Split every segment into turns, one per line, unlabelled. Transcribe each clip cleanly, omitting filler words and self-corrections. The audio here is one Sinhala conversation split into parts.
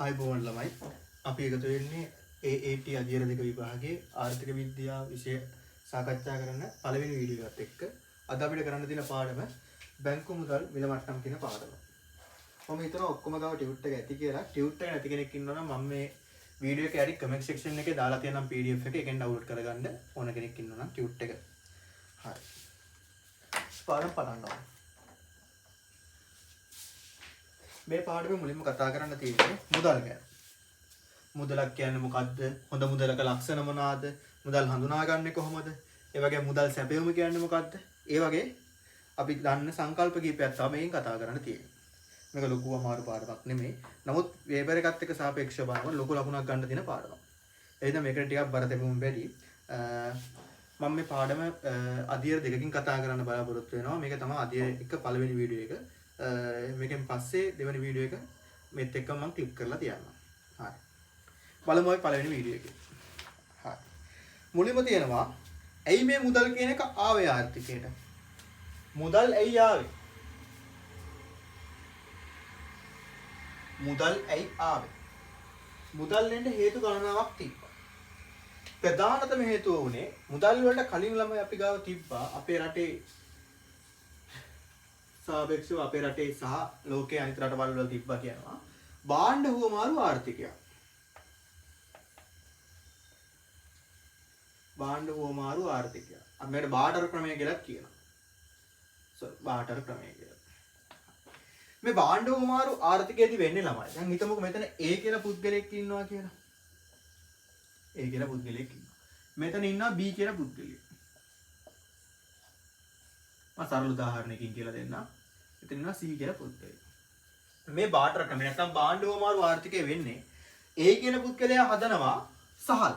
ආයුබෝවන් ළමයි. අපි එකතු වෙන්නේ AAT අධ්‍යයන දෙක විභාගයේ ආර්ථික විද්‍යාව විෂය සාකච්ඡා කරන පළවෙනි වීඩියෝ එකත් එක්ක. අද අපිට කරන්න තියෙන පාඩම බැංකු මුදල් මිල මට්ටම් කියන පාඩම. මම හිතනවා ඔක්කොම ගාව ටියුට් එක ඇති කියලා. ටියුට් එක නැති කෙනෙක් ඉන්නවා නම් මම මේ වීඩියෝ එක යටි කමෙන්ට් සෙක්ෂන් එකේ දාලා තියෙනම් PDF එක, ඒකෙන් ඩවුන්ලෝඩ් කරගන්න ඕන කෙනෙක් ඉන්නවා නම් ටියුට් එක. හරි. පාඩම පටන් ගමු. මේ පාඩමේ මුලින්ම කතා කරන්න තියෙන්නේ මුදල් ගැන. මුදලක් කියන්නේ මොකද්ද? හොඳ මුදලක ලක්ෂණ මොනවාද? මුදල් හඳුනාගන්නේ කොහොමද? ඒ වගේ මුදල් සැපයුම කියන්නේ මොකද්ද? ඒ වගේ අපි දන්න සංකල්ප කීපයක් තමයි මේකෙන් කතා කරන්න තියෙන්නේ. මේක ලොකු අමාරු පාඩමක් නෙමෙයි. නමුත් වේබර් එකත් එක්ක සාපේක්ෂව බලනකොට ලොකු ලකුණක් ගන්න තියෙන පාඩමක්. ඒ හින්දා මේකට ටිකක් බර තැබුම් වැඩි. මම මේ පාඩම අධ්‍යයන දෙකකින් කතා කරන්න බලාපොරොත්තු වෙනවා. මේක තමයි අධ්‍යයන එක පළවෙනි වීඩියෝ එක. මේකෙන් පස්සේ දෙවෙනි වීඩියෝ එක මෙත් එක්කම මම ක්ලික් කරලා තියන්නම්. හරි. බලමු අපි පළවෙනි වීඩියෝ එකේ. හරි. මුලින්ම තියෙනවා ඇයි මේ මුදල් කියන එක ආවේ ආර්ථිකයට? මුදල් ඇයි ආවේ? මුදල් ඇයි ආවේ? මුදල් එන්න හේතු ගණනාවක් තිබ්බා. ප්‍රධානතම හේතුව වුණේ මුදල් වලට කලින් ළමයි අපි ගාව තිබ්බා අපේ රටේ සාපේක්ෂව අපේ රටේ සහ ලෝකයේ අනිත් රටවල් වල තිබ්බා කියනවා භාණ්ඩ හුවමාරු ආර්ථිකයක්. භාණ්ඩ හුවමාරු ආර්ථිකයක්. අපි මේකට බාටර් ක්‍රමය කියලා කියනවා. සෝරි බාටර් ක්‍රමය කියලා. මේ භාණ්ඩ හුවමාරු ආර්ථිකයේදී වෙන්නේ ළමයි. දැන් හිතමුකෝ මෙතන A කියලා පුද්ගලයෙක් ඉන්නවා කියලා. A කියලා පුද්ගලයෙක් ඉන්නවා. මෙතන ඉන්නවා B කියලා පුද්ගලයෙක්. මම සරල උදාහරණයකින් කියලා දෙන්නම්. මෙතන ඉන්නවා C කියලා පුද්ගලයෙක්. මේ බාටර් ක්‍රමය නැත්නම් භාණ්ඩ හුවමාරු ආර්ථිකය වෙන්නේ A කියන පුද්ගලයා හදනවා සහල්.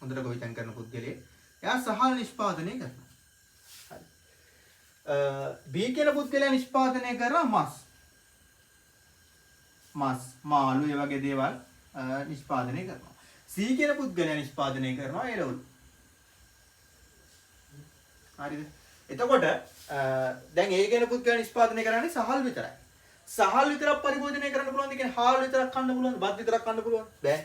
හොඳට ගොවිතැන් කරන පුද්ගලයෙක්. එයා සහල් නිෂ්පාදනය කරනවා. හරි. B කියන පුද්ගලයා නිෂ්පාදනය කරනවා මස්. මස්, මාළු ඒ වගේ දේවල් නිෂ්පාදනය කරනවා. C කියන පුද්ගලයා නිෂ්පාදනය කරනවා එළවලු. හරිද? එතකොට දැන් A කියන පුද්ගලයා නිෂ්පාදනය කරන්නේ සහල් විතරයි. සහල් විතරක් පරිභෝජනය කරන්න පුළුවන්ද? කියන්නේ හාල් විතරක් කන්න පුළුවන්ද? බත් විතරක් කන්න පුළුවන්ද? බෑ.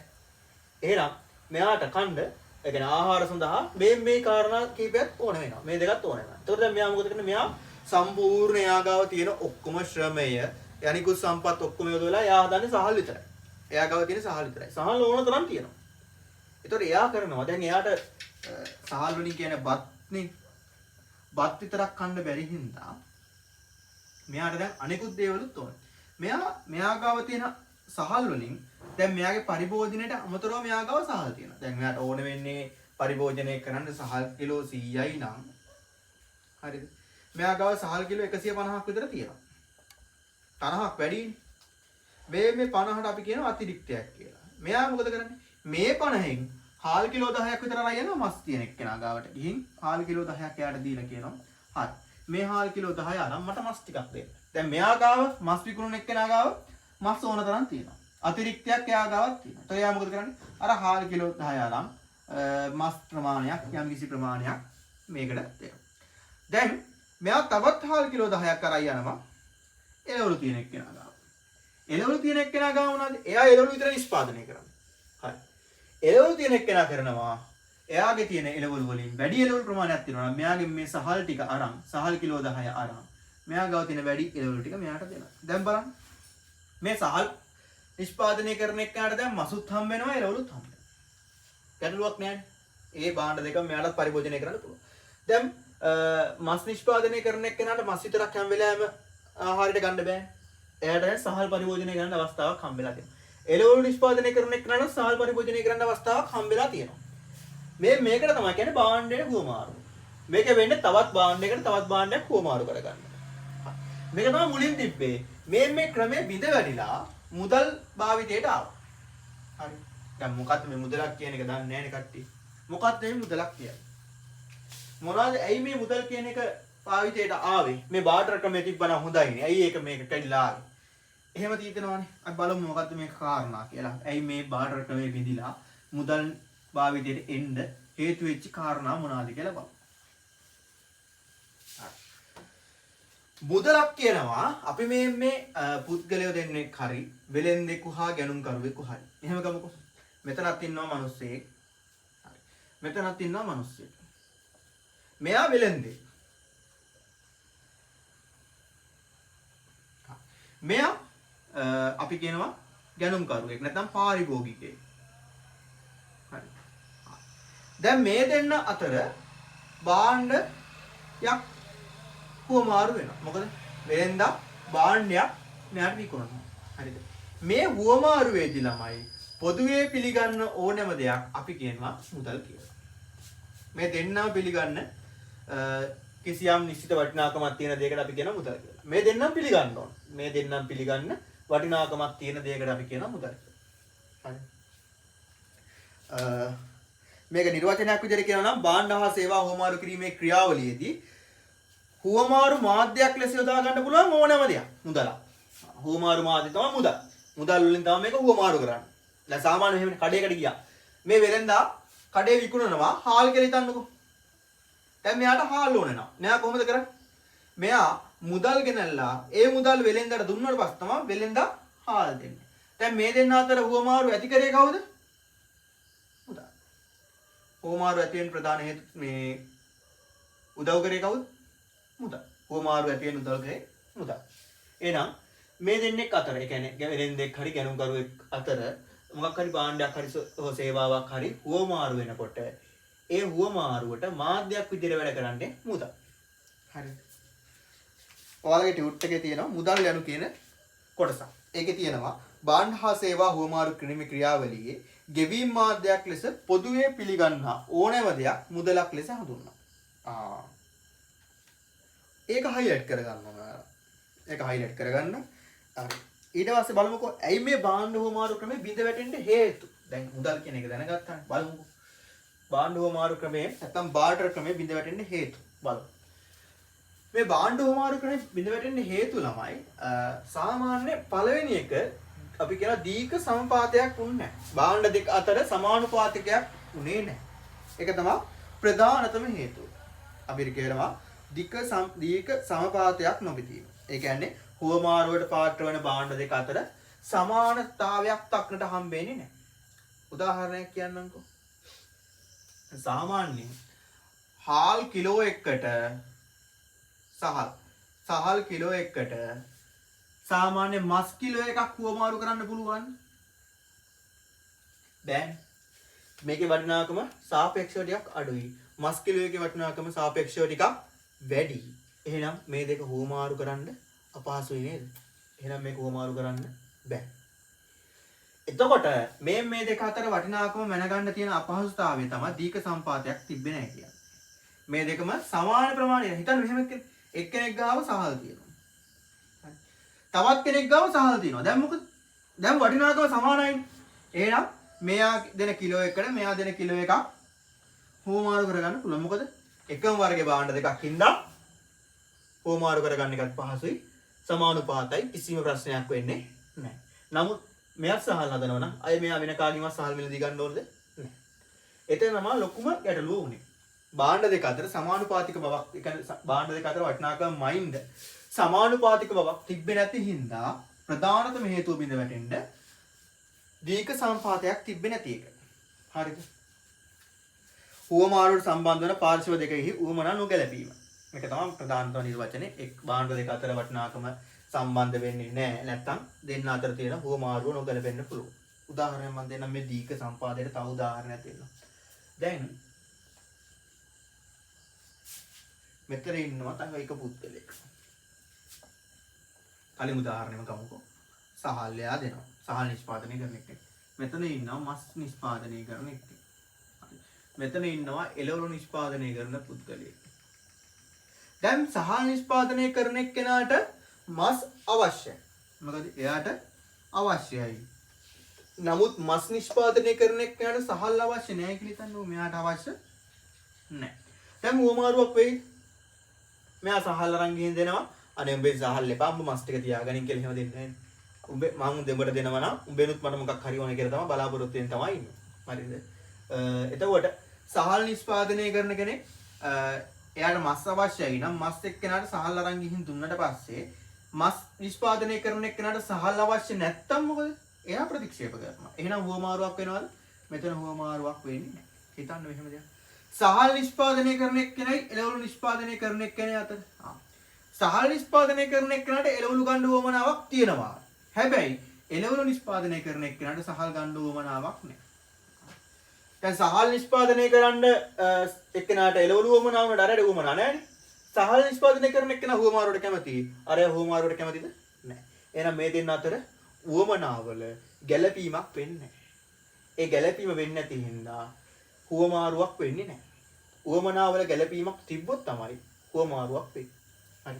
එහෙනම් මෙයාට කන්න, ඒ කියන්නේ ආහාර සඳහා මේ කාරණා කීපයක් ඕන වෙනවා. මේ දෙකත් ඕන වෙනවා. එතකොට දැන් මෙයා මොකද කරන්නේ? මෙයා සම්පූර්ණ එයා ගාව තියෙන ඔක්කොම ශ්‍රමය, අනිකුත් සම්පත් ඔක්කොම යොදවලා එයා හදන්නේ සහල් විතරයි. එයා ගාව තියෙන සහල් විතරයි. සහල් ඕන තරම් තියෙනවා. එතකොට එයා කරනවා දැන් එයාට සහල් වලින් කියන්නේ බත් නේ. බත් විතරක් කන්න බැරි හින්දා මෙයාට දැන් අනිකුත් දේවලුත් ඕන. මෙයා ගාව තියෙන සහල් වලින් දැන් මෙයාගේ පරිභෝජනයට අමතරව මෙයා ගාව සහල් තියෙනවා. දැන් මෙයාට ඕන වෙන්නේ පරිභෝජනය කරන්න සහල් කිලෝ 100යි නම් හරිද? මෙයා ගාව සහල් කිලෝ 150ක් විතර තියෙනවා. 50ක් වැඩිනේ. මේ 50ට අපි කියනවා අතිරික්තයක් කියලා. මෙයා මොකද කරන්නේ? මේ 50න් හාල් කිලෝ 10ක් විතර අරන් යනවා මස් තියෙන එක්කෙනා ගාවට. ගිහින් හාල් කිලෝ 10ක් එයාට දීලා කියනවා. හරි. මේ හාල් කිලෝ 10 අරන් මට මස් ටිකක් දෙන්න. දැන් මෙයා ගාව මස් විකුණන එක්කෙනා ගාව මස් ඕන තරම් තියෙනවා. අතිරික්තයක් එයා ගාවත් තියෙනවා. එතකොට එයා මොකද කරන්නේ? අර හාල් කිලෝ 10 අරන් මස් ප්‍රමාණයක් යම් කිසි ප්‍රමාණයක් මේකට දෙනවා. දැන් මෙයා තවත් හාල් කිලෝ 10ක් අරන් යනවා එළවලු තියෙන එක්කෙනා ගාව. එළවලු තියෙන එක්කෙනා ගාව මොනවද? එයා එළවලු විතර නිෂ්පාදනය කරන්නේ. හරි. එළවලු තියෙන එක්කෙනා කරනවා එයාගේ තියෙන එළවලු වලින් වැඩි එළවලු ප්‍රමාණයක් තියෙනවා නම් මෙයාගේ මේ සහල් ටික අරන් සහල් කිලෝ 10 අරන් මෙයා ගාව තියෙන වැඩි එළවලු ටික මෙයාට දෙනවා. දැන් බලන්න මේ සහල් නිෂ්පාදනය කරන එක්කෙනාට දැන් මසුත් හම්බ වෙනවා එළවලුත් හම්බ වෙනවා. ගැටලුවක් නෑනේ. ඒ භාණ්ඩ දෙකම මෙයාටත් පරිභෝජනය කරන්න පුළුවන්. දැන් මස් නිෂ්පාදනය කරන එක්කෙනාට මස් විතරක් හැම වෙලාවෙම ආහාරයට ගන්න බෑ. එයාට දැන් සහල් පරිභෝජනය කරන්න අවස්ථාවක් හම්බ වෙලා තියෙනවා. එළවලු නිෂ්පාදනය කරන එක්කෙනාට සහල් පරිභෝජනය කරන්න අවස්ථාවක් හම්බ වෙලා තියෙනවා. මේකට තමයි කියන්නේ භාණ්ඩයට හුවමාරු. මේක වෙන්නේ තවත් භාණ්ඩයකට තවත් භාණ්ඩයක් හුවමාරු කරගන්න. මේක තමයි මුලින් තිබ්බේ. මේ ක්‍රමය බිඳ වැටිලා මුදල් භාවිතයට ආවා. හරි. දැන් මොකද්ද මේ මුදලක් කියන එක දන්නේ නැහැනේ කට්ටිය. මොකද්ද මේ මුදලක් කියන්නේ? මොනවද ඇයි මේ මුදල් කියන එක භාවිතයට ආවේ? මේ බාටර් ක්‍රමය තිබ්බනම් හොඳයිනේ. ඇයි ඒක මේක කැඩිලා ආවේ? එහෙම තියෙනවනේ. අපි බලමු මොකද්ද මේ කාරණා කියලා. ඇයි මේ බාටර් ක්‍රමය බිඳිලා මුදල් භාවිතයට එන්න හේතු වෙච්ච කාරණා මොනවාද කියලා බලමු. හරි. මුදලක් කියනවා අපි මේ මේ පුද්ගලයෝ දෙන්නෙක් හරි වෙලෙන්දෙකු හා ගැනුම්කරුවෙකු හරි. එහෙම ගමුකෝ. මෙතනත් ඉන්නවා මිනිස්සෙක්. හරි. මෙතනත් ඉන්නවා මිනිස්සෙක්. මෙයා වෙලෙන්දෙක්. මෙයා අපි කියනවා ගැනුම්කරුවෙක් නැත්නම් පාරිභෝගිකයෙක්. හරි. දැන් මේ දෙන්න අතර භාණ්ඩයක් හුවමාරු වෙනවා. මොකද වෙලෙන්දා භාණ්ඩයක් මෙයාට විකුණනවා. හරිද? මේ හුවමාරුවේදී ළමයි පොදුවේ පිළිගන්න ඕනෑම දෙයක් අපි කියනවා මුදල් කියලා. මේ දෙන්නම පිළිගන්න කිසියම් නිශ්චිත වටිනාකමක් තියෙන දෙයකට අපි කියනවා මුදල් කියලා. මේ දෙන්නම පිළිගන්න ඕන. මේ දෙන්නම පිළිගන්න වටිනාකමක් තියෙන දෙයකට අපි කියනවා මුදල් කියලා. හරි. මේක නිර්වචනයක් විදිහට කියනවා නම් භාණ්ඩ හා සේවා හුවමාරු කිරීමේ ක්‍රියාවලියේදී හුවමාරු මාධ්‍යයක් ලෙස යොදා ගන්න පුළුවන් ඕනෑම දෙයක් මුදලක්. හුවමාරු මාධ්‍ය තමයි මුදල්. මුදල් වලින් තමයි මේක හුවමාරු කරන්නේ. දැන් සාමාන්‍ය එහෙමනේ කඩේකට ගියා. මේ වෙලෙන්දා කඩේ විකුණනවා හාල් කියලා හිතන්නකෝ. දැන් මෙයාට හාල් ඕනේ නෑ. මෙයා කොහොමද කරන්නේ? මෙයා මුදල් ගෙනල්ලා ඒ මුදල් වෙලෙන්දාට දුන්නාට පස්සේ තමයි වෙලෙන්දා හාල් දෙන්නේ. දැන් මේ දෙන්න අතර හුවමාරු ඇති කරේ කවුද? මුදල්. හුවමාරු ඇති වෙන ප්‍රධාන හේතු මේ උදව් කරේ කවුද? මුදල්. හුවමාරු ඇති වෙන උදව් කරේ මුදල්. එහෙනම් මේ දෙන්නෙක් අතර, ඒ කියන්නේ වෙලෙන්දෙක් හරි ගැනුම්කරුවෙක් අතර මොකක් හරි භාණ්ඩයක් හරි සේවාවක් හරි හුවමාරු වෙනකොට ඒ හුවමාරුවට මාධ්‍යයක් විදිහට වැඩ කරන්නේ මුදල්. හරි. ඔයාලගේ ටියුට් එකේ තියෙනවා මුදල් යනු කියන කොටසක්. ඒකේ තියෙනවා භාණ්ඩ හා සේවා හුවමාරු කිරීමේ ක්‍රියාවලියේ ගෙවීම් මාධ්‍යයක් ලෙස පොදුවේ පිළිගන්නා ඕනෑම දෙයක් මුදලක් ලෙස හඳුන්වනවා. ඒක හයිලයිට් කරගන්න ඕන ඔයාලා. ඒක හයිලයිට් කරගන්න. හරි. ඊට පස්සේ බලමුකෝ ඇයි මේ භාණ්ඩ හුවමාරු ක්‍රමේ බිඳ වැටෙන්න හේතු. දැන් මුදල් කියන එක දැනගත්තානේ. බලමුකෝ. භාණ්ඩ හුවමාරු ක්‍රමේ නැත්තම් බාර්ටර් ක්‍රමේ බිඳ වැටෙන්න හේතු බලමු. මේ භාණ්ඩ හුවමාරු ක්‍රමේ බිඳ වැටෙන්න හේතු ළමයි සාමාන්‍ය පළවෙනි එක අපි කියන දීක සමපාතයක් වුන්නේ නැහැ. භාණ්ඩ දෙක අතර සමානුපාතිකයක් වුණේ නැහැ. ඒක තමයි ප්‍රධානතම හේතුව. අපි කියනවා දීක සමපාතයක් නොබිදීම. ඒ කියන්නේ හුවමාරුවට පාත්‍ර වන භාණ්ඩ දෙක අතර සමානතාවයක් දක්නට හම්බෙන්නේ නැහැ. උදාහරණයක් කියන්නම්කෝ. සාමාන්‍යයෙන් හාල් කිලෝ එකකට සහල් කිලෝ එකකට සාමාන්‍ය මස් කිලෝ එකක් හුවමාරු කරන්න පුළුවන් බෑනේ. මේකේ වටිනාකම සාපේක්ෂව ටිකක් අඩුයි. මස් කිලෝ එකේ වටිනාකම සාපේක්ෂව ටිකක් වැඩි. එහෙනම් මේ දෙක හුවමාරු කරන්න අපහසුයි නේද? එහෙනම් මේක හුවමාරු කරන්න බෑ. එතකොට මේ මේ දෙක අතර වටිනාකම මැනගන්න තියෙන අපහසුතාවය තමයි දීක සම්පාතයක් තිබ්බේ නැහැ කියන්නේ. මේ දෙකම සමාන ප්‍රමාණය. හිතන්න මෙහෙම එක්කෙනෙක් ගාව සහල් තියෙනවා. හරි. තවත් කෙනෙක් ගාව සහල් තියෙනවා. දැන් මොකද? දැන් වටිනාකම සමානයිනේ. එහෙනම් මෙයා දෙන කිලෝ එකකට මෙයා දෙන කිලෝ එකක් හුවමාරු කරගන්න පුළුවන්. මොකද එකම වර්ගයේ භාණ්ඩ දෙකක් හින්දා හුවමාරු කරගන්න එකත් පහසුයි. සමානුපාතයි. කිසිම ප්‍රශ්නයක් වෙන්නේ නැහැ. නමුත් මෙයාත් සහල් හදනවා නම් අය මෙයා වෙන කාගෙන්වත් සහල් මිලදී ගන්න ඕනද? නැහැ. එතන තමයි ලොකුම ගැටලුව වුනේ. භාණ්ඩ දෙක අතර සමානුපාතික බවක්, ඒ කියන්නේ භාණ්ඩ දෙක අතර වටිනාකම මයින්ද සමානුපාතික බවක් තිබ්බේ නැති හින්දා ප්‍රධානතම හේතුව බිඳ වැටෙන්න දීක සම්පාතයක් තිබ්බේ නැති එක. හරිද? හුවමාරුවට සම්බන්ධ වන පාර්ශ්ව දෙකෙහි උවමනා නොගැලපීම. මේක තමයි ප්‍රධානතම නිර්වචනය. එක් භාණ්ඩ දෙක අතර වටිනාකම සම්බන්ධ වෙන්නේ නැහැ. නැත්තම් දෙන්න අතර තියෙන හුවමාරුව නොගැලපෙන්න පුළුවන්. උදාහරණයක් මම දෙන්නම් මේ දීක සම්පාදයට තව උදාහරණයක් දෙන්නම්. දැන් මෙතන ඉන්නවා තව එක පුද්ගලෙක්. කලින් උදාහරණෙම ගමුකෝ. සහල් එයා දෙනවා. සහල් නිෂ්පාදනය කරන එක්කෙනෙක්. මෙතන ඉන්නවා මස් නිෂ්පාදනය කරන එක්කෙනෙක්. මෙතන ඉන්නවා එළවලු නිෂ්පාදනය කරන පුද්ගලයෙක්. දැන් සහල් නිෂ්පාදනය කරන එක්කෙනාට මස් අවශ්‍යයි. මොකද එයාට අවශ්‍යයි. නමුත් මස් නිෂ්පාදනය කරන එක්කෙනාට සහල් අවශ්‍ය නෑ කියලා හිතන්නකෝ. මෙයාට අවශ්‍ය නෑ. දැන් හුවමාරුවක් වෙයි. මෙයා සහල් අරන් ගිහින් දෙනවා. අනේ උඹේ සහල් එපා, උඹ මස් ටික තියාගනින් කියලා එහෙම දෙන්නේ නෑනේ. උඹේ මං දෙඹට දෙනවා නම් උඹෙනුත් මට මොකක් හරි ඕනේ කියලා තමයි බලාපොරොත්තු වෙන තමයි ඉන්නේ. හරිද? එතකොට සහල් නිෂ්පාදනය කරන කෙනෙක් එයාට මස් අවශ්‍යයි නම් මස් එක්කෙනාට සහල් අරන් ගිහින් දුන්නට පස්සේ මස් නිෂ්පාදනය කරන එක්කෙනාට සහල් අවශ්‍ය නැත්තම් මොකද? එයා ප්‍රතික්ෂේප කරනවා. එහෙනම් හුවමාරුවක් වෙනවද? මෙතන හුවමාරුවක් වෙන්නේ නැහැ. හිතන්න මෙහෙම දෙයක්. සහල් නිෂ්පාදනය කරන එක්කෙනයි එළවලු නිෂ්පාදනය කරන එක්කෙනයි අතර. සහල් නිෂ්පාදනය කරන එක්කෙනාට එළවලු ගන්න උවමනාවක් තියෙනවා. හැබැයි එළවලු නිෂ්පාදනය කරන එක්කෙනාට සහල් ගන්න උවමනාවක් නැහැ. දැන් සහල් නිෂ්පාදනය කරන්න එක්කෙනාට එළවලු උවමනාව වුණාට අරයට උවමනා නැහැනේ. සහල් නිෂ්පාදනය කරන එක්කෙනා හුවමාරුවට කැමති. අරයා හුවමාරුවට කැමතිද? නැහැ. එහෙනම් මේ දෙන්න අතර උවමනාවල ගැළපීමක් වෙන්නේ නැහැ. ඒ ගැළපීම වෙන්නේ නැති හින්දා හුවමාරුවක් වෙන්නේ නැහැ. උවමනාවල ගැළපීමක් තිබ්බොත් තමයි හුවමාරුවක් වෙන්නේ. හරි.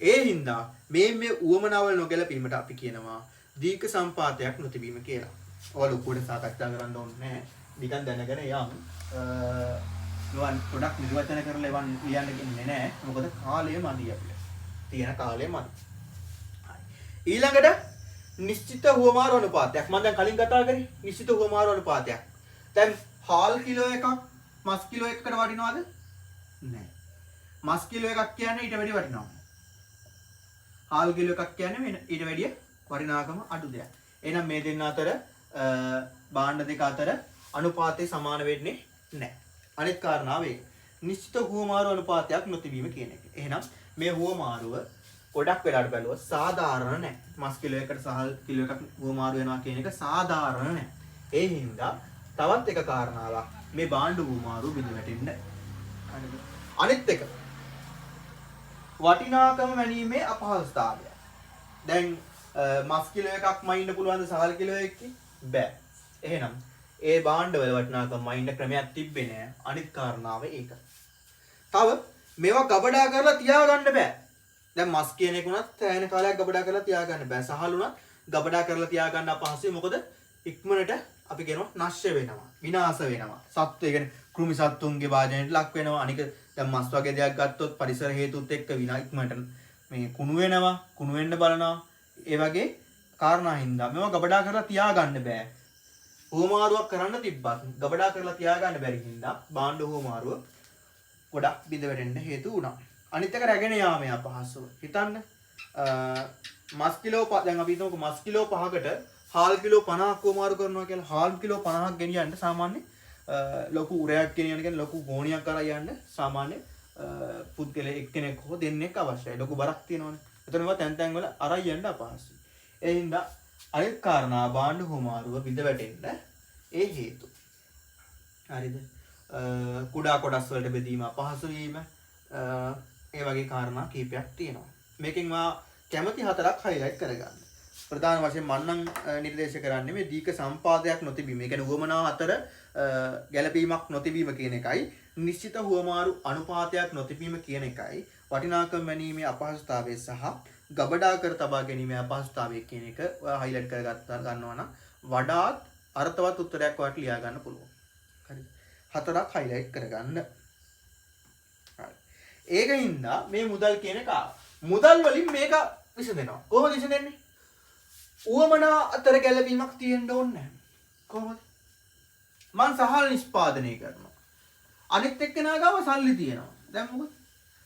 ඒ හින්දා මේ මේ උවමනාවල නොගැලපීමට අපි කියනවා දීර්ඝ සම්පාතයක් නොතිබීම කියලා. ඔයාලා ලොකුවට සාකච්ඡා කරන්න ඕනේ නැහැ. නිකන් දැනගෙන යන්. මෙවන් ගොඩක් නිර්වචන කරලා එවන් ලියන්න ඉන්නේ නැහැ. මොකද කාලය මදි අපිට. තියෙන කාලය මදි. හරි. ඊළඟට නිශ්චිත හුවමාරු අනුපාතයක්. මම දැන් කලින් කතා කරේ නිශ්චිත හුවමාරු අනුපාතයක්. දැන් හාල් කිලෝ එකක් මස් කිලෝ එකකට වටිනවද? නෑ. මස් කිලෝ එකක් කියන්නේ ඊට වැඩිය වටිනවා. හාල් කිලෝ එකක් කියන්නේ ඊට වැඩිය වටිනාකම අඩු දෙයක්. එහෙනම් මේ දෙන්න අතර භාණ්ඩ දෙක අතර අනුපාතය සමාන වෙන්නේ නෑ. අනිත් කාරණාව ඒක. නිශ්චිත හුවමාරු අනුපාතයක් නොතිබීම කියන එක. එහෙනම් මේ හුවමාරුව ගොඩක් වෙලාවට බැලුවොත් සාධාරණ නෑ. මස් කිලෝ එකට සහල් කිලෝ එකක් හුවමාරු වෙනවා කියන එක සාධාරණ නෑ. ඒ හින්දා තවත් එක කාරණාවක් මේ භාණ්ඩ හුවමාරුව බිඳ වැටෙන්න. හරිද? අනිත් එක වටිනාකම මැනීමේ අපහසුතාවය. දැන් මස් කිලෝ එකක් මයින්න පුළුවන්ද සහල් කිලෝ එකකින්? බෑ. එහෙනම් ඒ භාණ්ඩවල වටිනාකම මයින්න ක්‍රමයක් තිබ්බේ නෑ. අනිත් කාරණාව ඒක. තව මේවා ගබඩා කරලා තියාගන්න බෑ. දැන් මස් කියන එක උනත් සෑහෙන කාලයක් ගබඩා කරලා තියාගන්න බෑ. සහල් උනත් ගබඩා කරලා තියාගන්න අපහසුයි. මොකද ඉක්මනට අපි කියනවා නශ්‍ය වෙනවා, විනාශ වෙනවා. සත්තු, ඒ කියන්නේ කෘමි සත්තුන්ගේ භාජනයට ලක් වෙනවා. අනික දැන් මස් වගේ දෙයක් ගත්තොත් පරිසර හේතුත් එක්ක විනා ඉක්මනට මේ කුණු වෙනවා, කුණු වෙන්න බලනවා. ඒ වගේ කාරණා හින්දා මේවා ගබඩා කරලා තියාගන්න බෑ. හුවමාරුවක් කරන්න තිබ්බත් ගබඩා කරලා තියාගන්න බැරි හින්දා භාණ්ඩ හුවමාරුව ගොඩක් බිඳ වැටෙන්න හේතු වුණා. අනිත් එක රැගෙන යාමේ අපහසුව. හිතන්න මස් කිලෝ දැන් අපි හිතමුකෝ මස් කිලෝ 5කට හාල් කිලෝ 50ක් හුවමාරු කරනවා කියලා. හාල් කිලෝ 50ක් ගෙනියන්න සාමාන්‍ය ලොකු උරයක් ගෙනියන්න කියන්නේ ලොකු ගෝණියක් අරන් යන්න සාමාන්‍ය පුද්ගලයෙක් එක්කෙනෙක් හෝ දෙන්නෙක් අවශ්‍යයි. ලොකු බරක් තියෙනවනේ. එතන මේවා තැන් තැන් වල අරන් යන්න අපහසුයි. ඒ හින්දා අනිත් කාරණා භාණ්ඩ හුවමාරුව බිඳ වැටෙන්න ඒ හේතු. හරිද? කුඩා කොටස් වලට බෙදීම අපහසු වීම, ඒ වගේ කාරණා කීපයක් තියෙනවා. මේකෙන් වා කැමති හතරක් හයිලයිට් කරගන්න. ප්‍රධාන වශයෙන් මම නම් නිර්දේශ කරන්නේ මේ දීක සම්පාදයක් නොතිබීම. ඒ කියන්නේ උවමනා අතර ගැළපීමක් නොතිබීම කියන එකයි, නිශ්චිත හුවමාරු අනුපාතයක් නොතිබීම කියන එකයි, වටිනාකම මැනීමේ අපහසුතාවය සහ ගබඩා කර තබා ගැනීමේ අපහසුතාවය කියන එක ඔයා හයිලයිට් කරගත්තා ගන්නවා නම් වඩාත් අර්ථවත් උත්තරයක් ඔයාට ලියා ගන්න පුළුවන්. හරිද? හතරක් හයිලයිට් කරගන්න. හරි. ඒක හින්දා මේ මුදල් කියන එක මුදල් වලින් මේක විසඳෙනවා. කොහොමද විසඳෙන්නේ? උවමනා අතර ගැළපීමක් තියෙන්න ඕනේ නැහැ. කොහොමද? මං සහල් නිෂ්පාදනය කරනවා. අනිත් එක්කෙනා ගාව සල්ලි තියෙනවා. දැන් මොකද?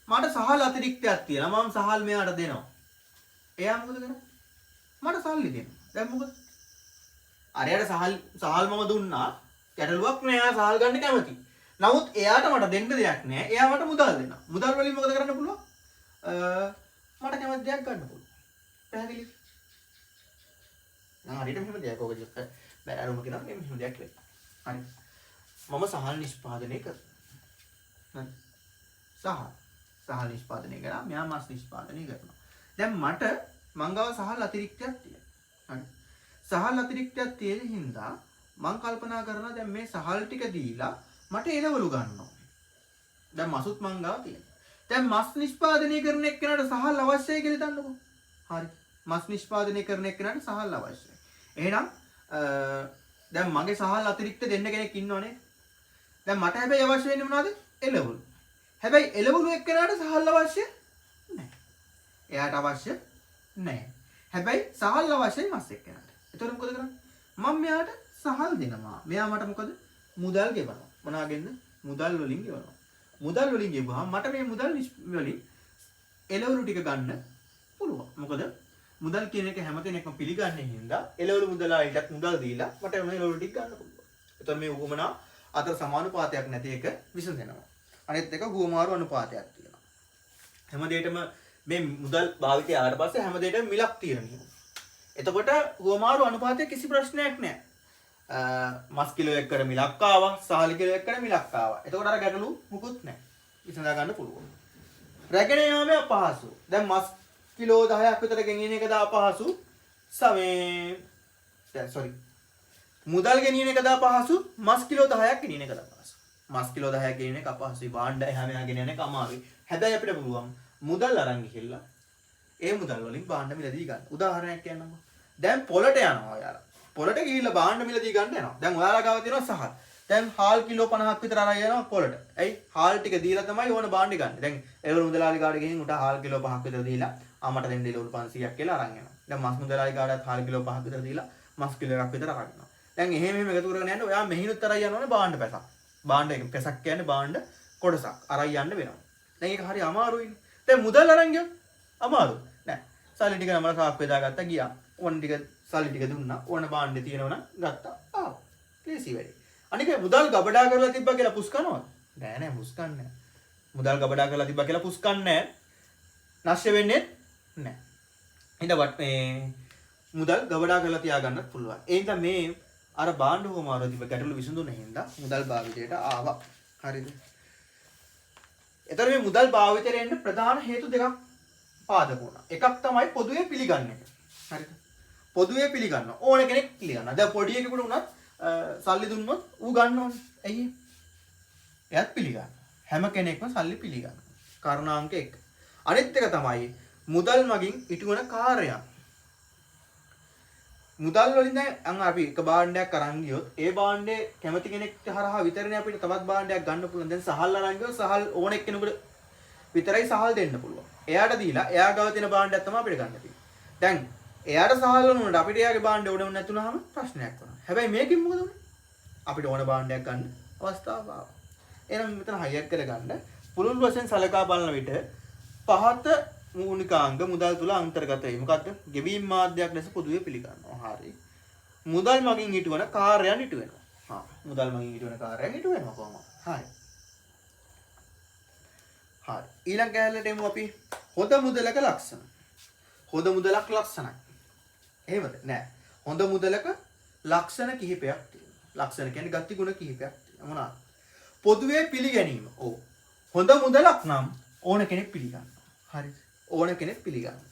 මට සහල් අතිරික්තයක් තියෙනවා. මම සහල් මෙයාට දෙනවා. එයා මොකද කරන්නේ? මට සල්ලි දෙනවා. දැන් මොකද? අරයාට සහල් සහල් මම දුන්නා. ගැටලුවක් නෑ. එයා සහල් ගන්න කැමති. නමුත් එයාට මට දෙන්න දෙයක් නෑ. එයා මට මුදල් දෙනවා. මුදල් වලින් මොකද කරන්න පුළුවන්? මට කැමති දෙයක් ගන්න පුළුවන්. පැහැදිලිද? නම් හරියට මෙහෙම දෙයක් ඔක ජස්ට් බෑ අරුම කියනවා මේ මෙහෙම දෙයක් වෙනවා. හරි. මම සහල් නිෂ්පාදනය කරනවා. හරි. සහල් සහල් නිෂ්පාදනය කරා. මෙයා මස් නිෂ්පාදනය කරනවා. දැන් මට මං ගාව සහල් අතිරික්තයක් තියෙනවා. හරි. සහල් අතිරික්තයක් තියෙන හින්දා මං කල්පනා කරනවා දැන් මේ සහල් ටික දීලා මට එළවලු ගන්න ඕනේ. දැන් මසුත් මං ගාව තියෙනවා. දැන් මස් නිෂ්පාදනය කරන එක්කෙනාට සහල් අවශ්‍යයි කියලා හිතන්නකෝ. හරි. මස් නිෂ්පාදනය කරන එක්කෙනාට සහල් අවශ්‍යයි. එහෙනම් දැන් මගේ සහල් අතිරික්ත දෙන්න කෙනෙක් ඉන්නවනේ. දැන් මට හැබැයි අවශ්‍ය වෙන්නේ මොනවද? එළවලු. හැබැයි එළවලු එක්කෙනාට සහල් අවශ්‍ය නැහැ. එයාට අවශ්‍ය නැහැ. හැබැයි සහල් අවශ්‍යයි මස් එක්කෙනාට. එතකොට මොකද කරන්නේ? මම මෙයාට සහල් දෙනවා. මෙයා මට මොකද? මුදල් ගෙවනවා. මොනවාගෙන්ද? මුදල් වලින් ගෙවනවා. මුදල් වලින් ගෙවුවාම මට මේ මුදල් වලින් එළවලු ටික ගන්න පුළුවන්. මොකද මුදල් කියන එක හැම කෙනෙක්ම පිළිගන්නේ හින්දා එළවලු මුදලාලිටත් මුදල් දීලා මට එන එළවලු ටික ගන්න පුළුවන්. එතකොට මේ උවමනා අතර සමානුපාතයක් නැති එක විසඳෙනවා. අනිත් එක හුවමාරු අනුපාතයක් තියෙනවා. හැම දෙයකටම මේ මුදල් භාවිතය ආවට පස්සේ හැම දෙයකටම මිලක් තීරණය වෙනවා. එතකොට හුවමාරු අනුපාතය කිසි ප්‍රශ්නයක් නෑ. මස් කිලෝ එකකට මිලක් ආවා, සහල් කිලෝ එකකට මිලක් ආවා. එතකොට අර ගැටලු මුකුත් නෑ. විසඳා ගන්න පුළුවන්. රැගෙන යාමේ අපහසු. දැන් මස් කිලෝ 10ක් විතර ගෙනියන එකද අපහසු? මේ දැන් සෝරි. මුදල් ගෙනියන එකද අපහසු? මස් කිලෝ 10ක් ගෙනියන එකද අපහසු? මස් කිලෝ 10ක් ගෙනියන එක අපහසුයි. භාණ්ඩ එහා මෙහා ගෙනියන එක අමාරුයි. හැබැයි අපිට පුළුවන් මුදල් අරන් ගිහිල්ලා ඒ මුදල් වලින් භාණ්ඩ මිලදී ගන්න. උදාහරණයක් කියන්නම්කෝ. දැන් පොළට යනවා ඔයාලා. පොළට ගිහිල්ලා භාණ්ඩ මිලදී ගන්න යනවා. දැන් ඔයාලා ගාව තියෙනවා සහල්. දැන් හාල් කිලෝ 50ක් විතර අරන් යනවා පොළට. ඇයි? හාල් ටික දීලා තමයි ඕන භාණ්ඩ ගන්න. දැන් එළවලු මුදලාලි ගාඩ ගිහින් උට හාල් කිලෝ 5ක් විතර දීලා ආ මට දෙන්න එළවලු 500ක් කියලා අරන් යනවා. දැන් මස් මුදලාලි ගාඩත් හාල් කිලෝ 5ක් විතර දීලා මස් කිලෝ එකක් විතර අරන් යනවා. දැන් එහෙම එහෙම එකතු කරගෙන යන්න ඔයා මෙහිනුත් අරන් යනවනේ භාණ්ඩ පැසක්. භාණ්ඩ එක පැසක් කියන්නේ භාණ්ඩ කොටසක් අරන් යන්න වෙනවා. දැන් ඒක හරි අමාරුයිනේ. දැන් මුදල් අරන් ගියොත් අමාරු නෑ. සල්ලි ටික නමලා සාක්කුවේ දාගත්තා ගියා. ඕන ටික සල්ලි ටික දුන්නා. ඕන භාණ්ඩ තියෙනවනම් ගත්තා. ආවා. ලේසි වැඩේ. අනික මුදල් ගබඩා කරලා තිබ්බා කියලා පුස් කනවද? නෑ නෑ පුස් කන්නේ නෑ. මුදල් ගබඩා කරලා තිබ්බා කියලා පුස් කන්නේ නෑ. නැශ්‍ය වෙන්නේ නෑ. ඉතින් වට මේ මුදල් ගබඩා කරලා තියාගන්නත් පුළුවන්. ඒ හින්දා මේ අර භාණ්ඩ හුවමාරුව තිබ්බ ගැටලු විසඳුන හින්දා මුදල් භාවිතයට ආවා. හරිද? එතකොට මේ මුදල් භාවිතයට එන්න ප්‍රධාන හේතු දෙකක් පාදක වුණා. එකක් තමයි පොදුවේ පිළිගන්න එක. හරිද? පොදුවේ පිළිගන්න. ඕන කෙනෙක් පිළිගන්නවා. දැන් පොඩි එකෙකුට වුණත් සල්ලි දුන්නොත් ඌ ගන්න ඕනේ. ඇයි ඒ? එයාත් පිළිගන්නවා. හැම කෙනෙක්ම සල්ලි පිළිගන්නවා. කාරණාංක 1. අනිත් එක තමයි මුදල් මගින් ඉටුවන කාර්යයන්. මුදල් වලින් දැන් අපි එක භාණ්ඩයක් අරන් ගියොත් ඒ භාණ්ඩේ කැමති කෙනෙක් හරහා විතරනේ අපිට තවත් භාණ්ඩයක් ගන්න පුළුවන්. දැන් සහල් අරන් ගියොත් සහල් ඕන එක්කෙනෙකුට විතරයි සහල් දෙන්න පුළුවන්. එයාට දීලා එයා ගාව තියෙන භාණ්ඩයක් තමයි අපිට ගන්න තියෙන්නේ. දැන් එයාට සහල් ඕන වුණාට අපිට එයාගේ භාණ්ඩ ඕන වුණ නැතුනහම ප්‍රශ්නයක් වෙනවා. හැබැයි මේකෙන් මොකද වුනේ? අපිට ඕන භාණ්ඩයක් ගන්න අවස්ථාව ආවා. එහෙනම් මෙතන හයියක් කරගන්න පුළුල් වශයෙන් සලකා බලන විට පහත මූලිකාංග මුදල් තුල අන්තර්ගත වේ. මොකද්ද? ගෙවීම් මාධ්‍යයක් ලෙස පොදුවේ පිළිගන්නවා. හරි. මුදල් මගින් ඉටුවන කාර්යයන් ඉටු වෙනවා. හා මුදල් මගින් ඉටුවන කාර්යයන් ඉටු වෙනවා කොහොමද? හරි. හරි. ඊළඟ කැලලට එමු අපි. හොඳ මුදලක ලක්ෂණ. හොඳ මුදලක් ලක්ෂණයි. එහෙමද? නෑ. හොඳ මුදලක ලක්ෂණ කිහිපයක් තියෙනවා. ලක්ෂණ කියන්නේ ගති ගුණ කිහිපයක් තියෙනවා. මොනවාද? පොදුවේ පිළිගැනීම. ඔව්. හොඳ මුදලක් නම් ඕන කෙනෙක් පිළිගන්නවා. හරිද? ඕන කෙනෙක් පිළිගන්නවා.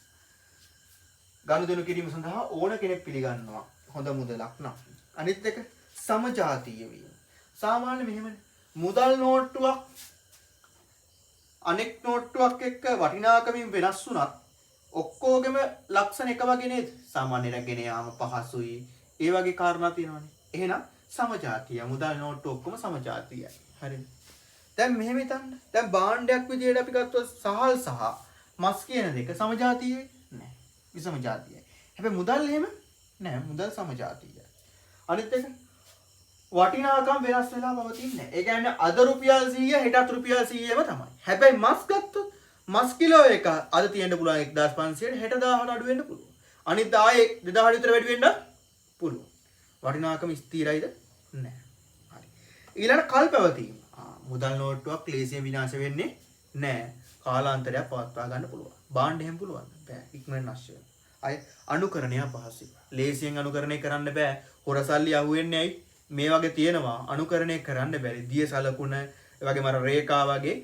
ගනුදෙනු කිරීම සඳහා ඕන කෙනෙක් පිළිගන්නවා හොඳ මුදලක් නම්. අනිත් එක සමජාතීය වීම. සාමාන්‍ය මෙහෙමනේ. මුදල් නෝට්ටුවක් අනෙක් නෝට්ටුවක් එක්ක වටිනාකමින් වෙනස් වුණත් ඔක්කොගෙම ලක්ෂණ එක වගේ නේද? සාමාන්‍ය රැගෙන යාම පහසුයි. ඒ වගේ කාරණා තියෙනවනේ. එහෙනම් සමජාතීය මුදල් නෝට්ටු ඔක්කොම සමජාතීයයි. හරිද? දැන් මෙහෙම හිතන්න. දැන් භාණ්ඩයක් විදියට අපි ගත්තොත් සහල් සහ මස් කියන දෙක සමජාතීයයි නෑ. විසමජාතීයයි. හැබැයි මුදල් එහෙම නෑ. මුදල් සමජාතීයයි. අනිත් එක වටිනාකම් වෙනස් වෙලා පවතින්නේ නෑ. ඒ කියන්නේ අද රුපියල් 100 හෙටත් රුපියල් 100ම තමයි. හැබැයි මස් ගත්තොත් මස් කිලෝ එක අද තියෙන්න පුළුවන් 1500ට හෙට 1000ට අඩු වෙන්න පුළුවන්. අනිත් ආයේ 2000ට විතර වැඩි වෙන්න පුළුවන්. වටිනාකම ස්ථිරයිද? නෑ. හරි. ඊළඟ කල් පැවතීම. මුදල් නෝට්ටුවක් ලේසියෙන් විනාශ වෙන්නේ නෑ. කාලාන්තරයක් පවත්වා ගන්න පුළුවන්. භාණ්ඩ එහෙම පුළුවන් බෑ. ඉක්මනට නැශ වෙනවා. අය අනුකරණය අපහසුයි. ලේසියෙන් අනුකරණය කරන්න බෑ. හොර සල්ලි අහුවෙන්නේ ඇයි? මේ වගේ තියෙනවා අනුකරණය කරන්න බැරි. දිය සලකුණ, ඒ වගේම අර රේඛා වගේ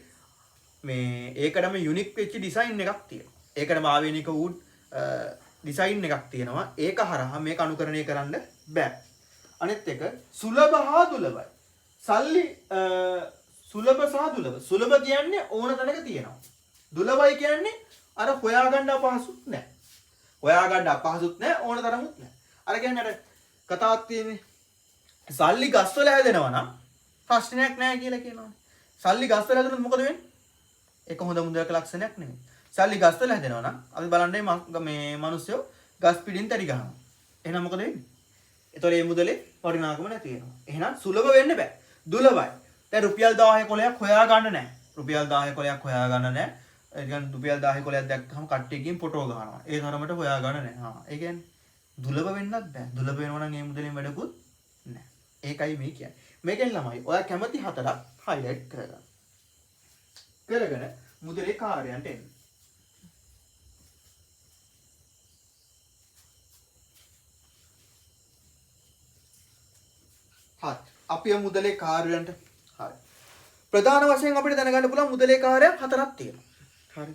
මේ ඒකටම යුනික් වෙච්ච ඩිසයින් එකක් තියෙනවා. ඒකටම ආවේනික වූ ඩිසයින් එකක් තියෙනවා. ඒක හරහා මේක අනුකරණය කරන්න බෑ. අනිත් එක සුලභ හා දුලභයි. සල්ලි සුලභ සහ දුලභ. සුලභ කියන්නේ ඕන තැනක තියෙනවා. දුලභයි කියන්නේ අර හොයාගන්න අපහසුත් නෑ. හොයාගන්න අපහසුත් නෑ, ඕන තරමුත් නෑ. අර කියන්නේ අර කතාවක් තියෙන්නේ. සල්ලි ගස්වල හැදෙනවා නම් ප්‍රශ්නයක් නෑ කියලා කියනවනේ. සල්ලි ගස්වල හැදුනොත් මොකද වෙන්නේ? ඒක හොඳ මුදලක ලක්ෂණයක් නෙමෙයි. සල්ලි ගස්වල හැදෙනවා නම් අපි බලන්නේ මේ මිනිස්සු ගස් පිටින් තැරි ගහනවා. එහෙනම් මොකද වෙන්නේ? එතකොට මේ මුදලේ වටිනාකම නැති වෙනවා. එහෙනම් සුලභ වෙන්න බෑ. දුලභයි. දැන් රුපියල් 10 කොලයක් හොයා ගන්න නෑ. රුපියල් 10 කොලයක් හොයාගන්න නෑ. ඒ කියන්නේ රුපියල් 10 කොලයක් දැක්කම කට්ටිය ගිහින් ෆොටෝ ගහනවා. ඒ තරමට හොයාගන්න නෑ. හා ඒ කියන්නේ දුලබ වෙන්නත් බෑ. දුලබ වෙනවා නම් ඒ මුදලෙන් වැඩකුත් නෑ. ඒකයි මේ කියන්නේ. මේකෙන් ළමයි ඔයා කැමති හතරක් හයිලයිට් කරගන්න. කරගෙන මුදලේ කාර්යයන්ට එන්න. හරි. අපි යමු මුදලේ කාර්යයන්ට. හරි. ප්‍රධාන වශයෙන් අපිට දැනගන්න පුළුවන් මුදලේ කාර්යයන් හතරක් තියෙනවා. හරි.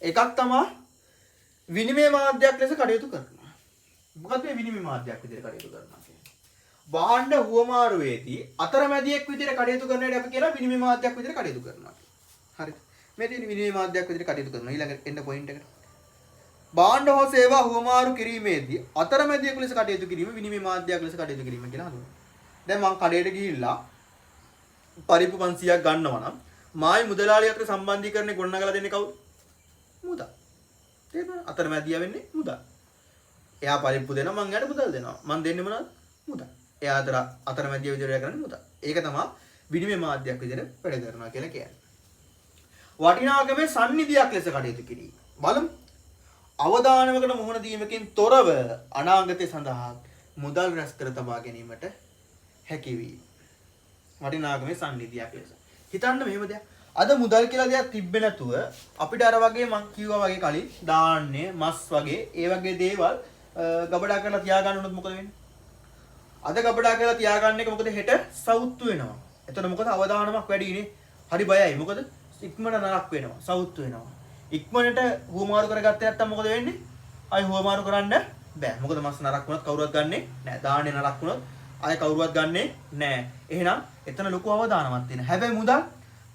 එකක් තමා විනිමය මාධ්‍යයක් ලෙස කටයුතු කරනවා. මොකද්ද මේ විනිමය මාධ්‍යයක් විදිහට කටයුතු කරනවා කියන්නේ? භාණ්ඩ හුවමාරුවේදී අතරමැදියෙක් විදිහට කටයුතු කරන එකට අපි කියනවා විනිමය මාධ්‍යයක් විදිහට කටයුතු කරනවා කියලා. හරි. මේ තියෙන විනිමය මාධ්‍යයක් විදිහට කටයුතු කරනවා. ඊළඟට එන්න පොයින්ට් එකට. භාණ්ඩ හෝ සේවා හුවමාරු කිරීමේදී අතරමැදියෙකු ලෙස කටයුතු කිරීම විනිමය මාධ්‍යයක් ලෙස කටයුතු කිරීම කියලා හඳුන්වනවා. දැන් මං කඩේට ගිහිල්ලා පරිප්පු 500ක් ගන්නවා නම් මායි මුදලාලි අතර සම්බන්ධීකරණය ගොඩනගලා දෙන්නේ කවුද? මුදල්. තේරුණාද? අතරමැදියා වෙන්නේ මුදල්. එයා පරිප්පු දෙනවා, මං එයාට මුදල් දෙනවා. මං දෙන්නේ මොනවද? මුදල්. එයා අතරමැදියා විදිහට වැඩ කරන්නේ මුදල්. ඒක තමයි විනිමය මාධ්‍යයක් විදිහට වැඩ කරනවා කියලා කියන්නේ. වටිනාකමේ සන්නිධියක් ලෙස කටයුතු කිරීම. බලමු. අවදානමකට මුහුණ දීමකින් තොරව අනාගතය සඳහා මුදල් රැස් කර තබා ගැනීමට හැකිවීම. වටිනාකමේ සන්නිධියක් ලෙස. හිතන්න මෙහෙම දෙයක්. අද මුදල් කියලා දෙයක් තිබ්බේ නැතුව අපිට අර වගේ මං කිව්වා වගේ කලින් ධාන්‍ය, මස් වගේ ඒ වගේ දේවල් ගබඩා කරලා තියාගන්න උනොත් මොකද වෙන්නේ? අද ගබඩා කරලා තියාගන්න එක මොකද හෙට සවුත්තු වෙනවා. එතකොට මොකද අවදානමක් වැඩි නේ. හරි බයයි. මොකද ඉක්මනට නරක වෙනවා, සවුත්තු වෙනවා. ඉක්මනට හුවමාරු කරගත්තේ නැත්තම් මොකද වෙන්නේ? ආයි හුවමාරු කරන්න බෑ. මොකද මස් නරක වුණොත් කවුරුවත් ගන්නෙ නෑ. ධාන්‍ය නරක වුණොත් ආයි කවුරුවත් ගන්නෙ නෑ. එහෙනම් එතන ලොකු අවදානමක් තියෙනවා. හැබැයි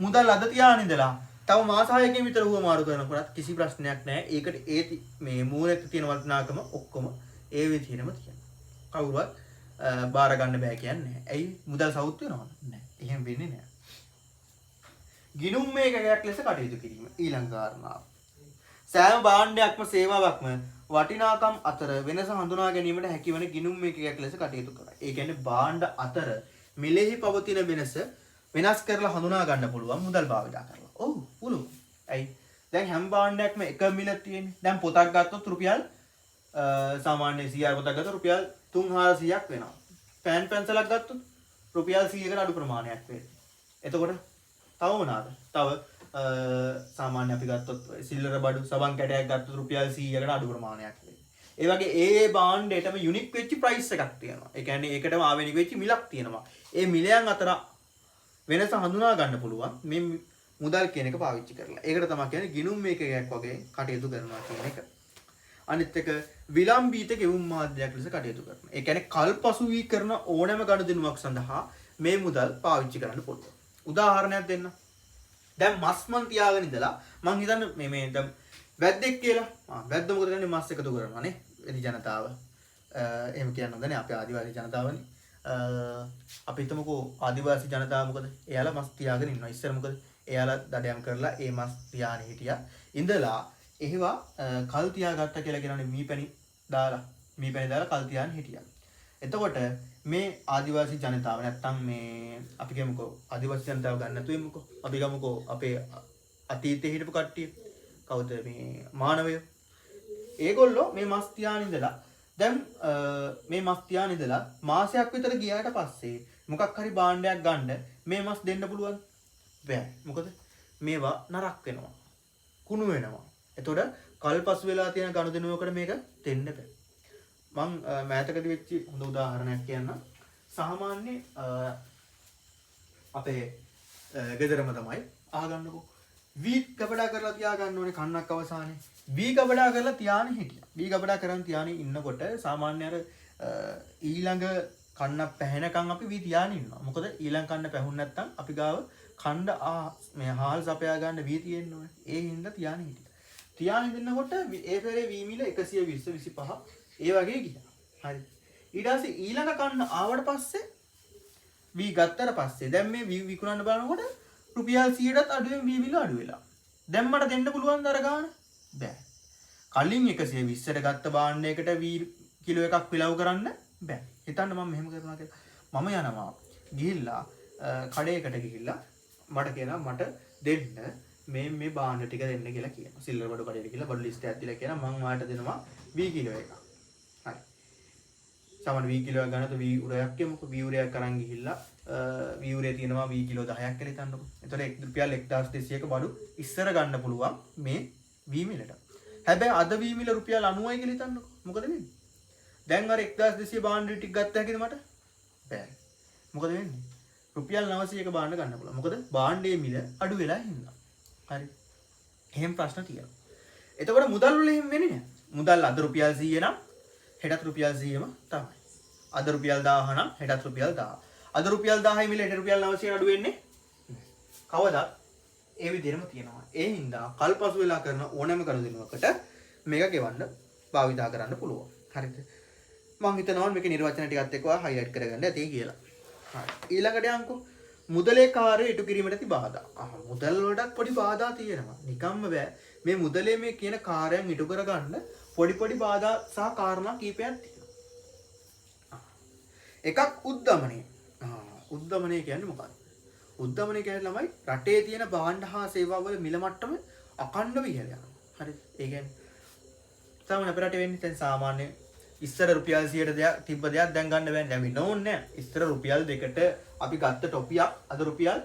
මුදල් අද තියාගෙන ඉඳලා තව මාස 6කින් විතර හුවමාරු කරනකොටත් කිසි ප්‍රශ්නයක් නෑ. ඒකට ඒ මේ මූලෙත් තියෙන වටිනාකම ඔක්කොම ඒ විදිහටම තියෙනවා. කවුරුවත් බාර ගන්න බෑ කියන්නේ නෑ. ඇයි මුදල් සවුත් වෙනවද? නෑ. එහෙම වෙන්නේ නෑ. ගිනුම් මේකයක් ලෙස කටයුතු කිරීම ඊළඟ කාරණාව. සෑම භාණ්ඩයක්ම සේවාවක්ම වටිනාකම් අතර වෙනස හඳුනා ගැනීමට හැකිවන ගිනුම් මේකයක් ලෙස කටයුතු කරයි. ඒ කියන්නේ භාණ්ඩ අතර මිලෙහි පවතින වෙනස වෙනස් කරලා හඳුනා ගන්න පුළුවන් මුදල් භාවිතා කරලා. ඔව් පුළුවන්. ඇයි? දැන් හැම භාණ්ඩයක්ම එක මිල තියෙන්නේ. දැන් පොතක් ගත්තොත් රුපියල් සාමාන්‍ය CR පොතක් ගත්තොත් රුපියල් 300-400ක් වෙනවා. පෑන් පැන්සලක් ගත්තොත් රුපියල් 100කට අඩු ප්‍රමාණයක් වෙනවා. එතකොට තව මොනවාද? තව සාමාන්‍ය අපි ගත්තොත් සිල්ලර බඩු සබන් කැටයක් ගත්තොත් රුපියල් 100කට අඩු ප්‍රමාණයක් වෙනවා. ඒ වගේ ඒ ඒ භාණ්ඩයටම යුනික් වෙච්ච ප්‍රයිස් එකක් තියෙනවා. ඒ කියන්නේ ඒකටම ආවේනික වෙච්ච මිලක් තියෙනවා. ඒ මිලයන් අතර වෙනස හඳුනා ගන්න පුළුවන් මේ මුදල් කියන එක පාවිච්චි කරලා. ඒකට තමයි කියන්නේ ගිනුම් මේකයක් වගේ කටයුතු කරනවා කියන එක. අනිත් එක විලම්බීත ගෙවුම් මාධ්‍යයක් ලෙස කටයුතු කරනවා. ඒ කියන්නේ කල්පසු වී කරන ඕනෑම ගනුදෙනුවක් සඳහා මේ මුදල් පාවිච්චි කරන්න පුළුවන්. උදාහරණයක් දෙන්න. දැන් මස් මන් තියාගෙන ඉඳලා මං හිතන්නේ මේ මේ දැන් වැද්දෙක් කියලා. වැද්ද මොකද කරන්නේ? මස් එකතු කරනවා නේ. එදි ජනතාව. එහෙම කියන්න හොඳ නෑ. අපේ ආදිවාසී ජනතාවනේ. අපි හිතමුකෝ ආදිවාසී ජනතාව මොකද? එයාලා මස් තියාගෙන ඉන්නවා. ඉස්සර මොකද? එයාලා දඩයම් කරලා ඒ මස් තියාගෙන හිටියා. ඉඳලා ඒවා කල් තියාගත්තා කියලා කියනවනේ මීපැණි දාලා. මීපැණි දාලා කල් තියාගෙන හිටියා. එතකොට මේ ආදිවාසී ජනතාව නැත්තම් මේ අපි කියමුකෝ ආදිවාසී ජනතාව ගන්න නැතුව එමුකෝ. අපි ගමුකෝ අපේ අතීතයේ හිටපු කට්ටිය. කවුද මේ මානවයෝ? ඒගොල්ලෝ මේ මස් තියාගෙන ඉඳලා දැන් මේ මස් තියාගෙන ඉඳලා මාසයක් විතර ගියාට පස්සේ මොකක් හරි භාණ්ඩයක් ගන්න මේ මස් දෙන්න පුළුවන් බෑ. මොකද මේවා නරක වෙනවා. කුණු වෙනවා. එතකොට කල්පසු වෙලා තියෙන ගනුදෙනුවකට මේක දෙන්න බෑ. මං මෑතකදී වෙච්ච හොඳ උදාහරණයක් කියන්නම්. සාමාන්‍ය අපේ ගෙදරම තමයි අහගන්නකෝ. වී ගබඩා කරලා තියාගන්න ඕනේ කන්නක් අවසානයේ. වී ගබඩා කරලා තියාගෙන හිටියා. වී ගබඩා කරන් තියාගෙන ඉන්නකොට සාමාන්‍ය අර ඊළඟ කන්නක් පැහැෙනකන් අපි වී තියාගෙන ඉන්නවා. මොකද ඊළඟ කන්න පැහුන් නැත්තම් අපි ගාව කණ්ඩ මේ හාල් සපයා ගන්න වී තියෙන්න ඕනේ. ඒ හින්දා තියාගෙන හිටියා. තියාගෙන ඉන්නකොට ඒ පෙරේ වී මිල 120 25 ඒ වගේ ගියා. හරි. ඊට පස්සේ ඊළඟ කන්න ආවට පස්සේ වී ගත්තට පස්සේ දැන් මේ වී විකුණන්න බලනකොට රුපියල් 100ටත් අඩුවෙන් වී මිල අඩු වෙලා. දැන් මට දෙන්න පුළුවන්ද අර ගාන? බෑ. කලින් 120ට ගත්ත භාණ්ඩයකට වී කිලෝ එකක් විලව් කරන්න බෑ. හිතන්න මම මෙහෙම කරනවා කියලා. මම යනවා ගිහිල්ලා කඩේකට ගිහිල්ලා මට කියනවා මට දෙන්න මේ මේ භාණ්ඩ ටික දෙන්න කියලා කියනවා. සිල්වර් බඩු කඩේට කියලා බඩු ලිස්ට් එකක් දීලා කියනවා මං ඔයාලට දෙනවා වී කිලෝ එකක්. හරි. සාමාන්‍ය වී කිලෝ එකක් ගන්නත් වී උරයක් කියමුකෝ. වී උරයක් අරන් ගිහිල්ලා වී උරේ තියෙනවා වී කිලෝ 10ක් කියලා හිතන්නකෝ. එතකොට රුපියල් 1200ක බඩු ඉස්සර ගන්න පුළුවන් මේ වී මිලට. හැබැයි අද වී මිල රුපියල් 90යි කියලා හිතන්නකෝ. මොකද වෙන්නේ? දැන් අර 1200 භාණ්ඩ ටික ගත්ත හැකිද මට? බෑ. මොකද වෙන්නේ? රුපියල් 900ක භාණ්ඩ ගන්න පුළුවන්. මොකද භාණ්ඩයේ මිල අඩු වෙලා හින්දා. හරි. එහෙම ප්‍රශ්න තියෙනවා. එතකොට මුදල් වල එහෙම වෙන්නේ නෑ. මුදල් අද රුපියල් 100 නම් හෙටත් රුපියල් 100ම තමයි. අද රුපියල් 1000 නම් හෙටත් රුපියල් 1000. අද රුපියල් 1000 මිල හෙට රුපියල් 900 අඩු වෙන්නේ නෑ. කවදාත් ඒ විදිහටම තියෙනවා. ඒ හින්දා කල්පසු වෙලා කරන ඕනෑම ගනුදෙනුවකට මේක ගෙවන්න භාවිතා කරන්න පුළුවන්. හරිද? මං හිතනවා මේකේ නිර්වචන ටිකත් එක්ක ඔයා හයිලයිට් කරගන්න ඇති කියලා. හරි. ඊළඟට යන්කෝ. මුදලේ කාර්ය ඉටු කිරීමට ඇති බාධා. මුදල් වලටත් පොඩි බාධා තියෙනවා. නිකම්ම බෑ. මේ මුදලේ මේ කියන කාර්යයන් ඉටු කරගන්න පොඩි පොඩි බාධා සහ කාරණා කීපයක් තියෙනවා. එකක් උද්දමනය. උද්දමනය කියන්නේ මොකක්ද? උද්දමනය කියන්නේ ළමයි රටේ තියෙන භාණ්ඩ හා සේවා වල මිල මට්ටම අඛණ්ඩව ඉහළ යනවා. හරිද? ඒ කියන්නේ සාමාන්‍ය අපේ රටේ වෙන්නේ දැන් සාමාන්‍ය ඉස්සර රුපියල් 100ට දෙයක් තිබ්බ දෙයක් දැන් ගන්න බෑනේ. දැන් වෙන්න ඕනේ නෑ. ඉස්සර රුපියල් 2ට අපි ගත්ත ටොපියක් අද රුපියල්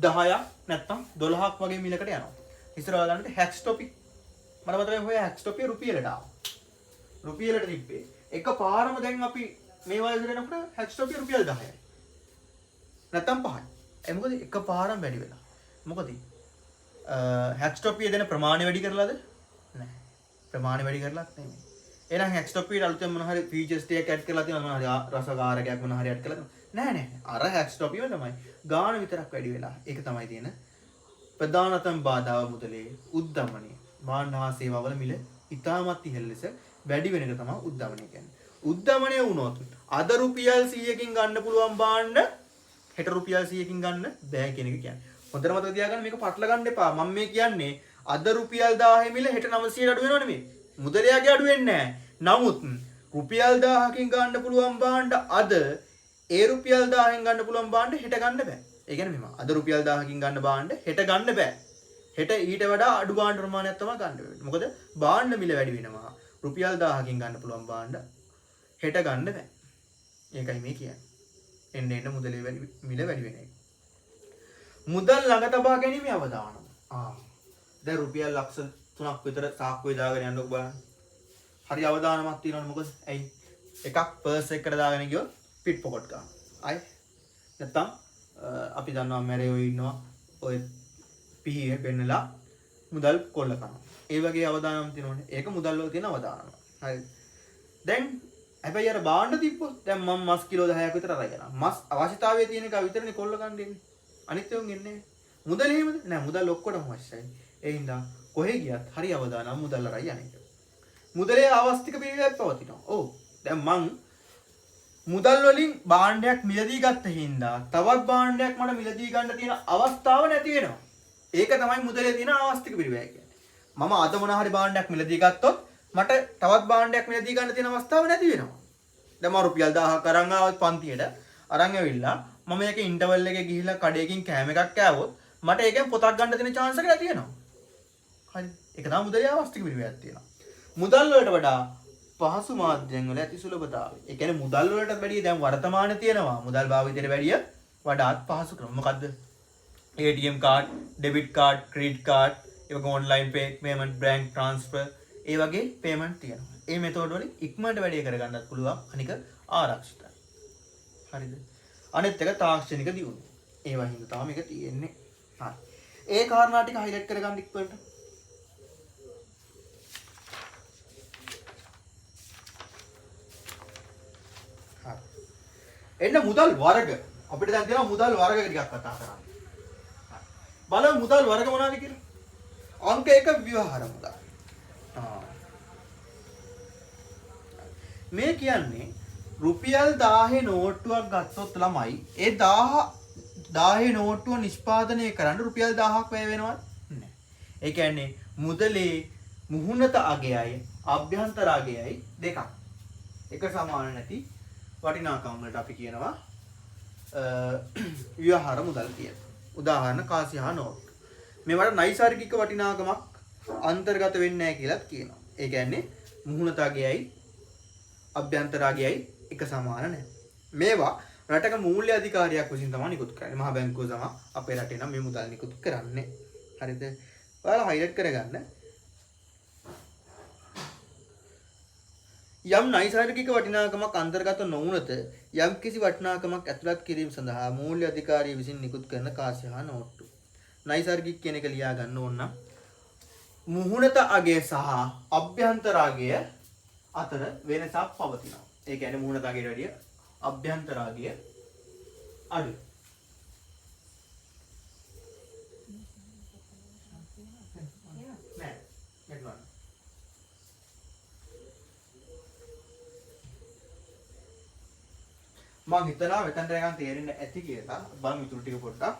10ක් නැත්තම් 12ක් වගේ මිලකට යනවා. ඉස්සර ඔයාලන්ට හැක්ස් ටොපි මට මතකයි ඔය හැක්ස් ටොපිය රුපියලට ආවා. රුපියලට තිබ්බේ. එක පාරම දැන් අපි මේ වයසට එනකොට හැක්ස් ටොපිය රුපියල් 10යි. නැත්තම් 5යි. ඒ මොකද එක පාරම වැඩි වෙලා. මොකද හැක්ස් ටොපිය දෙන ප්‍රමාණය වැඩි කරලාද? නෑ. ප්‍රමාණය වැඩි කරලත් නෙමෙයි. එහෙනම් හැක්ස් ටොපියට අලුතෙන් මොන හරි ෆීචර්ස් ටිකක් ඇඩ් කරලා තියෙනවද? මොන හරි රසකාරකයක් මොන හරි ඇඩ් කරලා තියෙනවද? නෑ නෑ. අර හැක්ස් ටොපියම තමයි. ගාන විතරක් වැඩි වෙලා. ඒක තමයි තියෙන ප්‍රධානතම බාධාව මුදලේ උද්දමනය. භාණ්ඩ හා සේවාවල මිල ඉතාමත් ඉහළ ලෙස වැඩි වෙන එක තමයි උද්දමනය කියන්නේ. උද්දමනය වුණොත් අද රුපියල් 100කින් ගන්න පුළුවන් භාණ්ඩ හෙට රුපියල් 100කින් ගන්න බෑ කියන එක කියන්නේ. හොඳට මතක තියාගන්න මේක පටල ගන්න එපා. මම මේ කියන්නේ අද රුපියල් 1000 මිල හෙට 900ට අඩු වෙනව නෙමෙයි. මුදලයාගේ අඩු වෙන්නේ නෑ. නමුත් රුපියල් 1000කින් ගන්න පුළුවන් භාණ්ඩ අද ඒ රුපියල් 1000න් ගන්න පුළුවන් භාණ්ඩ හෙට ගන්න බෑ. ඒ කියන්නේ මෙහෙම අද රුපියල් 1000කින් ගන්න භාණ්ඩ හෙට ගන්න බෑ. හෙට ඊට වඩා අඩු භාණ්ඩ ප්‍රමාණයක් තමයි ගන්න වෙන්නේ. මොකද භාණ්ඩ මිල වැඩි වෙනවා. රුපියල් 1000කින් ගන්න පුළුවන් භාණ්ඩ හෙට ගන්න බෑ. ඒකයි මේ කියන්නේ. එන්න එන්න මුදලේ මිල වැඩි වෙන එක. මුදල් ළඟ තබා ගැනීම අවදානම. දැන් රුපියල් ලක්ෂ 3ක් විතර සාක්කුවේ දාගෙන යන්නකො බලන්න. හරි අවදානමක් තියෙනවනේ. මොකද ඇයි? එකක් පර්ස් එකකට දාගෙන ගියොත් පිට් පොකට් ගන්නවා. ආයි නැත්තම් අපි දන්නවා මැරයෝ ඉන්නවා ඔය පිහිය පෙන්නලා මුදල් කොල්ල කනවා. ඒ වගේ අවදානම් තියෙනවනේ. ඒක මුදල් වල තියෙන අවදානම. හරි. දැන් හැබැයි අර භාණ්ඩ තිබ්බොත් දැන් මම මස් කිලෝ 10ක් විතර අරගෙන යනවා. මස් අවශ්‍යතාවය තියෙන එක විතරනේ කොල්ල ගන්න එන්නේ. අනිත් ඒවා එන්නේ නෑ. මුදල් එහෙමද? නෑ, මුදල් ඔක්කොටම අවශ්‍යයි. ඒ හින්දා කොහෙ ගියත් හරි අවදානම් මුදල් අරයි යන එක. මුදලේ ආවස්තික පිළිවෙලක් පවතිනවා. ඔව්. දැන් මං මුදල් වලින් භාණ්ඩයක් මිලදී ගත්ත හින්දා තවත් භාණ්ඩයක් මට මිලදී ගන්න තියෙන අවස්ථාව නැති වෙනවා. ඒක තමයි මුදලේ තියෙන ආවස්තික පිළිවෙල කියන්නේ. මම අද මොන හරි භාණ්ඩයක් මිලදී ගත්තොත් මට තවත් භාණ්ඩයක් මිලදී ගන්න තියෙන අවස්ථාව නැති වෙනවා. දැන් මම රුපියල් 1000ක් අරන් ආවත් පන්තියට අරන් ඇවිල්ලා මම මේක ඉන්ටර්වල් එකේ ගිහිල්ලා කඩේකින් කෑම එකක් කෑවොත් මට ඒකෙන් පොතක් ගන්න තියෙන චාන්ස් එක නැති වෙනවා. හරි. ඒක තමයි මුදලේ ආවස්තික පිළිවෙලක් තියෙනවා. මුදල් වලට වඩා පහසු මාධ්‍යයන් වල ඇති සුලභතාවය. ඒ කියන්නේ මුදල් වලට වැඩිය දැන් වර්තමාන තියෙනවා. මුදල් භාවිතයට වැඩිය වඩාත් පහසු ක්‍රම. මොකද්ද? ATM card, debit card, credit card, ඒ වගේ online payment, bank transfer, ඒ වගේ පේමන්ට් තියෙනවා. ඒ මෙතෝඩ් වලින් ඉක්මනට වැඩේ කරගන්නත් පුළුවන්. අනික ආරක්ෂිතයි. හරිද? අනිත් එක තාක්ෂණික දියුණුව. ඒවා හින්දා තමයි මේක තියෙන්නේ. හරි. ඒ කාරණා ටික හයිලයිට් කරගන්න ඉක්මනට. හරි. එන්න මුදල් වර්ග. අපිට දැන් තියෙනවා මුදල් වර්ග ටිකක් කතා කරන්න. හරි. බලමු මුදල් වර්ග මොනවද කියලා. අංක 1 ව්‍යවහාර මුදල්. මේ කියන්නේ රුපියල් 1000 නෝට්ටුවක් ගත්තොත් ළමයි ඒ 1000 නෝට්ටුව නිෂ්පාදනය කරන්න රුපියල් 1000ක් වැය වෙනවද? නෑ. ඒ කියන්නේ මුදලේ මුහුණත අගයයි අභ්‍යන්තර අගයයි දෙකක්. එක සමාන නැති වටිනාකම් වලට අපි කියනවා ව්‍යවහාර මුදල් කියලා. උදාහරණ කාසි හා නෝට්ටු. මේවට නයිසර්ගික වටිනාකමක් අන්තර්ගත වෙන්නේ නැහැ කියලාත් කියනවා. ඒ කියන්නේ මුහුණත අගයයි අභ්‍යන්තර අගයයි එක සමාන නැහැ. මේවා රටක මූල්‍ය අධිකාරියක් විසින් තමයි නිකුත් කරන්නේ. මහා බැංකුව තමයි අපේ රටේ නම් මේ මුදල් නිකුත් කරන්නේ. හරිද? ඔයාලා හයිලයිට් කරගන්න. යම් නයිසර්ගික වටිනාකමක් අන්තර්ගත නොවුනත යම් කිසි වටිනාකමක් ඇතුළත් කිරීම සඳහා මූල්‍ය අධිකාරිය විසින් නිකුත් කරන කාසි හා නෝට්ටු. නයිසර්ගික කියන එක ලියා ගන්න ඕන නම් මුහුණත අගය සහ අභ්‍යන්තර අගය අතර වෙනසක් පවතිනවා. ඒ කියන්නේ මුහුණත අගයට වැඩිය අභ්‍යන්තර අගය අඩුයි. නෑ ගැටලුවක්. මං හිතනවා මෙතනට නිකන් තේරෙන්න ඇති කියලා. බලමු ඉතුරු ටික පොඩ්ඩක්.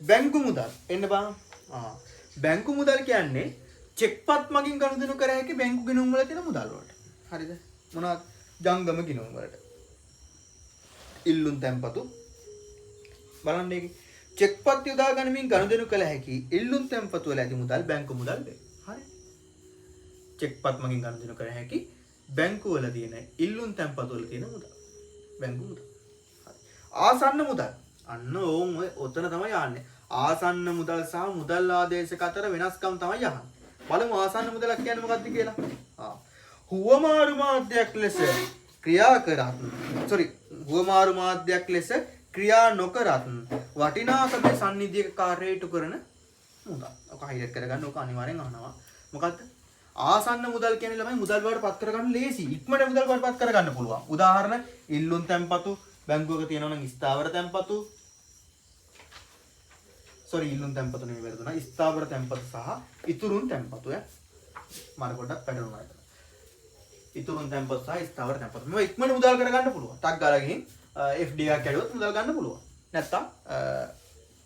බැංකු මුදල් එන්න බලන්න. බැංකු මුදල් කියන්නේ චෙක්පත් මගින් ගනුදෙනු කර හැකි බැංකු ගිණුම් වල තියෙන මුදල් වලට. හරිද? මොනවද? ජංගම ගිණුම් වලට. ඉල්ලුම් තැන්පතු. බලන්න ඒකේ. චෙක්පත් යොදා ගනිමින් ගනුදෙනු කළ හැකි ඉල්ලුම් තැන්පතු වල ඇති මුදල් බැංකු මුදල් වේ. හරි. චෙක්පත් මගින් ගනුදෙනු කර හැකි බැංකු වල තියෙන ඉල්ලුම් තැන්පතු වල තියෙන මුදල්. බැංකු මුදල්. හරි. ආසන්න මුදල්. අන්න ඕන් ඔය ඔතන තමයි යන්නේ. ආසන්න මුදල් සහ මුදල් ආදේශක අතර වෙනස්කම් තමයි අහන්නේ. බලමු ආසන්න මුදලක් කියන්නේ මොකක්ද කියලා. හුවමාරු මාධ්‍යයක් ලෙස ක්‍රියා කරත්, සෝරි, හුවමාරු මාධ්‍යයක් ලෙස ක්‍රියා නොකරත් වටිනාකමේ සන්නිධියක කාර්යය ඉටු කරන මුදල්. ඔක හයිලයිට් කරගන්න, ඔක අනිවාර්යෙන් අහනවා. මොකද්ද? ආසන්න මුදල් කියන්නේ ළමයි මුදල් බවට පත් කරගන්න ලේසි. ඉක්මනට මුදල් බවට පත් කරගන්න පුළුවන්. උදාහරණ ඉල්ලුම් තැන්පතු, බැංකුවක තියෙනවා නම් ස්ථාවර තැන්පතු, සෝරි ඉල්ලුම් තැන්පතු නෙමෙයි වැරදුනා. ස්ථාවර තැන්පතු සහ ඉතුරුන් තැන්පතු ඈ. මර පොඩ්ඩක් පැටලුණා එතන. ඉතුරුන් තැන්පතු සහ ස්ථාවර තැන්පතු. මේවා ඉක්මනට මුදල් කරගන්න පුළුවන්. ටක් ගාලා ගිහින් FD එකක් ඇදුවොත් මුදල් ගන්න පුළුවන්. නැත්තම්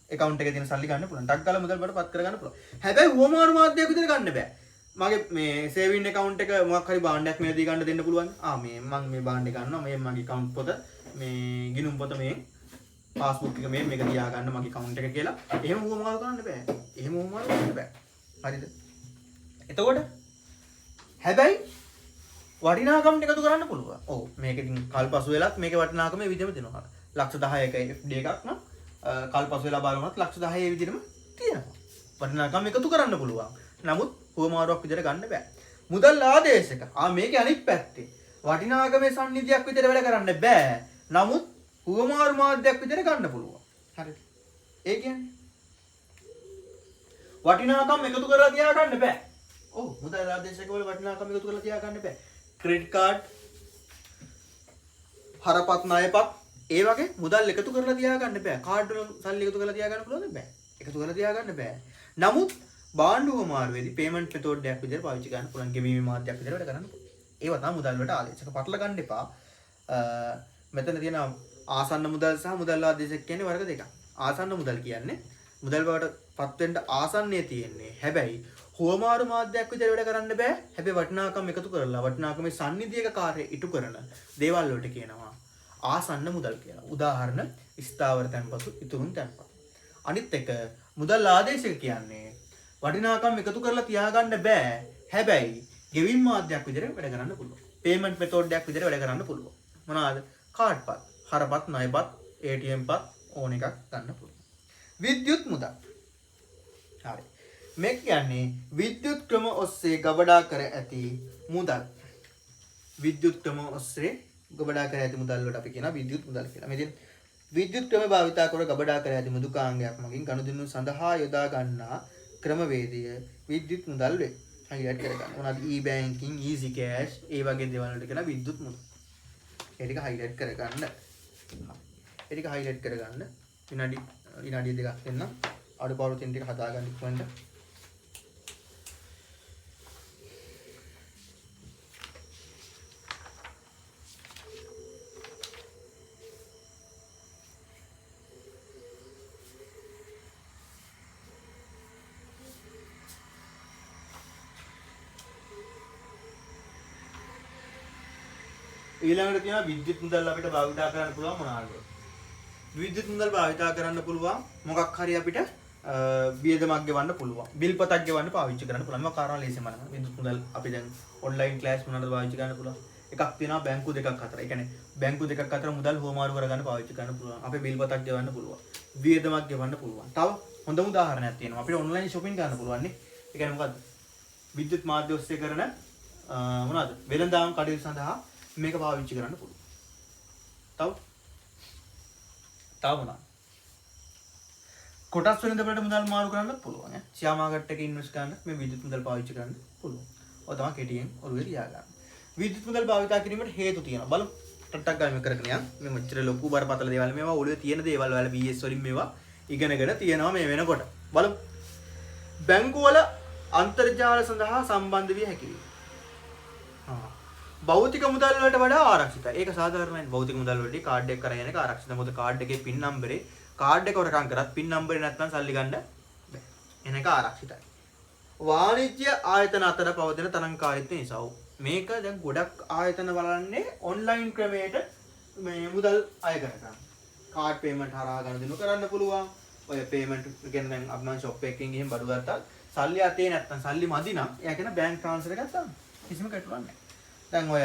ඇකවුන්ට් එකේ තියෙන සල්ලි ගන්න පුළුවන්. ටක් ගාලා මුදල් බවට පත් කරගන්න පුළුවන්. හැබැයි හුවමාරු මාධ්‍යයක් විතර ගන්න බෑ. මගේ මේ සේවින් ඇකවුන්ට් එක මොකක් හරි භාණ්ඩයක් මිලදී ගන්න දෙන්න පුළුවන්. මේ මං මේ භාණ්ඩය ගන්නවා. මේ මගේ ඇකවුන්ට් පොත, මේ ගිණුම් පොත, මේ පාස්බුක් එක මේ මේක තියා ගන්න මගේ ඇකවුන්ට් එක කියලා. එහෙම හුවමාරු කරන්න බෑ. එහෙම හුවමාරු කරන්න බෑ. හරිද? එතකොට හැබැයි වටිනාකම් එකතු කරන්න පුළුවන්. ඔව් මේක ඉතින් කල්පසු වෙලත් මේකේ වටිනාකම මේ විදිහම දෙනවා. ලක්ෂ 10ක FD එකක් නම් කල්පසු වෙලා බලනවත් ලක්ෂ 10 ඒ විදිහටම තියෙනවා. වටිනාකම් එකතු කරන්න පුළුවන්. නමුත් හුවමාරුවක් විදිහට ගන්න බෑ. මුදල් ආදේශක. මේකේ අනිත් පැත්තේ වටිනාකමේ සන්නිධියක් විදිහට වැඩ කරන්න බෑ. නමුත් හුවමාරු මාධ්‍යයක් විදිහට ගන්න පුළුවන්. හරිද? ඒ කියන්නේ වටිනාකම් එකතු කරලා තියාගන්න බෑ. ඔව් මුදල් ආදේශක වල වටිනාකම් එකතු කරලා තියාගන්න බෑ. ක්‍රෙඩිට් කාඩ්, හරපත් ණයපත් ඒ වගේ මුදල් එකතු කරලා තියාගන්න බෑ. කාඩ් වල සල්ලි එකතු කරලා තියාගන්න පුළුවන්ද? බෑ. එකතු කරලා තියාගන්න බෑ. නමුත් භාණ්ඩ හුවමාරුවේදී පේමන්ට් මෙතෝඩ් එකක් විදිහට පාවිච්චි කරන්න පුළුවන්. ගෙවීමේ මාධ්‍යයක් විදිහට වැඩ කරන්න පුළුවන්. ඒවා තමයි මුදල් වලට ආදේශක. පටල ගන්න එපා. මෙතන තියෙන ආසන්න මුදල් සහ මුදල් ආදේශක කියන්නේ වර්ග දෙකක්. ආසන්න මුදල් කියන්නේ මුදල් බවට පත් වෙන්න ආසන්නයේ තියෙන්නේ. හැබැයි හුවමාරු මාධ්‍යයක් විදිහට වැඩ කරන්න බෑ. හැබැයි වටිනාකම් එකතු කරලා වටිනාකමේ සන්නිධියක කාර්යය ඉටු කරන දේවල් වලට කියනවා ආසන්න මුදල් කියලා. උදාහරණ ස්ථාවර තැන්පතු, ඉතුරුන් තැන්පතු. අනිත් එක මුදල් ආදේශක කියන්නේ වටිනාකම් එකතු කරලා තියාගන්න බෑ. හැබැයි ගෙවීම් මාධ්‍යයක් විදිහට වැඩ කරන්න පුළුවන්. පේමන්ට් මෙතෝඩ් එකක් විදිහට වැඩ කරන්න පුළුවන්. මොනවාද? කාඩ් පත්, හරපත්, ණයපත්, ATM පත් ඕන එකක් ගන්න පුළුවන්. විද්‍යුත් මුදල්. හරි. මේ කියන්නේ විද්‍යුත් ක්‍රම ඔස්සේ ගබඩා කර ඇති මුදල්. විද්‍යුත් ක්‍රම ඔස්සේ ගබඩා කර ඇති මුදල් වලට අපි කියනවා විද්‍යුත් මුදල් කියලා. මේ විද්‍යුත් ක්‍රම භාවිතා කර ගබඩා කර ඇති මෘදුකාංගයක් මගින් ගනුදෙනු සඳහා යොදා ගන්නා ක්‍රමවේදය විද්‍යුත් මුදල් වේ. හයිලයිට් කරගන්න. මොනවාද? E-banking, easy cash ඒ වගේ දේවල් වලට කියනවා විද්‍යුත් මුදල්. ඒ ටික හයිලයිට් කරගන්න. ඒ ටික හයිලයිට් කරගන්න. විනාඩි දෙකක් දෙන්න. අඩුපාඩු තියෙන ටික හදාගන්න ඉක්මනට. ඊළඟට තියෙනවා විද්‍යුත් මුදල් අපිට භාවිතා කරන්න පුළුවන් මොනවාද? විද්‍යුත් මුදල් භාවිතා කරන්න පුළුවන් මොකක් හරි අපිට වියදමක් ගෙවන්න පුළුවන්. බිල්පතක් ගෙවන්න පාවිච්චි කරන්න පුළුවන්. මේවා කාරණා ලේසියෙන් බලන්න. විද්‍යුත් මුදල් අපි දැන් ඔන්ලයින් ක්ලාස් මොනවාද පාවිච්චි කරන්න පුළුවන්. එකක් තියෙනවා බැංකු දෙකක් අතර. ඒ කියන්නේ බැංකු දෙකක් අතර මුදල් හුවමාරු කරගන්න පාවිච්චි කරන්න පුළුවන්. අපේ බිල්පතක් ගෙවන්න පුළුවන්. වියදමක් ගෙවන්න පුළුවන්. තව හොඳම උදාහරණයක් තියෙනවා. අපිට ඔන්ලයින් ෂොපින් කරන්න පුළුවන් නේ. ඒ කියන්නේ මොකද්ද? විද්‍යුත් මාධ්‍ය ඔස්සේ කරන මොනවද? වෙළඳාම් කටයුතු සඳහා මේක පාවිච්චි කරන්න පුළුවන්. තව තව මොනවද? කොටස් වෙළඳපොළට මුදල් මාරු කරන්නත් පුළුවන් ඈ. ෂෙයා මාකට් එකේ ඉන්වෙස්ට් කරන්න මේ විද්‍යුත් මුදල් පාවිච්චි කරන්න පුළුවන්. ඔය තමයි කෙටියෙන් ඔළුවේ තියාගන්න. විද්‍යුත් මුදල් භාවිතා කිරීමට හේතු තියෙනවා. බලමු. ටක් ගාලා මේ කරගෙන යන්. මේ මෙච්චර ලොකු බරපතල දේවල් මේවා ඔළුවේ තියෙන දේවල් ඔයාලා BS වලින් මේවා ඉගෙනගෙන තියෙනවා මේ වෙනකොට. බලමු. බැංකු වල අන්තර්ජාල සඳහා සම්බන්ධ විය හැකියි. භෞතික මුදල් වලට වඩා ආරක්ෂිතයි. ඒක සාධාරණයි. භෞතික මුදල් වලදී කාඩ් එක කරගෙන යන එක ආරක්ෂිතයි. මොකද කාඩ් එකේ පින් නම්බරේ කාඩ් එක හොරකම් කරත් පින් නම්බරේ නැත්නම් සල්ලි ගන්න බෑ. එන එක ආරක්ෂිතයි. වාණිජ්‍ය ආයතන අතර පවතින තරඟකාරීත්වය නිසා. මේක දැන් ගොඩක් ආයතන බලන්නේ ඔන්ලයින් ක්‍රමයට මේ මුදල් අය කරගන්න. කාඩ් පේමන්ට් හරහා ගනුදෙනු කරන්න පුළුවන්. ඔය පේමන්ට් කියන්නේ දැන් අපි මං ෂොප් එකකින් ගිහින් බඩු ගත්තා. සල්ලි අතේ නැත්නම් සල්ලි මදි නම් එයා කියන බැංක් ට්‍රාන්ස්ෆර් එකක් දාන්න. කිසිම ගැටලුවක් නැහැ. දැන් ඔය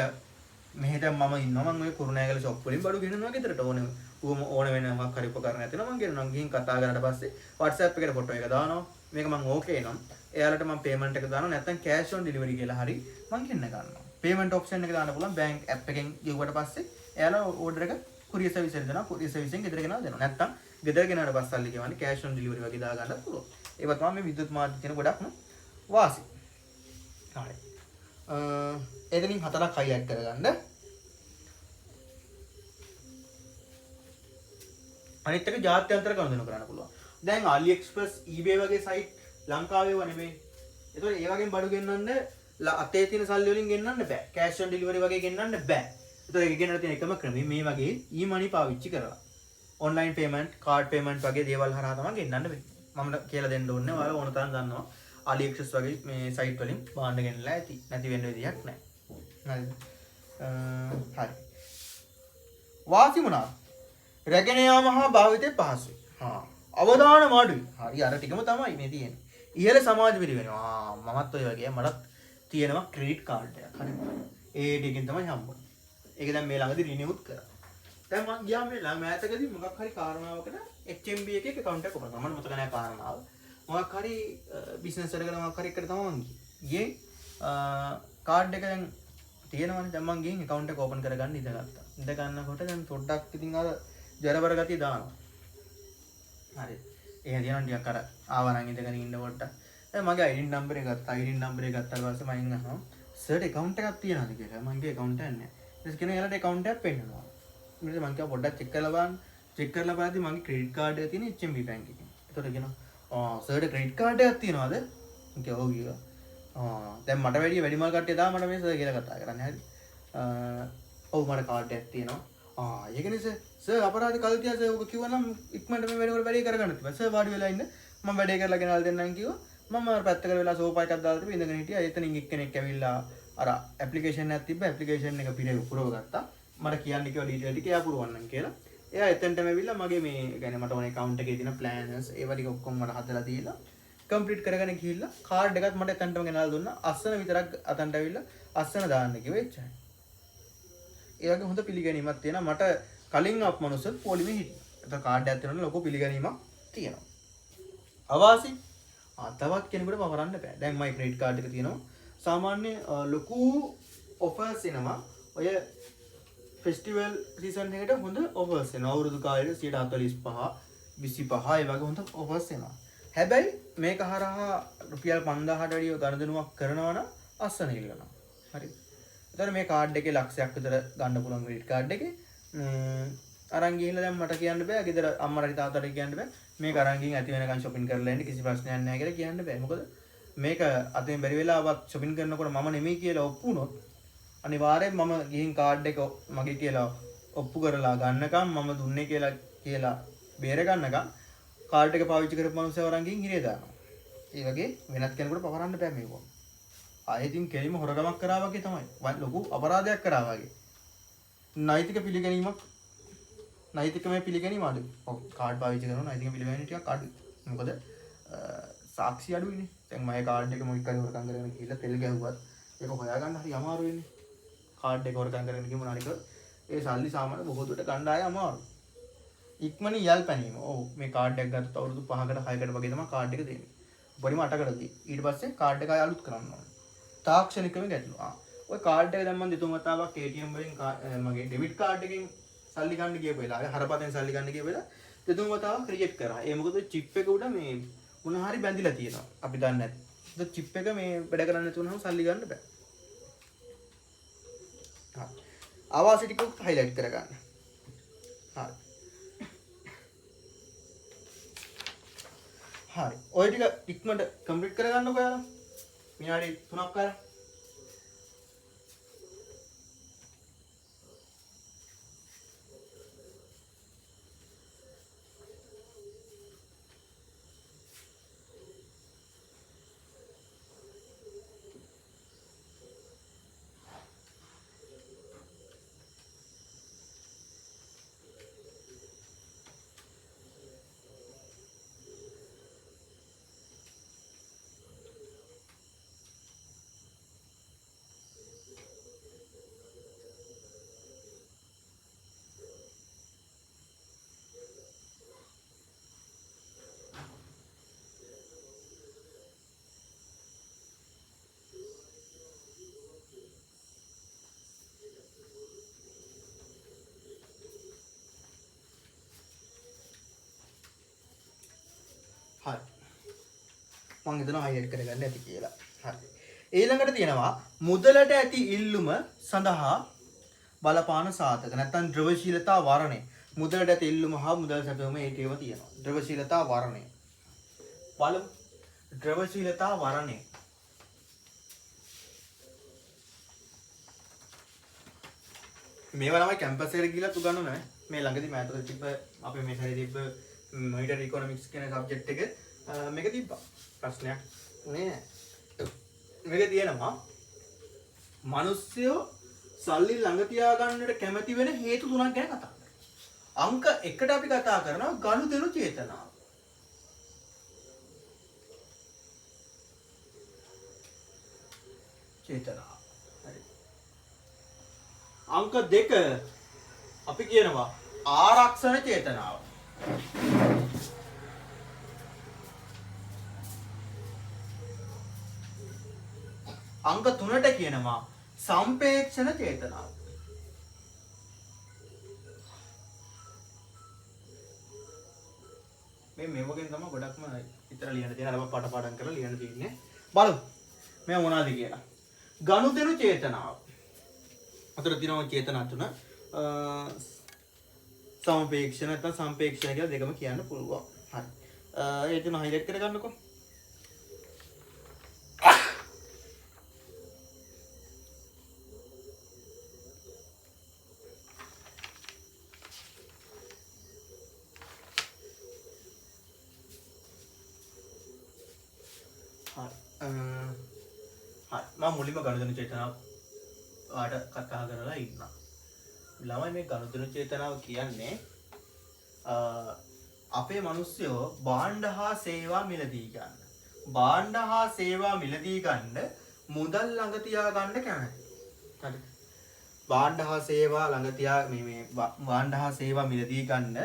මෙහෙ දැන් මම ඉන්නවා මං ඔය කුරුණෑගල ෂොප් වලින් බඩු ගෙනනවා ගෙදරට ඕනේ. ඌම ඕන වෙන මොකක් හරි උපකරණයක් තියෙනවා මං ගෙනනවා. ගිහින් කතා කරාට පස්සේ WhatsApp එකට ෆොටෝ එක දානවා. මේක මං ඕකේ නම් එයාලට මං පේමන්ට් එක දානවා. නැත්නම් කෑෂ් ඔන් ඩෙලිවරි කියලා හරි මං ගෙන්න ගන්නවා. පේමන්ට් ඔප්ෂන් එක දාන්න පුළුවන් බැංක් ඇප් එකෙන් ගෙව්වට පස්සේ එයාලා ඕඩර් එක කුරියර් සර්විස් එකට දෙනවා. කුරියර් සර්විස් එකෙන් ගෙදර ගෙනල්ලා දෙනවා. නැත්නම් ගෙදර ගෙනාට පස්සේ සල්ලි ගෙවන්නේ කෑෂ් ඔන් ඩෙලිවරි වගේ දා ගන්නත් පුළුවන්. ඒවා තමයි මේ විද්‍යුත් මාධ්‍ය තියෙන ගොඩක්ම වාසි. හරි. එතනින් හතරක් හයිලයිට් කරගන්න. අනිත් එක ජාත්‍යන්තර ගනුදෙනු කරන්න පුළුවන්. දැන් AliExpress, eBay වගේ සයිට් ලංකාවේ ඒවා නෙමෙයි. ඒතකොට ඒ වගේම බඩු ගෙන්නන්න අතේ තියෙන සල්ලි වලින් ගෙන්නන්න බෑ. කෑෂ් ඔන් ඩෙලිවරි වගේ ගෙන්නන්න බෑ. ඒතකොට ඒක ගෙන්නන්න තියෙන එකම ක්‍රමය මේ වගේ e-money පාවිච්චි කරලා. ඔන්ලයින් පේමන්ට්, කාඩ් පේමන්ට් වගේ දේවල් හරහා තමයි ගෙන්නන්න වෙන්නේ. මම කියලා දෙන්න ඕනේ ඔයාලා ඕන තරම් දන්නවා. AliExpress වගේ මේ සයිට් වලින් භාණ්ඩ ගෙන්නලා ඇති. නැති වෙන්න විදියක් නැහැ. හරිද? හරි. වාසි මොනවාද? රැගෙන යාම හා භාවිතය පහසුයි. හා. අවදානම අඩුයි. හරි අර ටිකම තමයි මේ තියෙන්නේ. ඉහළ සමාජ පිරිවෙන. ආ මමත් ඔය වගේ මටත් තියෙනවා ක්‍රෙඩිට් කාඩ් එකක්. හරි. ඒ ටිකෙන් තමයි හම්බුනේ. ඒක දැන් මේ ළඟදී රිනිවුත් කරා. දැන් මං ගියා මේ ළඟ මෑතකදී මොකක් හරි කාරණාවකට HMB එකේ ඇකවුන්ට් එකක් ඕපන් කරා. මට මතක නෑ කාරණාව. මොකක් හරි බිස්නස් වැඩ කරන මොකක් හරි එකට තමයි මං ගියේ. ගියේ කාඩ් එක දැන් තියෙනවනේ. දැන් මං ගිහින් ඇකවුන්ට් එක ඕපන් කරගන්න ඉඳගත්තා. ඉඳ ගන්නකොට දැන් පොඩ්ඩක් ඉතින් අර ජරබර ගතිය දානවා. හරි. එහෙම තියෙනවා ටිකක් අර ආවා නම් ඉඳගෙන ඉන්න පොඩ්ඩක්. දැන් මගේ අයිඩි නම්බර් එක ගත්තා. අයිඩි නම්බර් එක ගත්තාට පස්සේ මං අහනවා සර්ට ඇකවුන්ට් එකක් තියනවද කියලා. මං කිව්වා ඇකවුන්ට් එකක් නෑ. ඊට පස්සේ කියනවා එයාලට ඇකවුන්ට් එකක් පෙන්නනවා. ඊට පස්සේ මං කිව්වා පොඩ්ඩක් චෙක් කරලා බලන්න. චෙක් කරලා බලද්දි මගේ ක්‍රෙඩිට් කාඩ් එක තියෙන HMB bank එකේ. එතකොට කියනවා ආ සර්ට ක්‍රෙඩිට් කාඩ් එකක් තියනවද? මං කිව්වා ඔව් කිව්වා. ආ දැන් මට වැඩිය වැඩිමල් කට්ටිය තමයි මට මේ සර් කියලා කතා කරන්නේ. හරි. ඔව් මට කාඩ් එකක් තියෙනවා. ආ ඒකනේ සර්. සර් අපරාධ කල් තියා සර් ඔබ කිව්වා නම් ඉක්මනට මේ වැඩේ වල වැඩේ කරගන්න තිබ්බා. සර් වාඩි වෙලා ඉන්න මම වැඩේ කරලා ගෙනල්ලා දෙන්නම් කිව්වා. මම අර පැත්තකට වෙලා සෝෆා එකක් දාලා තිබ්බ ඉඳගෙන හිටියා. එතනින් එක්කෙනෙක් ඇවිල්ලා අර ඇප්ලිකේෂන් එකක් තිබ්බ. ඇප්ලිකේෂන් එක පිරෙව පුරව ගත්තා. මට කියන්න කිව්වා ඩීටේල් ටික එයා පුරවන්නම් කියලා. එයා එතනටම ඇවිල්ලා මගේ මේ يعني මට ඕනේ ඇකවුන්ට් එකේ තියෙන ප්ලෑනර්ස් ඒවා ටික ඔක්කොම මට හදලා දීලා කම්ප්ලීට් කරගෙන ගිහිල්ලා කාඩ් එකත් මට එතනටම ගෙනල්ලා දුන්නා. අස්සන විතරක් අතන්ට ඇවිල්ලා අස්සන දාන්න කිව්වා එච්චරයි. ඒ වගේ හොඳ පිළිගැනීමක් තියෙනවා. මට කලින් ආපු මනුස්සයත් පොලිමේ හිටියා. එතකොට කාඩ් එකක් තියෙනවනේ ලොකු පිළිගැනීමක් තියෙනවා. අවාසි තවත් කෙනෙකුට පවරන්න බෑ. දැන් මගේ ක්‍රෙඩිට් කාඩ් එක තියෙනවා. සාමාන්‍ය ලොකු ඔෆර්ස් එනවා. ඔය ෆෙස්ටිවල් සීසන් එකට හොඳ ඔෆර්ස් එනවා. අවුරුදු කාලෙට 45 25 ඒ වගේ හොඳ ඔෆර්ස් එනවා. හැබැයි මේක හරහා රුපියල් 5000ට වැඩිය ගනුදෙනුවක් කරනවා නම් අස්සන ඉල්ලනවා. හරි. එතකොට මේ කාඩ් එකේ ලක්ෂයක් විතර ගන්න පුළුවන් ක්‍රෙඩිට් කාඩ් එකේ. අරන් ගිහිල්ලා දැන් මට කියන්න බෑ ගෙදර අම්මට හරි තාත්තට හරි කියන්න බෑ මේක අරන් ගිහින් ඇති වෙනකන් ෂොපින් කරලා එන්න කිසි ප්‍රශ්නයක් නෑ කියලා කියන්න බෑ. මොකද මේක අතෙන් බැරි වෙලාවක් ෂොපින් කරනකොට මම නෙමෙයි කියලා ඔප්පු වුණොත් අනිවාර්යෙන් මම ගිහින් කාඩ් එක මගේ කියලා ඔප්පු කරලා ගන්නකම් මම දුන්නේ කියලා බේර ගන්නකම් කාඩ් එක පාවිච්චි කරපු මනුස්සයව අරන් ගිහින් හිරේ දානවා. ඒ වගේ වෙනත් කෙනෙකුට පවරන්න බෑ මේක. ආයෙ ඉතින් කෙලිම හොරගමක් කරා වගේ තමයි. ලොකු අපරාධයක් කරා වගේ. නෛතික පිළිගැනීමක් නෛතිකමය පිළිගැනීම අඩුයි. ඔව්, කාඩ් පාවිච්චි කරනවා නෛතික පිළිගැනීම ටිකක් අඩුයි. මොකද සාක්ෂි අඩුයිනේ. දැන් මගේ කාඩ් එක මොකක් හරි හොරකම් කරගෙන ගිහිල්ලා තෙල් ගැහුවත් ඒක හොයාගන්න හරි අමාරු වෙන්නේ. කාඩ් එක හොරකම් කරගෙන ගිහින් මොනාරි කරොත් ඒ සල්ලි සාමාන්‍ය බොහෝ දුරට ගන්න ආය අමාරුයි. ඉක්මනින් යල් පැනීම. ඔව්, මේ කාඩ් එක ගත්තොත් අවුරුදු 5කට 6කට වගේ තමයි කාඩ් එක දෙන්නේ. උපරිම 8කට දෙයි. ඊට පස්සේ කාඩ් එක ආය අලුත් කරන්න ඕනේ. තාක්ෂණිකම ගැටලු. ඔය කාඩ් එක දැන් මම දෙතුන් වතාවක් ATM වලින් මගේ ඩෙබිට් කාඩ් එකෙන් සල්ලි ගන්න ගියපු වෙලාවේ, හරපතෙන් සල්ලි ගන්න ගියපු වෙලාව දෙතුන් වතාවක් රිජෙක්ට් කරා. ඒ මොකද චිප් එක උඩ මේ මොන හරි බැඳිලා තියෙනවා. අපි දන්නේ නැති. ඒත් චිප් එක මේ වැඩ කරන්නේ නැති වුනහම සල්ලි ගන්න බෑ. හරි. ආවාසි ටිකක් හයිලයිට් කරගන්න. හරි. හරි. ඔය ටික ඉක්මනට කම්ප්ලීට් කරගන්නකෝ ඔයාලා. විනාඩි 3ක් අරන්. හරි. මං හිතනවා හයිලයිට් කරගන්න ඇති කියලා. හරි. ඊළඟට තියෙනවා මුදලට ඇති ඉල්ලුම සඳහා බලපාන සාධක නැත්නම් ද්‍රවශීලතා වර්ණය. මුදලට ඇති ඉල්ලුම හා මුදල් සැපයීම ඒ ටිකම තියෙනවා. ද්‍රවශීලතා වර්ණය. බලමු. ද්‍රවශීලතා වර්ණය. මේවා ළමයි කැම්පස් එකට ගිහලා උගන්වන්නේ නැහැ. මේ ළඟදී මෑතක තිබ්බ අපේ මේ සැරේ තිබ්බ මොනිටරි ඉකොනොමික්ස් කියන සබ්ජෙක්ට් එක මේක තිබ්බා. ප්‍රශ්නයක් උනේ නෑ. මේක තියෙනවා මිනිස්සුયો සල්ලි ළඟ තියාගන්නට කැමති වෙන හේතු තුනක් ගැන කතා කරනවා. අංක 1ට අපි කතා කරනවා ගනුදෙනු චේතනාව. චේතනාව. හරි. අංක 2 අපි කියනවා ආරක්ෂණ චේතනාව. අංක 3ට කියනවා සම්පේක්ෂණ චේතනාව. මේ වගේ තමයි ගොඩක්ම විතර ලියන්න තියෙන අර පාට පාඩම් කරලා ලියන්න තියෙන්නේ. බලමු මේ මොනවද කියලා. ගනුදෙනු චේතනාව. අතර තියෙනවා චේතනා තුන. සමපේක්ෂ නැත්නම් සම්පේක්ෂණ කියලා දෙකම කියන්න පුළුවන්. හරි. ඒ තුන හයිලයිට් කරගන්නකෝ. හරි. මම මුලින්ම ගනුදෙනු චේතනාව ඔයාලට කතා කරලා ඉන්නවා. ළමයි මේ ගනුදෙනු චේතනාව කියන්නේ අපේ මිනිස්සුયો භාණ්ඩ හා සේවා මිලදී ගන්න. භාණ්ඩ හා සේවා මිලදී ගන්න මුදල් ළඟ තියා ගන්න කැමති. හරි. භාණ්ඩ හා සේවා ළඟ තියා මේ මේ භාණ්ඩ හා සේවා මිලදී ගන්න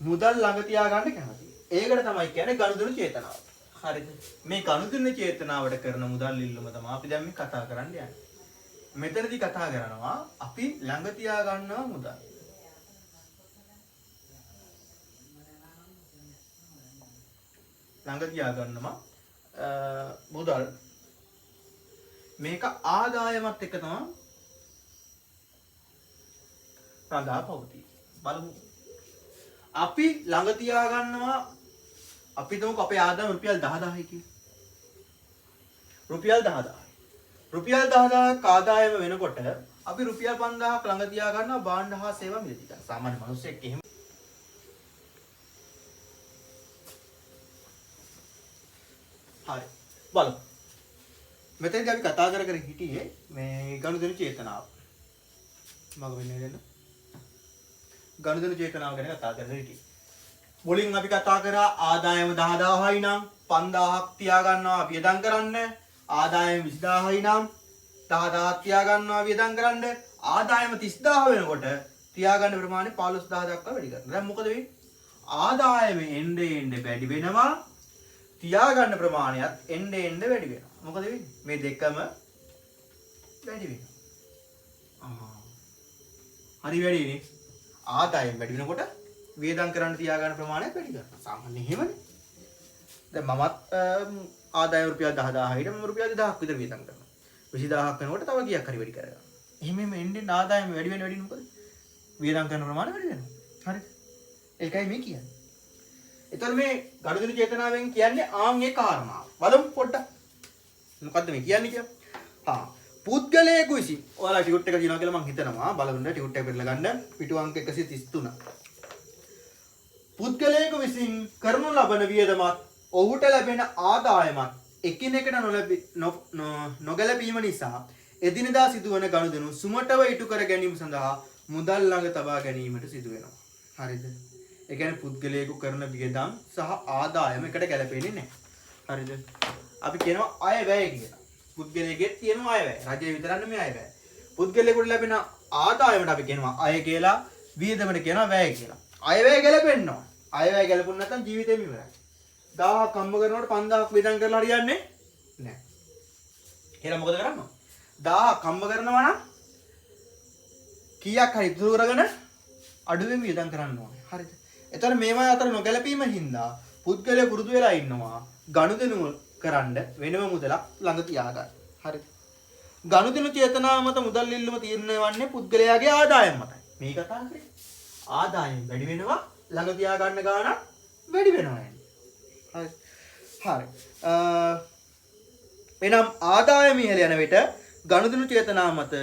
මුදල් ළඟ තියා ගන්න කැමති. ඒකට තමයි කියන්නේ ගනුදෙනු චේතනාව. හරිද? මේ ගනුදෙනු චේතනාවට කරන මුදල් ඉල්ලුම තමයි අපි දැන් මේ කතා කරන්න යන්නේ. මෙතනදී කතා කරනවා අපි ළඟ තියා ගන්නවා මුදල්. ළඟ තියා ගන්නවා මුදල්. මේක ආදායමත් එක්ක තමයි රඳා පවතී. බලමු. අපි ළඟ තියා ගන්නවා අපි තුමුක අපේ ආදායම රුපියල් 10000යි කියලා. රුපියල් 10000යි. රුපියල් 10000ක් ආදායම වෙනකොට අපි රුපියල් 5000ක් ළඟ තියා ගන්නවා භාණ්ඩ හා සේවා මිලදී ගන්න. සාමාන්‍ය මිනිස්සෙක් එහෙම හරි. බලමු. මෙතනදී අපි කතා කර කර හිටියේ මේ ගනුදෙනු චේතනාව. මග වෙන්නේ දෙන්න. ගනුදෙනු චේතනාව ගැන කතා කරලා හිටියේ. මුලින් අපි කතා කරා ආදායම 10000යි නම් 5000ක් තියාගන්නවා වියදම් කරන්න. ආදායම 20000යි නම් 10000ක් තියාගන්නවා වියදම් කරන්න. ආදායම 30000 වෙනකොට තියාගන්න ප්‍රමාණය 15000 දක්වා වැඩි කරනවා. දැන් මොකද වෙන්නේ? ආදායම එන්න එන්න වැඩි වෙනවා. තියාගන්න ප්‍රමාණයත් එන්න එන්න වැඩි වෙනවා. මොකද වෙන්නේ? මේ දෙකම වැඩි වෙනවා. හරි වැඩි නේ. ආදායම වැඩි වෙනකොට වියදම් කරන්න තියාගන්න ප්‍රමාණයත් වැඩි කරනවා. සාමාන්‍යයෙන් එහෙමනේ. දැන් මමත් ආදායම රුපියල් 10000ට මම රුපියල් 2000ක් විතර වියදම් කරනවා. 20000ක් වෙනකොට තව කීයක් හරි වැඩි කරගන්නවා. එහෙම එහෙම එන්න එන්න ආදායම වැඩි වෙන වැඩි වෙන මොකද? වියදම් කරන ප්‍රමාණය වැඩි වෙනවා. හරිද? ඒකයි මේ කියන්නේ. එතකොට මේ ගනුදෙනු චේතනාවෙන් කියන්නේ ආන් ඒ කාරණාව. බලමු පොඩ්ඩක්. මොකද්ද මේ කියන්නේ කියලා? හා පුද්ගලයෙකු විසින් ඔයාලා ටියුට් එක කියනවා කියලා මං හිතනවා. බලන්න ටියුට් එක පෙරලා ගන්න. පිටු අංක 133. පුද්ගලයෙකු විසින් කරනු ලබන වියදමත් ඔහුට ලැබෙන ආදායමත් එකිනෙකට නොගැලපීම නිසා එදිනෙදා සිදුවන ගනුදෙනු සුමටව ඉටු කර ගැනීම සඳහා මුදල් ළඟ තබා ගැනීමට සිදු වෙනවා. හරිද? ඒ කියන්නේ පුද්ගලයෙකු කරන වියදම් සහ ආදායම එකට ගැලපෙන්නේ නැහැ. හරිද? අපි කියනවා අයවැය කියලා. පුද්ගලයෙකුගේ තියෙන අයවැය. රජය විතරක් නෙමෙයි අයවැය. පුද්ගලයෙකුට ලැබෙන ආදායමට අපි කියනවා අය කියලා, වියදමට කියනවා වැය කියලා. අයවැය ගැලපෙන්න ඕන. අයවැය ගැලපුණ නැත්නම් ජීවිතේම ඉවරයි. 1000ක් හම්බ කරනකොට 5000ක් වියදම් කරලා හරියන්නේ නැහැ. එහෙනම් මොකද කරන්න ඕන? 1000ක් හම්බ කරනවා නම් කීයක් හරි ඉතුරු කරගෙන අඩුවෙන් වියදම් කරන්න ඕනේ. හරිද? එතකොට මේවා අතර නොගැලපීම හින්දා පුද්ගලයා පුරුදු වෙලා ඉන්නවා ගනුදෙනු කරන්න වෙනම මුදලක් ළඟ තියාගන්න. හරිද? ගනුදෙනු චේතනාව මත මුදල් ඉල්ලුම තීරණය වන්නේ පුද්ගලයාගේ ආදායම මතයි. මේ කතා කරේ. ආදායම වැඩි වෙනවා ළඟ තියාගන්න ගාණක් වැඩි වෙනවා යන්නේ. හරි. හරි. එනම් ආදායම ඉහළ යන විට ගනුදෙනු චේතනාව මත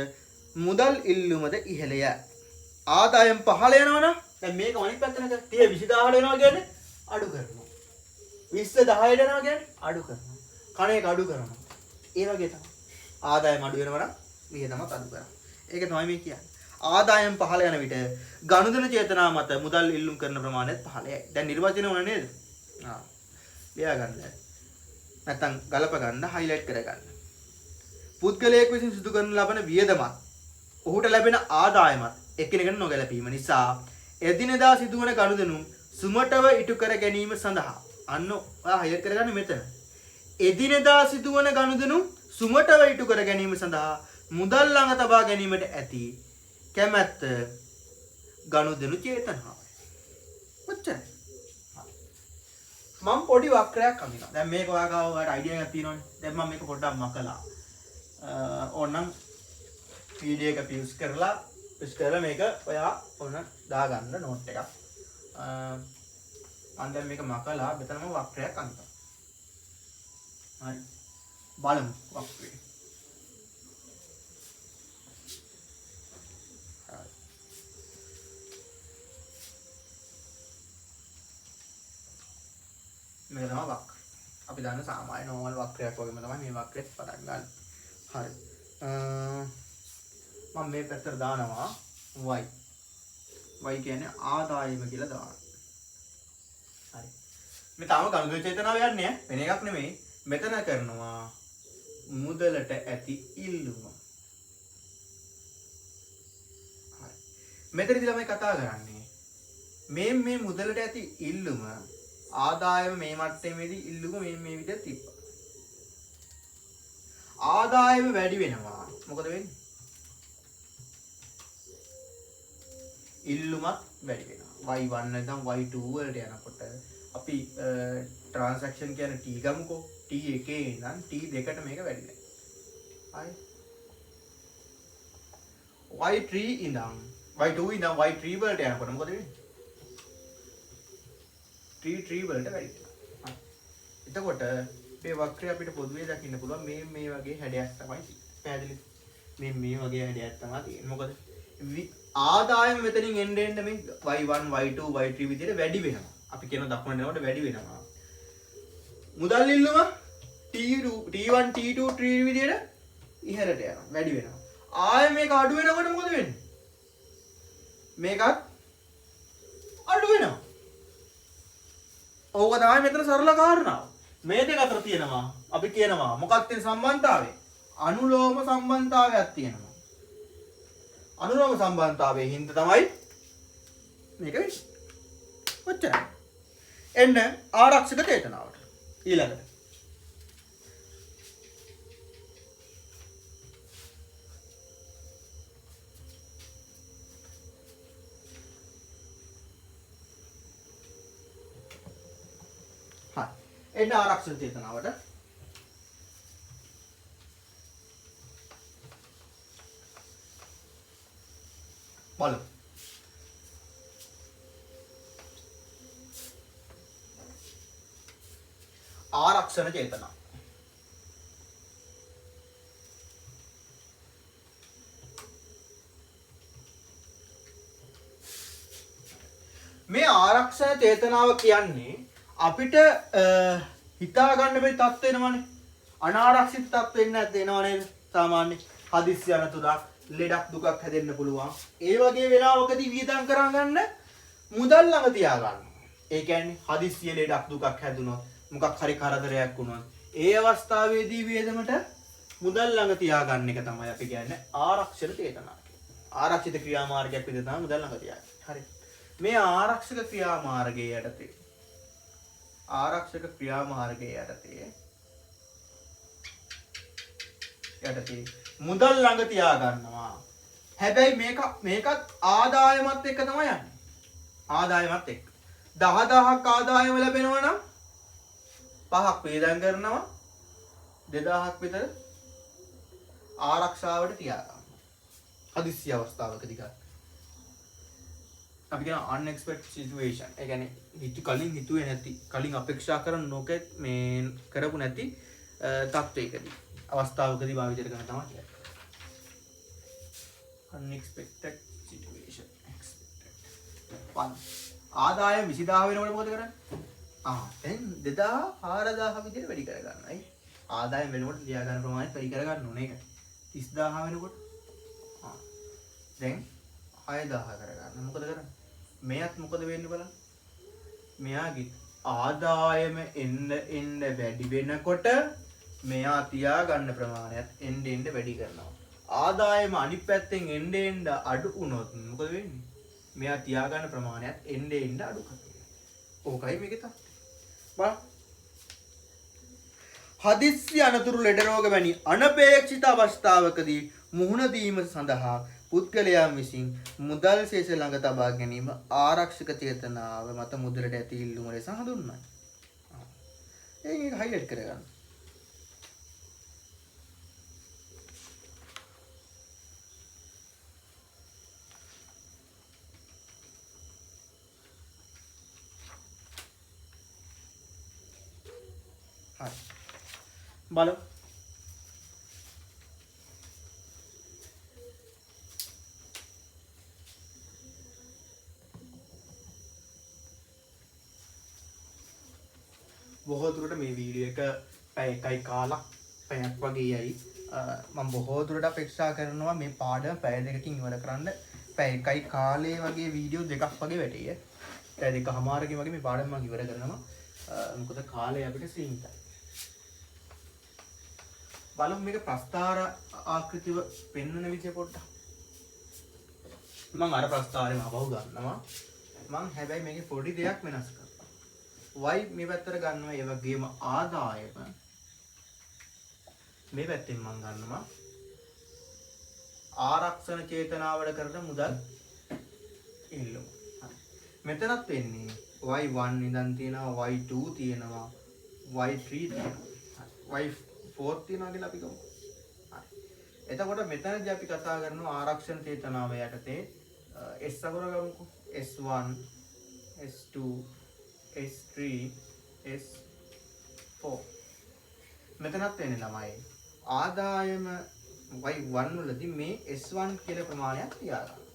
මුදල් ඉල්ලුමද ඉහළ යයි. ආදායම පහළ යනවා නම් දැන් මේක අනිත් පැත්තට නේද? 20000ට වෙනවා කියන්නේ අඩු කරනවා. 20 10ට යනවා කියන්නේ අඩු කරනවා. කණ එක අඩු කරනවා. ඒ වගේ තමයි. ආදායම අඩු වෙනවා නම් වියදමත් අඩු කරනවා. ඒක තමයි මේ කියන්නේ. ආදායම පහළ යන විට ගනුදෙනු චේතනාව මත මුදල් ඉල්ලුම් කරන ප්‍රමාණයත් පහළ යයි. දැන් නිර්වචනය වුණා නේද? ආ. ලියා ගන්න. නැත්තම් ගලප ගන්න, හයිලයිට් කර ගන්න. පුද්ගලයෙකු විසින් සිදු කරන ලබන වියදමත් ඔහුට ලැබෙන ආදායමත් එකිනෙකට නොගැලපීම නිසා එදිනෙදා සිදුවන ගනුදෙනු සුමටව ඉටු කර ගැනීම සඳහා අන්න ඔයා හයිලයිට් කරගන්න මෙතන. එදිනෙදා සිදුවන ගනුදෙනු සුමටව ඉටු කර ගැනීම සඳහා මුදල් ළඟ තබා ගැනීමට ඇති කැමැත්ත ගනුදෙනු චේතනාවයි. ඔච්චරයි. මම පොඩි වක්‍රයක් අඳිනවා. දැන් මේක ඔයා ගාව ඔයාලට අයිඩියා එකක් තියෙනවනේ. දැන් මම මේක පොඩ්ඩක් මකලා ඕනනම් පීඩී එක ෆියුස් කරලා ෆියුස් කරලා මේක ඔයා ඕන දාගන්න නෝට් එකක්. මම දැන් මේක මකලා මෙතනම වක්‍රයක් අඳිනවා. හරි. බලමු වක්‍රය. හරි. මේක තමයි වක්‍රය. අපි දන්න සාමාන්‍ය නෝමල් වක්‍රයක් වගේම තමයි මේ වක්‍රෙත් පටන් ගන්න. හරි. මම මේ පැත්තට දානවා y. y කියන්නේ ආදායම කියලා දානවා. හරි. මේ තාම ගනුදෙනු චේතනාව යන්නේ වෙන එකක් නෙමෙයි. මෙතන කරනවා මුදලට ඇති ඉල්ලුම. හරි. මෙතනදී ළමයි කතා කරන්නේ මේ මුදලට ඇති ඉල්ලුම ආදායම මේ මට්ටමේදී ඉල්ලුම මේ විදිහට තිබ්බා. ආදායම වැඩි වෙනවා. මොකද වෙන්නේ? ඉල්ලුමත් වැඩි වෙනවා. Y1 නැත්නම් Y2 වලට යනකොට අපි ට්‍රාන්සැක්ෂන් කියන්නේ T ගමුකෝ. T එකේ ඉඳන් T දෙකට මේක වැඩි වෙනවා. හරි. Y3 ඉඳන් Y2 ඉඳන් Y3 වලට යනකොට මොකද වෙන්නේ? T3 වලට වැඩි වෙනවා. හරි. එතකොට මේ වක්‍රය අපිට පොදුවේ දකින්න පුළුවන් මේ වගේ හැඩයක් තමයි තියෙන්නේ. පැහැදිලිද? මේ වගේ හැඩයක් තමයි තියෙන්නේ. මොකද ආදායම මෙතනින් එන්න එන්න මේ Y1 Y2 Y3 විදිහට වැඩි වෙනවා. අපි කියන දකුණට යනකොට වැඩි වෙනවා. මුදල් ඉල්ලුම T1 T2 T3 විදිහට ඉහළට යනවා. වැඩි වෙනවා. ආයෙ මේක අඩු වෙනකොට මොකද වෙන්නේ? මේකත් අඩු වෙනවා. ඕක තමයි මෙතන සරල කාරණාව. මේ දෙක අතර තියෙනවා අපි කියනවා මොකක්ද තියෙන සම්බන්ධතාවය? අනුලෝම සම්බන්ධතාවයක් තියෙනවා. අනුලෝම සම්බන්ධතාවයේ හින්දා තමයි මේක වෙන්නේ. ඔච්චරයි. එන්න ආරක්ෂක චේතනාවට. ඊළඟට හරි. එන්න ආරක්ෂක චේතනාවට. බලමු. ආරක්ෂණ චේතනා. මේ ආරක්ෂණ චේතනාව කියන්නේ අපිට හිතා ගන්න බැරි තත්ත්ව එනවනේ. අනාරක්ෂිත තත්ත්ව වෙන්නේ නැද්ද? එනව නේද? සාමාන්‍ය හදිස්සි අනතුරක්, ලෙඩක් දුකක් හැදෙන්න පුළුවන්. ඒ වගේ වෙලාවකදී වියදම් කරගන්න මුදල් ළඟ තියාගන්න. ඒ කියන්නේ හදිස්සිය ලෙඩක් දුකක් හැදුනොත්, මොකක් හරි කරදරයක් වුණොත්, ඒ අවස්ථාවේදී වියදමට මුදල් ළඟ තියාගන්න එක තමයි අපි කියන්නේ ආරක්ෂණ චේතනාව කියන්නේ. ආරක්ෂිත ක්‍රියාමාර්ගයක් විදිහට තමයි මුදල් ළඟ තියාගන්නේ. හරි. මේ ආරක්ෂක ක්‍රියාමාර්ගයේ යටතේ ආරක්ෂක ක්‍රියාමාර්ගයේ යටතේ මුදල් ළඟ තියාගන්නවා. හැබැයි මේකත් ආදායමත් එක්ක තමයි යන්නේ. ආදායමත් එක්ක 10,000ක් ආදායම ලැබෙනවා නම් 5ක් වේදම් කරනවා, 2,000ක් විතර ආරක්ෂාවට තියාගන්නවා. හදිස්සි අවස්ථාවකදී ගන්න. අපි කියන unexpected situation. ඒ කියන්නේ කලින් හිතුවේ නැති, කලින් අපේක්ෂා කරන නොකෙත් මේ කරපු නැති තත්ත්වයකදී අවස්ථාවකදී භාවිත කරන තමයි කියන්නේ. Unexpected situation. Expected. 1. ආදායම 20000 වෙනකොට මොකද කරන්නේ? දැන් 2000 4000 විදිහට වැඩි කරගන්න. අයි ආදායම වෙනකොට තියා ගන්න ප්‍රමාණයත් වැඩි කරගන්න ඕනේ. ඒක 30000 වෙනකොට දැන් 6000 කරගන්න. මොකද කරන්නේ? මෙයත් මොකද වෙන්නේ බලන්න. මෙයාගේ ආදායම එන්න එන්න වැඩි වෙනකොට මෙයා තියා ගන්න ප්‍රමාණයත් එන්න එන්න වැඩි කරනවා. ආදායම අනිත් පැත්තෙන් එන්න එන්න අඩු වුණොත් මොකද වෙන්නේ? මෙයා තියා ගන්න ප්‍රමාණයත් එන්න එන්න අඩු කරනවා. ඕකයි මේකේ තත්ත්වය. බලන්න. හදිස්සි අනතුරු ලෙඩ රෝග වැනි අනපේක්ෂිත අවස්ථාවකදී මුහුණ දීම සඳහා පුද්ගලයන් විසින් මුදල් ශේෂ ළඟ තබා ගැනීම ආරක්ෂක චේතනාව මත මුදලට ඇති ඉල්ලුම ලෙස හඳුන්වයි. ඒක හයිලයිට් කරගන්න. හරි. බලමු. බොහෝ දුරට මේ වීඩියෝ එක පැය එකයි කාලක් පැයක් වගේ යයි. මම බොහෝ දුරට අපේක්ෂා කරනවා මේ පාඩම පැය දෙකකින් ඉවර කරන්න. පැය එකයි කාලේ වගේ වීඩියෝ දෙකක් වගේ වැටෙයි. පැය දෙකමාරකින් වගේ මේ පාඩම මම ඉවර කරනවා. මොකද කාලය අපිට සීමිතයි. බලමු මේක ප්‍රස්ථාර ආකෘතිව පෙන්වන විදිය පොඩ්ඩක්. මම අර ප්‍රස්ථාරෙම ආපහු ගන්නවා. මං හැබැයි මේකේ පොඩි දෙයක් වෙනස් කරනවා. Y මේ පැත්තට ගන්නවා, ඒ වගේම ආදායම මේ පැත්තෙන් මං ගන්නවා ආරක්ෂණ චේතනාවට කරන මුදල් ඉල්ලුම. හරි. මෙතනත් වෙන්නේ Y1 ඉඳන් තියෙනවා, Y2 තියෙනවා, Y3 තියෙනවා. හරි. Y4 තියෙනවා කියලා අපි ගමු. හරි. එතකොට මෙතනදී අපි කතා කරනවා ආරක්ෂණ චේතනාව යටතේ S අකුර ගමුකෝ. S1 S2 S3 S4. මෙතනත් වෙන්නේ ළමයි ආදායම Y1 වලදී මේ S1 කියලා ප්‍රමාණයක් තියාගන්න.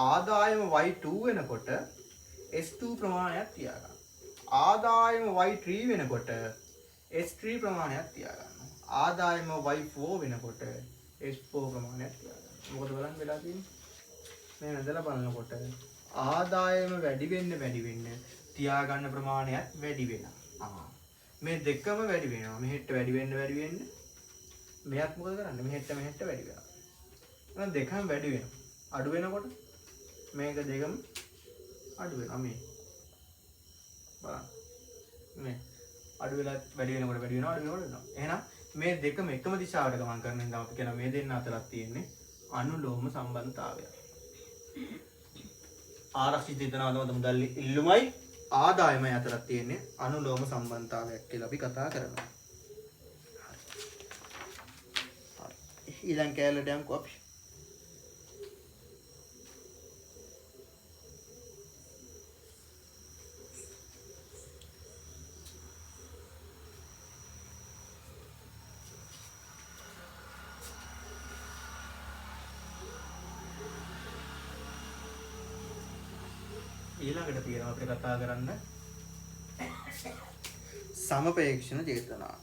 ආදායම Y2 වෙනකොට S2 ප්‍රමාණයක් තියාගන්න. ආදායම Y3 වෙනකොට S3 ප්‍රමාණයක් තියාගන්න. ආදායම Y4 වෙනකොට S4 ප්‍රමාණයක් තියාගන්න. මොකද බලන්න වෙලා තියෙන්නේ? මේ ඇඳලා බලනකොට ආදායම වැඩි වෙන්න වැඩි වෙන්න තියාගන්න ප්‍රමාණයත් වැඩි වෙනවා. මේ දෙකම වැඩි වෙනවා. මෙහෙට වැඩි වෙන්න වැඩි වෙන්න මෙයත් මොකද කරන්නේ? මෙහෙට මෙහෙට වැඩි වෙනවා. එහෙනම් දෙකම වැඩි වෙනවා. අඩු වෙනකොට මේක දෙකම අඩු වෙනවා. මේ බලන්න. මේ අඩු වෙලා වැඩි වෙනකොට වැඩි වෙනවා, අඩු වෙනකොට වෙනවා. එහෙනම් මේ දෙකම එකම දිශාවට ගමන් කරන හින්දා අපි කියනවා මේ දෙන්න අතරක් තියෙන්නේ අනුලෝම සම්බන්ධතාවය. ආරක්ෂිත චේතනාව මත මුදල් ඉල්ලුමයි ආදායමයි අතරක් තියෙන්නේ අනුලෝම සම්බන්ධතාවයක් කියලා අපි කතා කරනවා. හරි. ඊළඟ කැලලට යමුකෝ අපි. ඊළඟට තියෙනවා අපිට කතා කරන්න සමපේක්ෂණ චේතනා.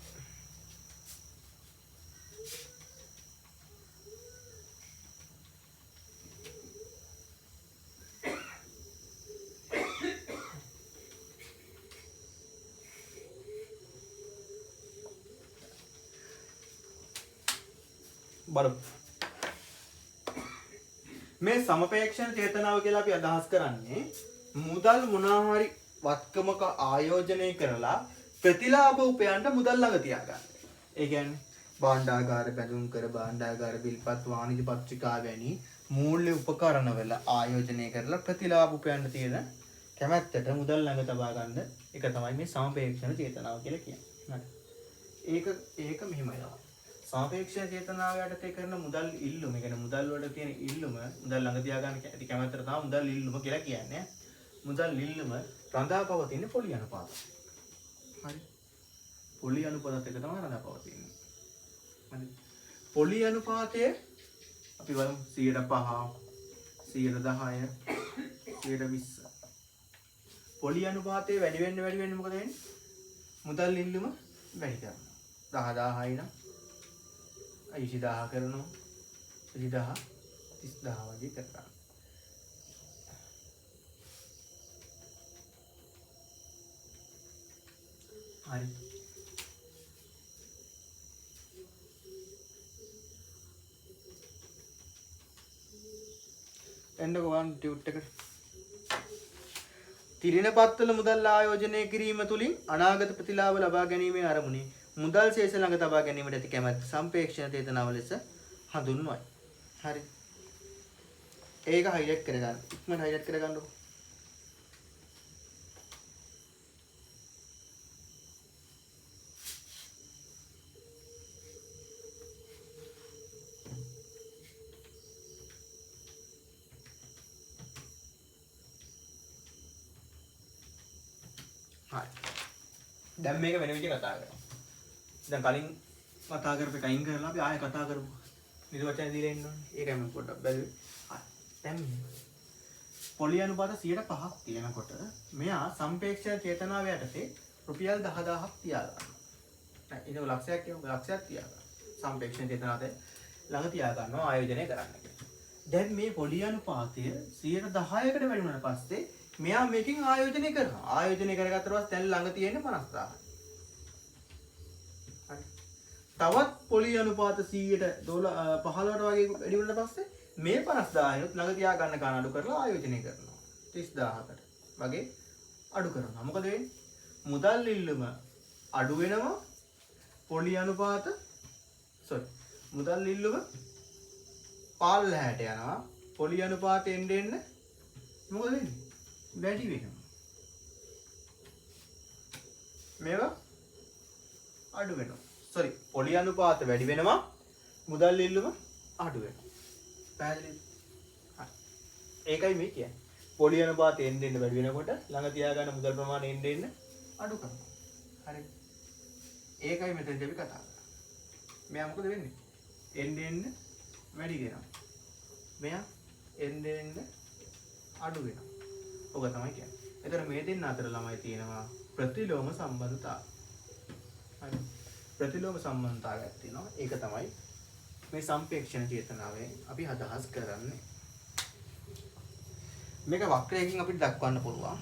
බලමු. මේ සමපේක්ෂණ චේතනාව කියලා අපි අදහස් කරන්නේ මුදල් මොනවා හරි වත්කමක ආයෝජනය කරලා ප්‍රතිලාභ උපයන්න මුදල් ළඟ තියාගන්න. ඒ කියන්නේ භාණ්ඩාගාර බැඳුම් කර, භාණ්ඩාගාර බිල්පත්, වාණිජ පත්‍රිකා වැනි මූල්‍ය උපකරණවල ආයෝජනය කරලා ප්‍රතිලාභ උපයන්න තියෙන කැමැත්තට මුදල් ළඟ තබා ගන්න එක තමයි මේ සමපේක්ෂණ චේතනාව කියලා කියන්නේ. හරි. ඒක මෙහෙමයි තමයි. සමපේක්ෂණ චේතනාව යටතේ කරන මුදල් ඉල්ලුම, ඒ කියන්නේ මුදල් වලට තියෙන ඉල්ලුම, මුදල් ළඟ තියාගන්න ඇති කැමැත්තට තමයි මුදල් ඉල්ලුම කියලා කියන්නේ. මුදල් ඉල්ලුම රඳා පවතින පොලි අනුපාත. හරි. පොලි අනුපාතත් එක තමයි රඳා පවතින්නේ. හරි. පොලි අනුපාතය අපි බලමු 105, 110, 120. පොලි අනුපාතය වැඩි වෙන්න වැඩි වෙන්න මොකද වෙන්නේ? මුදල් ඉල්ලුම වැඩි කරනවා. 10000යි නම් 20000 කරනවා. 20000 30000 වගේ කරනවා. හරි. එන්නකෝ වන් ටියුට් එකට. තිරින පත්වල මුදල් ආයෝජනය කිරීම තුලින් අනාගත ප්‍රතිලාභ ලබා ගැනීමේ අරමුණේ මුදල් ශේෂ ළඟ තබා ගැනීමට ඇති කැමැත්ත සම්පේක්ෂණ චේතනාව ලෙස හඳුන්වයි. හරි. ඒක හයිලයිට් කරගන්න. ඉක්මනට හයිලයිට් කරගන්නකෝ. හරි. දැන් මේක වෙන විදිහට කතා කරමු. දැන් කලින් කතා කරපු එක අයින් කරලා අපි ආයෙ කතා කරමු. නිර්වචන දීලා ඉන්න ඕනේ. ඒකයි මම පොඩ්ඩක් බැලුවේ. හරි. දැන් පොලි අනුපාත 105ක් තියෙනකොට මෙයා සම්පේක්ෂණ චේතනාව යටතේ රුපියල් 10000ක් තියාගන්නවා. නෑ ඒක ලක්ෂයක් කියමු. ලක්ෂයක් තියාගන්න. සම්පේක්ෂණ චේතනාවට ළඟ තියාගන්නවා ආයෝජනය කරන්න කියලා. දැන් මේ පොලි අනුපාතය 10%කට වැඩි වුණාට පස්සේ මෙයා මේකෙන් ආයෝජනය කරනවා. ආයෝජනය කරගත්තට පස්සේ දැන් ළඟ තියෙන්නේ 50000. හරි. තවත් පොලි අනුපාත 115ට වගේ වැඩි වුණාට පස්සේ මේ 50000ත් ළඟ තියා ගන්න ගාන අඩු කරලා ආයෝජනය කරනවා. 30000කට වගේ අඩු කරනවා. මොකද වෙන්නේ? මුදල් ඉල්ලුම අඩු වෙනවා. පොලි අනුපාත සෝරි මුදල් ඉල්ලුම පල්ලහැට යනවා. පොලි අනුපාත එන්න එන්න මොකද වෙන්නේ? වැඩි වෙනවා. මේවා අඩු වෙනවා. සෝරි පොලි අනුපාත වැඩි වෙනවා. මුදල් ඉල්ලුම අඩු වෙනවා. පැහැදිලිද? හරි. ඒකයි මේ කියන්නේ. පොලි අනුපාත එන්න එන්න වැඩි වෙනකොට ළඟ තියාගන්න මුදල් ප්‍රමාණය එන්න එන්න අඩු කරනවා. හරි. ඒකයි මෙතනදී අපි කතා කරන්නේ. මෙයා මොකද වෙන්නේ? එන්න එන්න වැඩි වෙනවා. මෙයා එන්න එන්න අඩු වෙනවා. ඔක තමයි කියන්නේ. එතන මේ දෙන්න අතර ළමයි තියෙනවා ප්‍රතිලෝම සම්බන්ධතාව. හරි. ප්‍රතිලෝම සම්බන්ධතාවයක් තියෙනවා. ඒක තමයි මේ සම්පේක්ෂණ චේතනාවෙන් අපි අදහස් කරන්නේ. මේක වක්‍රයකින් අපිට දක්වන්න පුළුවන්.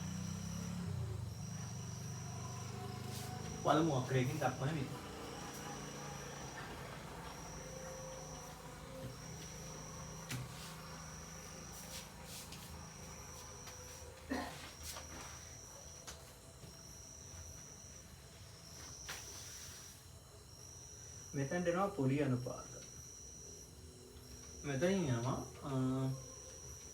බලමු වක්‍රයකින් දක්වන විදිහ. මෙතනට එනවා පොලි අනුපාත. මෙතනින් යනවා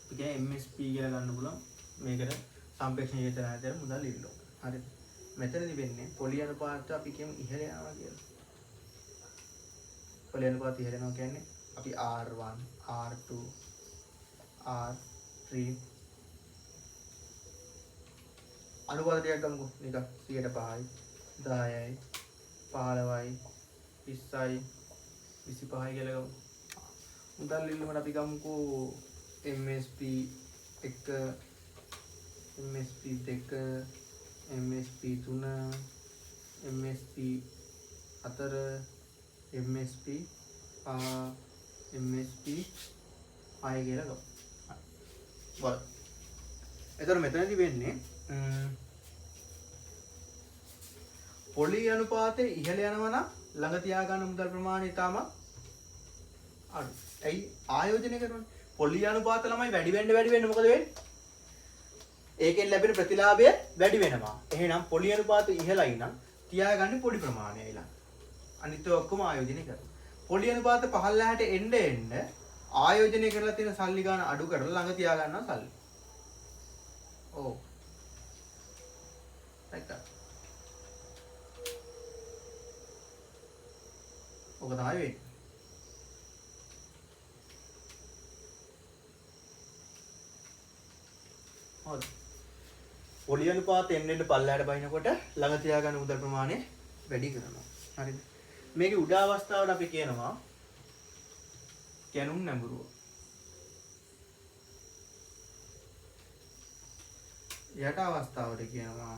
අපි කියන්නේ MSP කියලා ගන්න පුළුවන්. මේකට සම්පේක්ෂණ චේතන ආයතන මුදල් ඉල්ලුම. හරිද? මෙතනදි වෙන්නේ පොලි අනුපාත අපි කියමු ඉහළ යනවා කියලා. පොලි අනුපාත ඉහළ යනවා කියන්නේ අපි R1 R2 R3 අනුපාත ටිකක් ගමුකෝ. නිකන් 105යි 10යි 15යි 20යි 25යි කියලා ගමු. මුදල් ඉල්ලුමට අපි ගමුකෝ MSP 1 MSP 2 MSP 3 MSP 4 MSP 5 MSP 6 කියලා ගමු. බලන්න. එතකොට මෙතනදී වෙන්නේ පොලි අනුපාතේ ඉහළ යනවා නම් ළඟ තියාගන්න මුදල් ප්‍රමාණය ඉතාම අඩු. ඇයි ආයෝජනය කරනවනේ. පොලි අනුපාත ළමයි වැඩි වෙන්න වැඩි වෙන්න මොකද වෙන්නේ? ඒකෙන් ලැබෙන ප්‍රතිලාභය වැඩි වෙනවා. එහෙනම් පොලි අනුපාත ඉහළයි නම් තියාගන්න පොඩි ප්‍රමාණයයි ළඟ. අනිත් ඔක්කොම ආයෝජනය කරනවා. පොලි අනුපාත පහළට එන්න එන්න ආයෝජනය කරලා තියෙන සල්ලි ගාන අඩු කරලා ළඟ තියාගන්නවා සල්ලි. ඔව්. Like that. ඔක තමයි වෙන්නේ. හරි. පොලි අනුපාත එන්න එන්න පල්ලයට බහිනකොට ළඟ තියාගන්න මුදල් ප්‍රමාණය වැඩි කරනවා. හරිද? මේකේ උඩ අවස්ථාවට අපි කියනවා කැණුම් නැඹුරුව. යට අවස්ථාවට කියනවා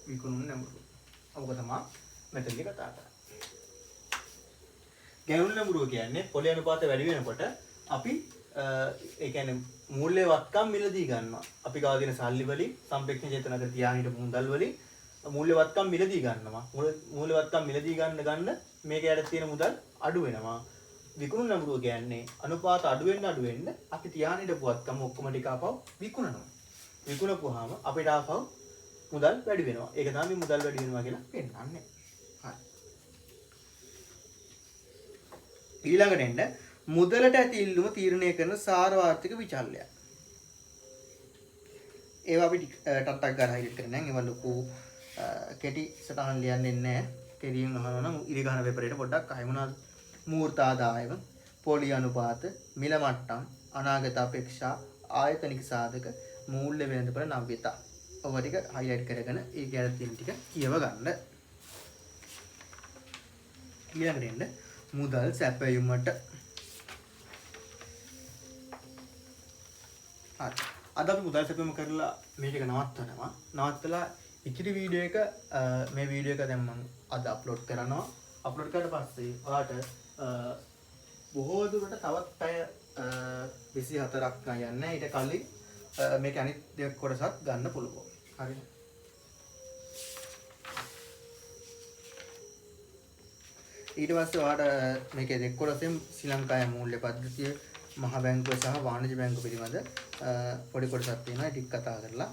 විකුණුම් නැඹුරුව. ඔක තමයි මෙතනදී කතා කරන්නේ. ගැණුම් නැඹුරුව කියන්නේ පොලි අනුපාත වැඩි වෙනකොට අපි ඒ කියන්නේ මූල්‍ය වත්කම් මිලදී ගන්නවා. අපි ගාව තියෙන සල්ලි වලින් සම්පේක්ෂ චේතන අතර තියාගෙන හිටපු මුදල් වලින් මූල්‍ය වත්කම් මිලදී ගන්නවා. මූල්‍ය වත්කම් මිලදී ගන්න ගන්න මේක යට තියෙන මුදල් අඩු වෙනවා. විකුණුම් නැඹුරුව කියන්නේ අනුපාත අඩු වෙන්න අඩු වෙන්න අපි තියාගෙන හිටපු වත්කම් ඔක්කොම ටික ආපහු විකුණනවා. විකුණපුවාම අපිට ආපහු මුදල් වැඩි වෙනවා. ඒක තමයි මුදල් වැඩි වෙනවා කියලා පෙන්නන්නේ. හරි. ඊළඟට එන්න මුදලට ඇති ඉල්ලුම තීරණය කරන සාරවාර්ථික විචල්‍යයක්. ඒවා අපි ටක් ගාලා හයිලයිට් කරන්නේ නැහැ. ඒවා ලොකු කෙටි සටහන් ලියන්නේ නැහැ. කෙටියෙන් අහනවා නම් ඉරි ගහන පේපරේට පොඩ්ඩක් අහයි මොනවාද? මූර්ත ආදායම, පොලි අනුපාත, මිල මට්ටම්, අනාගත අපේක්ෂා, ආයතනික සාධක, මූල්‍ය වෙළඳපොළ නව්‍යතා. ඔය ටික හයිලයිට් කරගෙන ඒ ගැන තියෙන ටික කියව ගන්න. ඊළඟට එන්න මුදල් සැපයුමට. හරි. අද අපි මුදල් සැපයුම කරලා මේ ටික නවත්තනවා. නවත්තලා ඉතිරි වීඩියෝ එක මේ වීඩියෝ එක දැන් මම අද අප්ලෝඩ් කරනවා. අප්ලෝඩ් කරාට පස්සේ ඔයාලට බොහෝ දුරට තවත් පැය 24ක් යන්නේ. ඊට කලින් මේක අනිත් දෙයක් කොටසක් ගන්න පුළුවන්. හරිද? ඊට පස්සේ ඔයාලට මේකේ දෙක කොටසෙන් ශ්‍රී ලංකාවේ මූල්‍ය පද්ධතිය, මහ බැංකුව සහ වාණිජ බැංකුව පිළිබඳ පොඩි කොටසක් තියෙනවා. ඒ ටික කතා කරලා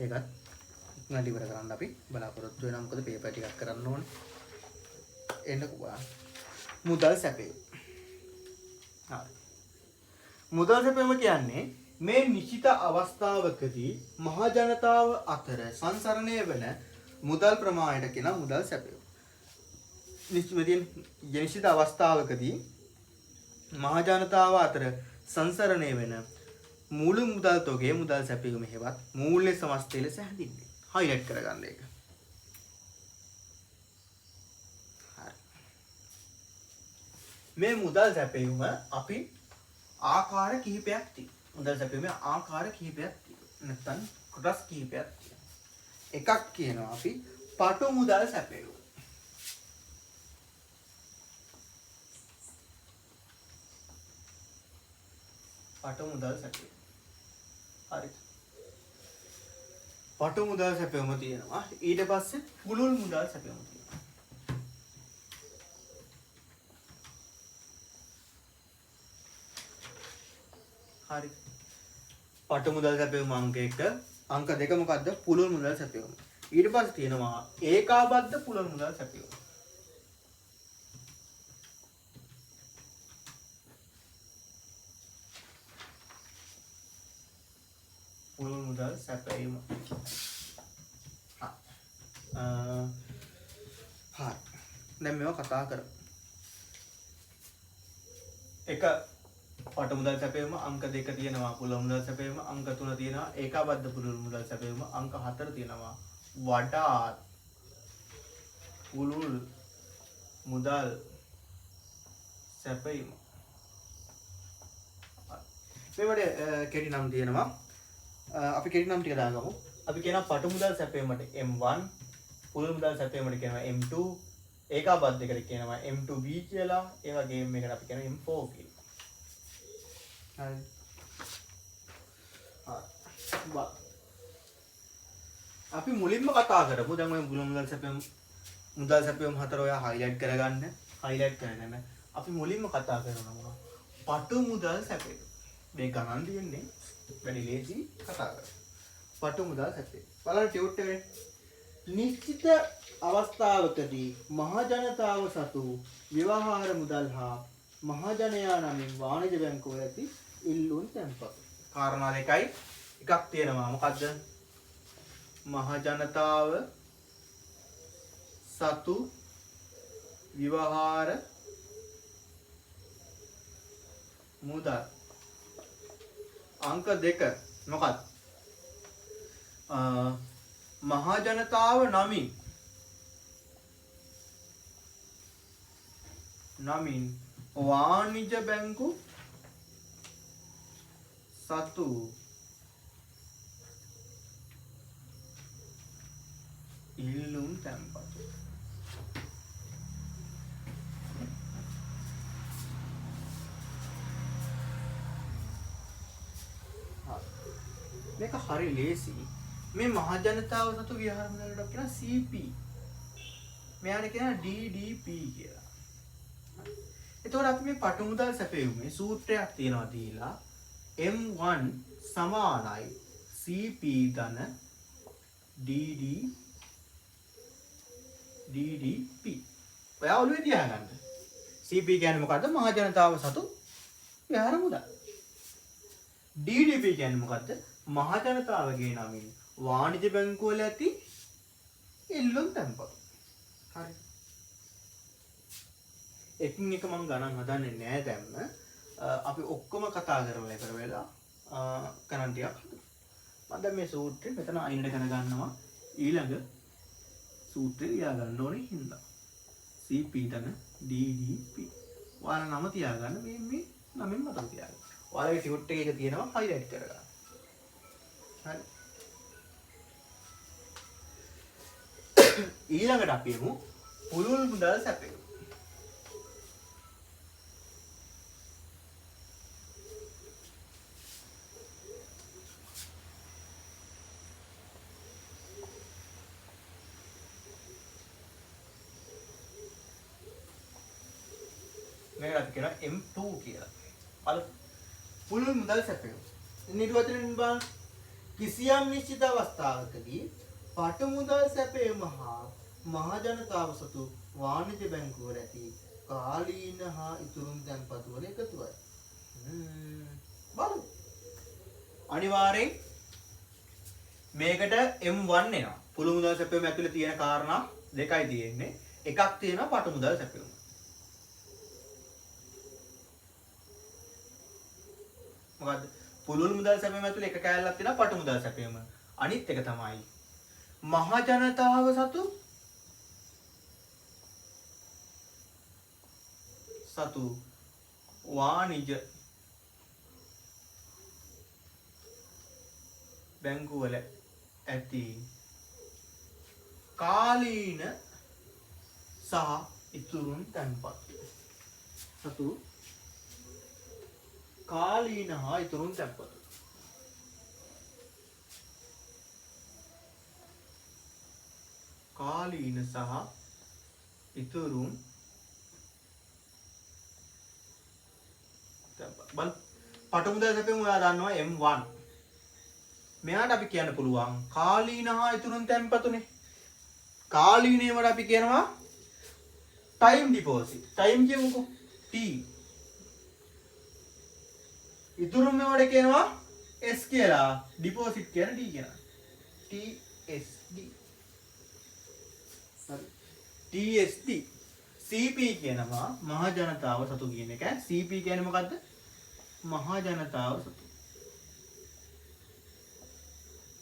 ඒකත් ඉක්මනට ඉවර කරන්න අපි බලාපොරොත්තු වෙනවා. මොකද පේපර් ටිකක් කරන්න ඕනේ. එන්නකෝ බලන්න. මුදල් සැපයීම. හරි. මුදල් සැපයීම කියන්නේ මේ නිශ්චිත අවස්ථාවකදී මහ ජනතාව අතර සංසරණය වන මුදල් ප්‍රමාණයට කියන මුදල් සැපයීම. නිශ්චිත අවස්ථාවකදී මහ ජනතාව අතර සංසරණය වෙන මුළු මුදල් තොගය මුදල් සැපයීම හෙවත් මූල්‍ය සමස්තය ලෙස හැඳින්වේ. හයිලයිට් කරගන්න ඒක. හරි. මේ මුදල් සැපයීම අපි ආකාර කිහිපයක් තියෙනවා. මුදල් සැපයීමේ ආකාර කිහිපයක් තියෙනවා. නැත්තම් කොටස් කිහිපයක් තියෙනවා. එකක් කියනවා අපි පටු මුදල් සැපයීම. පටු මුදල් සැපයීම. හරි. පටු මුදල් සැපයීම තියෙනවා. ඊට පස්සේ පුළුල් මුදල් සැපයීම තියෙනවා. හරි. පටු මුදල් සැපයීම අංක 1, අංක 2 මොකද්ද? පුළුල් මුදල් සැපයීම. ඊට පස්සේ තියෙනවා ඒකාබද්ධ පුළුල් මුදල් සැපයීම. පුළුල් මුදල් සැපයීම. හරි. දැන් මේවා කතා කරමු. එක පටු මුදල් සැපයීම, අංක 2 තියෙනවා පුළුල් මුදල් සැපයීම, අංක 3 තියෙනවා ඒකාබද්ධ පුළුල් මුදල් සැපයීම, අංක 4 තියෙනවා වඩාත් පුළුල් මුදල් සැපයීම. මේවට කෙටි නම් තියෙනවා. අපි කෙටි නම් ටික දාගමු. අපි කියනවා පටු මුදල් සැපයීමට M1, පුළුල් මුදල් සැපයීමට කියනවා M2, ඒකාබද්ධ එකට කියනවා M2B කියලා. ඒ වගේම මේකට අපි කියනවා M4 කියලා. හරි. හරි. අපි මුලින්ම කතා කරමු දැන් ඔය පුළුල් මුදල් සැපයීම හතර ඔයා හයිලයිට් කරගන්න. හයිලයිට් කරගෙන අපි මුලින්ම කතා කරනවා මොකක්ද? පටු මුදල් සැපයීම. මේ ගණන් තියෙන්නේ වැඩි ලේසි කතා කරන්න. පටු මුදල් සැපයීම. බලන්න ටියුට් එකේ. නිශ්චිත අවස්ථාවකදී මහජනතාව සතු ව්‍යවහාර මුදල් හා මහජනයා නමින් වාණිජ බැංකුවල ඇති ඉල්ලුම් තැන්පතු. කාරණා දෙකයි. එකක් තියෙනවා මොකද්ද? මහජනතාව සතු ව්‍යවහාර මුදල්. අංක 2 මොකක්ද? මහජනතාව නමින් වාණිජ බැංකු සතු ඉල්ලුම් තැන්පතු. මේක හරි ලේසි. මේ මහජනතාව සතු ව්‍යවහාර මුදල් වලට අපි කියනවා CP. මෙයාට කියනවා DDP කියලා. එතකොට අපි මේ පටු මුදල් සැපයීමේ සූත්‍රයක් තියෙනවා දීලා M1 සමානයි CP ධන DDP. ඔයා ඔළුවේ තියාගන්න. CP කියන්නේ මොකද්ද? මහජනතාව සතු ව්‍යවහාර මුදල්. DDP කියන්නේ මොකද්ද? මහජනතාවගේ නමින් වාණිජ බැංකුවල ඇති ඉල්ලුම් තැන්පතු. හරි. එකින් එක මං ගණන් හදන්නේ නෑ දැම්ම. අපි ඔක්කොම කතා කරලා ඉවර වෙලා ගණන් ටිකක් හදමු. මං දැන් මේ සූත්‍රය මෙතන අයින්ට කරගන්නවා. ඊළඟ සූත්‍රය ලියා ගන්න ඕනේ හින්දා. CP ධන DDP. ඔයාලා නම තියාගන්න, මේ මේ නමෙන් මතක තියාගන්න. ඔයාලගේ ටියුට් එකේ එක තියෙනවා හයිලයිට් කරගන්න. හරි. ඊළඟට අපි එමු පුළුල් මුදල් සැපයීම. මේකට අපි කියනවා M2 කියලා. බලමු. පුළුල් මුදල් සැපයීම. නිර්වචනයෙන් බලන්න. කිසියම් නිශ්චිත අවස්ථාවකදී පටු මුදල් සැපයීම හා මහජනතාව සතු වාණිජ බැංකුවල ඇති කාලීන හා ඉතුරුම් තැන්පතු වල එකතුවයි. බලමු. අනිවාර්යෙන් මේකට M1 එනවා. පුළුල් මුදල් සැපයීම ඇතුලේ තියෙන කාරණා දෙකයි තියෙන්නේ. එකක් තියෙනවා පටු මුදල් සැපයීම. මොකද්ද? පුළුල් මුදල් සැපයීම ඇතුලේ එක කෑල්ලක් තියෙනවා පටු මුදල් සැපයීම. අනිත් එක තමයි මහජනතාව සතු වාණිජ බැංකුවල ඇති කාලීන සහ ඉතුරුන් තැන්පත්. සතු කාලීන හා ඉතුරුන් තැන්පතු. කාලීන සහ ඉතුරුන් තැන්පතු. බලන්න පටු මුදල් සැපයීම ඔයා දන්නවා M1. මෙයාට අපි කියන්න පුළුවන් කාලීන හා ඉතුරුන් තැන්පතුනේ. කාලීනේවට අපි කියනවා ටයිම් ඩිපොසිට්. ටයිම් කියමුකෝ T. ඉතුරුන් මේවට කියනවා S කියලා. ඩිපොසිට් කියන D කියනවා. TSD. හරි. TSD. CP කියනවා මහ ජනතාව සතු කියන එක. CP කියන්නේ මොකද්ද? මහ ජනතාව සතු.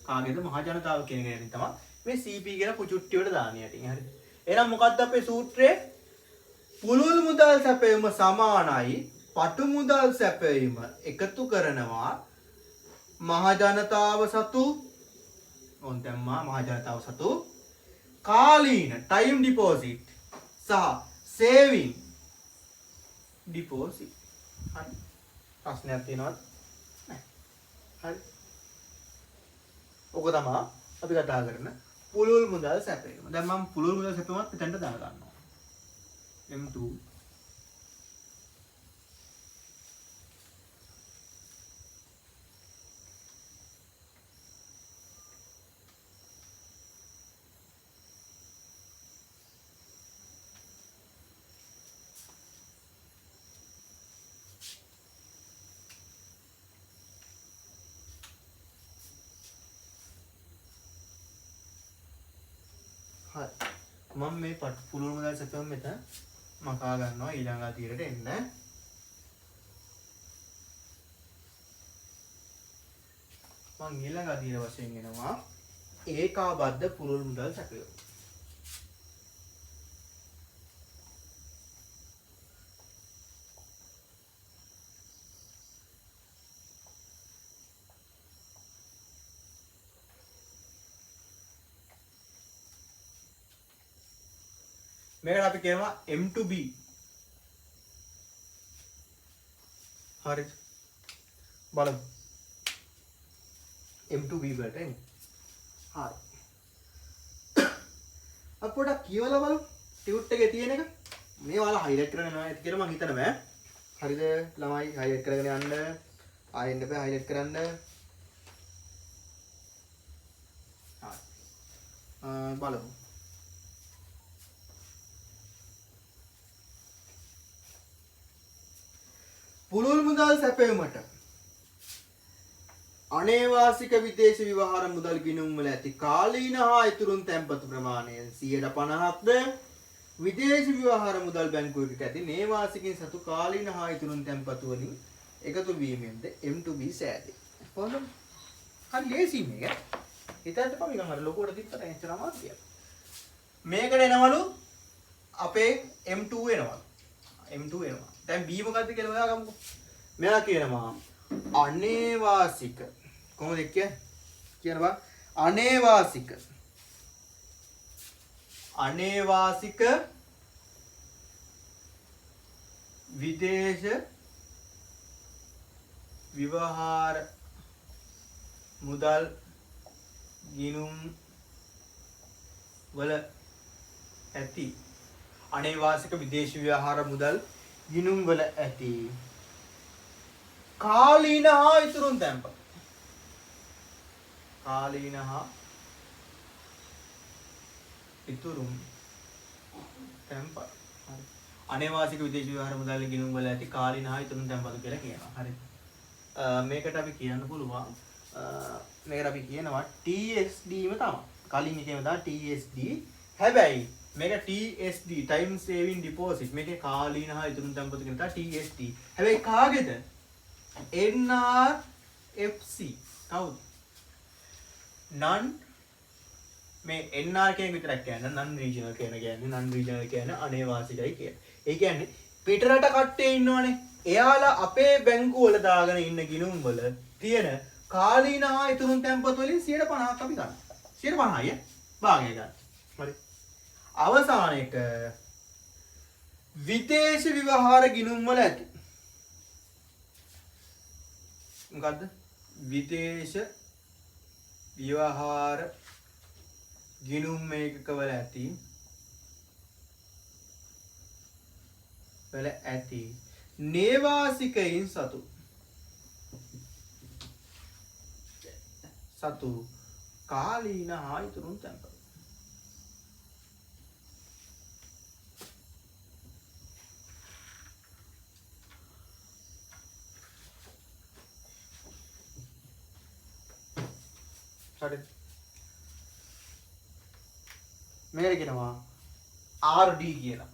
කාගේද මහ ජනතාව කියන එක යටින් තමයි මේ CP කියන පුචුට්ටි වලට දාන්නේ යටින්. හරිද? එහෙනම් මොකද්ද අපේ සූත්‍රය? පුළුල් මුදල් සැපයීම සමානයි පටු මුදල් සැපයීම එකතු කරනවා මහ ජනතාව සතු, ඔන් දැම්මා මහ ජනතාව සතු කාලීන ටයිම් ඩිපොසිට් සහ සේවිං ඩිපොසිට්. හරි. ප්‍රශ්නයක් තියෙනවද? නැහැ. හරි. ඔක තමයි අපි කතා කරන පුළුල් මුදල් සැපයීම. දැන් මම පුළුල් මුදල් සැපයීමත් මෙතනට දාලා ගන්නවා. M2 හරි. මම මේ පුළුල් මුදල් සැපයීම මෙතන මකා ගන්නවා ඊළඟ අතිරට එන්න. මං ඊළඟ අදියර වශයෙන් එනවා ඒකාබද්ධ පුළුල් මුදල් සැපයීම. මේකට අපි කියනවා M2B. හරි. බලමු. M2B වලට එමු. හරි. අපි පොඩක් කියවලා බලමු. ටියුට් එකේ තියෙන එක. මේ ඔයාලා හයිලයිට් කරගෙන යනවා ඇති කියලා මං හිතනවා ඈ. හරිද ළමයි හයිලයිට් කරගෙන යන්න. ආයෙ එන්න බෑ හයිලයිට් කරන්න. හරි. බලමු. පුළුල් මුදල් සැපයීමට අනේවාසික විදේශ ව්‍යවහාර මුදල් ගිණුම් වල ඇති කාලීන හා ඉතුරුන් තැන්පතු ප්‍රමාණය 50%ක්ද විදේශ ව්‍යවහාර මුදල් බැංකුවකට ඇති නේවාසිකින් සතු කාලීන හා ඉතුරුන් තැන්පතු වලින් එකතු වීමෙන්ද M2B සෑදේ. කොහොමද? හරි ලේසි මේක. හිතන්න එපා නිකන් අර ලොකුවට තිබ්බට එච්චර අමාරු කියලා. මේකට එනවලු අපේ M2 එනවා. M2 එනවා. දැන් B මොකද්ද කියලා හොයාගමුකෝ. මෙයා කියනවා අනේවාසික කොහොමද කියන්නේ? කියන බා අනේවාසික අනේවාසික විදේශ ව්‍යවහාර මුදල් ගිණුම් වල ඇති අනේවාසික විදේශ ව්‍යවහාර මුදල් ගිණුම් වල ඇති කාලීන හා ඉතුරුන් තැන්පත් කාලීන හා ඉතුරුන් තැන්පත්. හරි. අනේවාසික විදේශ ව්‍යවහාර මුදල් ගිණුම් වල ඇති කාලීන හා ඉතුරුන් තැන්පත් කියලා කියනවා. හරි. මේකට අපි කියන්න පුළුවන් මේකට අපි කියනවා TSD ම තමයි. කලින් එකේම තමයි TSD. හැබැයි මේක TSD time saving deposit. මේකේ කාලීන හා ඉතුරුන් තැන්පතු කියන තමයි TSD. හැබැයි කාගේද? NRFC. කවුද? නන් මේ NR කියන විතරක් කියන්නේ නන් රීජනල් කියන කියන්නේ නන් රීජනල් කියන්නේ අනේවාසිකයි කියන. ඒ කියන්නේ පිටරට කට්ටිය ඉන්නවනේ. එයාලා අපේ බැංකු වල දාගෙන ඉන්න ගිණුම් වල තියෙන කාලීන හා ඉතුරුන් තැන්පතු වලින් 50%ක් අපි ගන්නවා. 50යි භාගය ගන්න. හරි. අවසාන එක විදේශ ව්‍යවහාර ගිණුම් වල ඇති මොකද්ද? විදේශ ව්‍යවහාර ගිණුම් ඒකකවල ඇති නේවාසිකයින් සතු සතු කාලීන හා ඉතුරුන් තැන්පතු. හරි. මේකට කියනවා RD කියලා.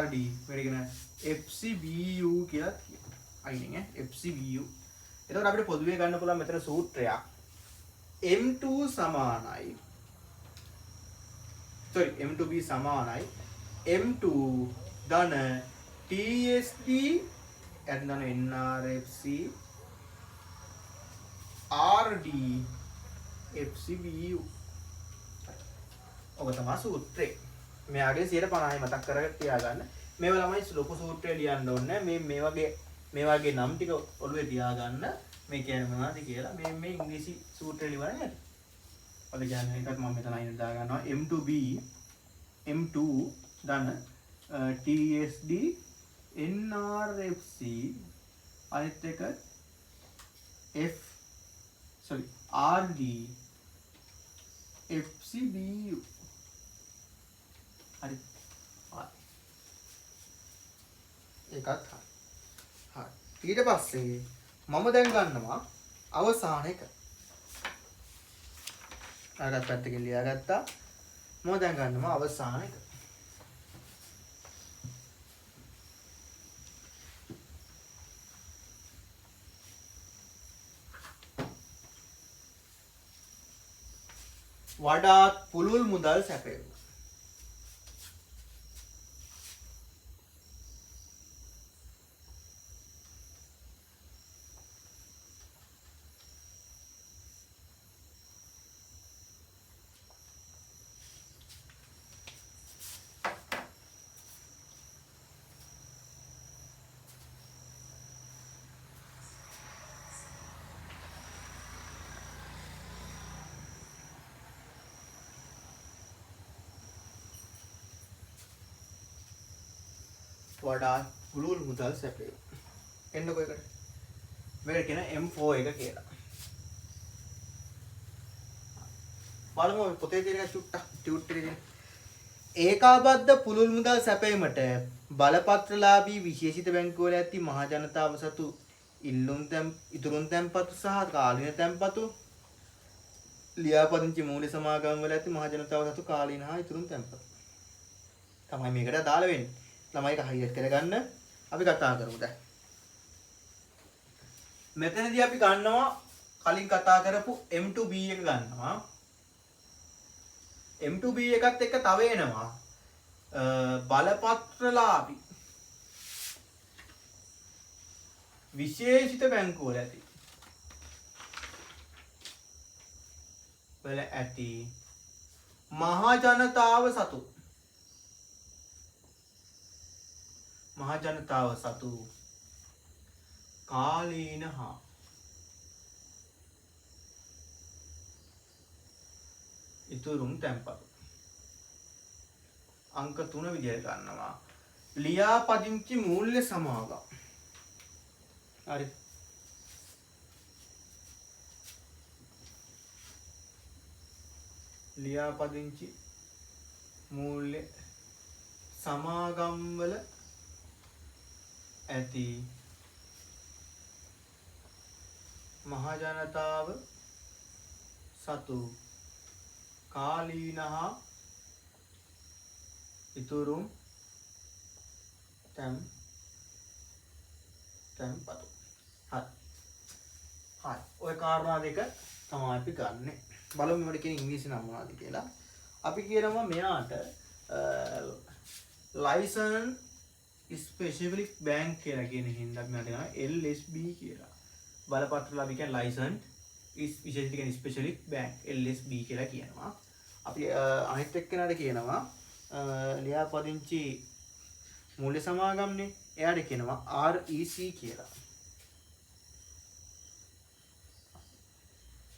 RD මේකට කියන FCBU කියලා කියනවා. අයිනෙන් ඈ FCBU. එතකොට අපිට පොදුවේ ගන්න පුළුවන් මෙතන සූත්‍රයක් M2 සමානයි sorry M2B සමානයි M2 ධන TSD ධන NRFC RD FCBU. ඔක තමයි සූත්‍රය. මෙයාගේ 150යි මතක් කරගෙන තියාගන්න. මේවා ළමයි ලොකු සූත්‍රය ලියන්න ඕනේ නෑ. මේ වගේ නම් ටික ඔළුවේ තියාගන්න. මේ කියන්නේ මොනවද කියලා. මේ මේ ඉංග්‍රීසි සූත්‍රය ලියවන හැටි. ඔය කියන්නේ එකක් මම මෙතන අයින් දා ගන්නවා M2B M2 ධන TSD NRFC අනිත් එක F sorry RD FCBU. හරි. ඒකත් හරි. හරි. ඊට පස්සේ මම දැන් ගන්නවා අවසාන එක. අරගත් පැත්තකින් ලියාගත්තා. මම දැන් ගන්නවා අවසාන එක. වඩාත් පුළුල් මුදල් සැපයීම. වඩාත් පුළුල් මුදල් සැපයීම. එන්නකෝ එකට. මේකට කියන M4 එක කියලා. බලමු ඔය පොතේ තියෙන එක චුට්ටක් ටියුට් එකේ තියෙන. ඒකාබද්ධ පුළුල් මුදල් සැපයීමට බලපත්‍රලාභී විශේෂිත බැංකුවල ඇති මහ ජනතාව සතු ඉල්ලුම් තැන් ඉතුරුම් තැන්පතු සහ කාලීන තැන්පතු ලියාපදිංචි මූල්‍ය සමාගම් වල ඇති මහ ජනතාව සතු කාලීන හා ඉතුරුම් තැන්පතු තමයි මේකට අදාළ වෙන්නේ. ළමයි එක හයිලයිට් කරගන්න අපි කතා කරමු දැන්. මෙතනදී අපි ගන්නවා කලින් කතා කරපු M2B එක ගන්නවා. M2B එකත් එක්ක තව එනවා බලපත්‍රලාභී විශේෂිත බැංකුවල ඇති වල ඇති මහ ජනතාව සතු මහ ජනතාව සතු කාලීන හා ඉතුරුම් තැන්පතු අංක 3 විදියට ගන්නවා ලියාපදිංචි මූල්‍ය සමාගම්. හරි. ලියාපදිංචි මූල්‍ය සමාගම් වල ඇති මහ ජනතාව සතු කාලීන හා ඉතුරුම් තැන්පතු. හරි. හරි. ඔය කාරණා දෙක තමයි අපි ගන්නෙ. බලමු මේවට කියන ඉංග්‍රීසි නම මොනවද කියලා. අපි කියනවා මෙයාට ලයිසන් ස්පෙસિෆික් බැංක් කියලා කියන හින්දා අපි මෙයාට කියනවා LSB කියලා. බලපත්‍රලාභී කියන්නේ ලයිසන් විශේෂිත කියන්නේ ස්පෙෂලික් බැංක් LSB කියලා කියනවා. අපි අනිත් එක්කෙනාට කියනවා ලියාපදිංචි මූල්‍ය සමාගම්නේ. එයාට කියනවා REC කියලා.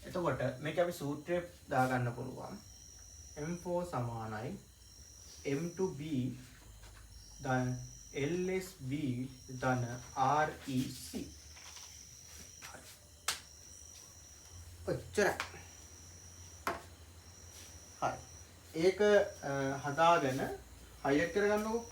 එතකොට මේක අපි සූත්‍රය දාගන්න පුළුවන්. M4 සමානයි M2B ධන LSB ධන REC. ඔච්චරයි. හරි. ඒක හදාගෙන හයිලයිට් කරගන්නකෝ.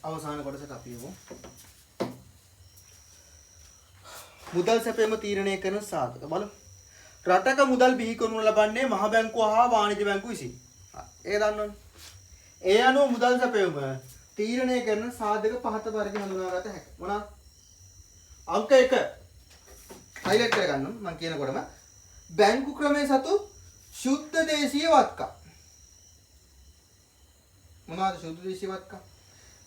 අවසාන කොටසට අපි යමු. මුදල් සැපයීම තීරණය කරන සාධක බලමු. රටක මුදල් බිහි කරනු ලබන්නේ මහ බැංකුව හා වාණිජ බැංකුව විසින්. ඒක දන්නවනේ. ඒ අනුව මුදල් සැපයීම තීරණය කරන සාධක පහත පරිදි හඳුනාගත හැක. මොනවාද? අංක 1 හයිලයිට් කරගන්න මම කියනකොටම බැංකු ක්‍රමයේ සතු ශුද්ධ දේශීය වත්කම්. මොනවාද ශුද්ධ දේශීය වත්කම්?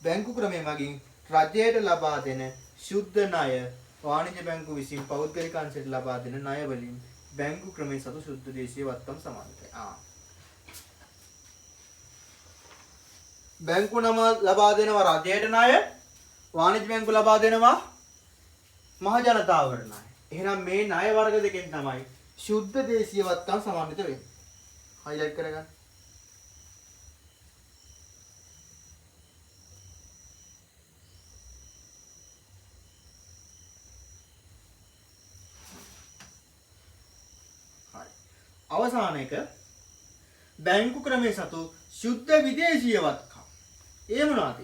බැංකු ක්‍රමය මගින් රජයට ලබා දෙන ශුද්ධ ණය වාණිජ බැංකු විසින් පෞද්ගලික අංශයට ලබා දෙන ණය වලින් බැංකු ක්‍රමයේ සතු ශුද්ධ දේශීය වත්කම් සමානයි. බැංකු නම ලබා දෙනවා රජයට ණය, වාණිජ බැංකු ලබා දෙනවා මහ ජනතාවට ණය. එහෙනම් මේ ණය වර්ග දෙකෙන් තමයි ශුද්ධ දේශීය වත්කම් සමන්විත වෙන්නේ. හයිලයිට් කරගන්න. අවසාන එක බැංකු ක්‍රමයේ සතු ශුද්ධ විදේශීය වත්කම්. ඒ මොනවාද?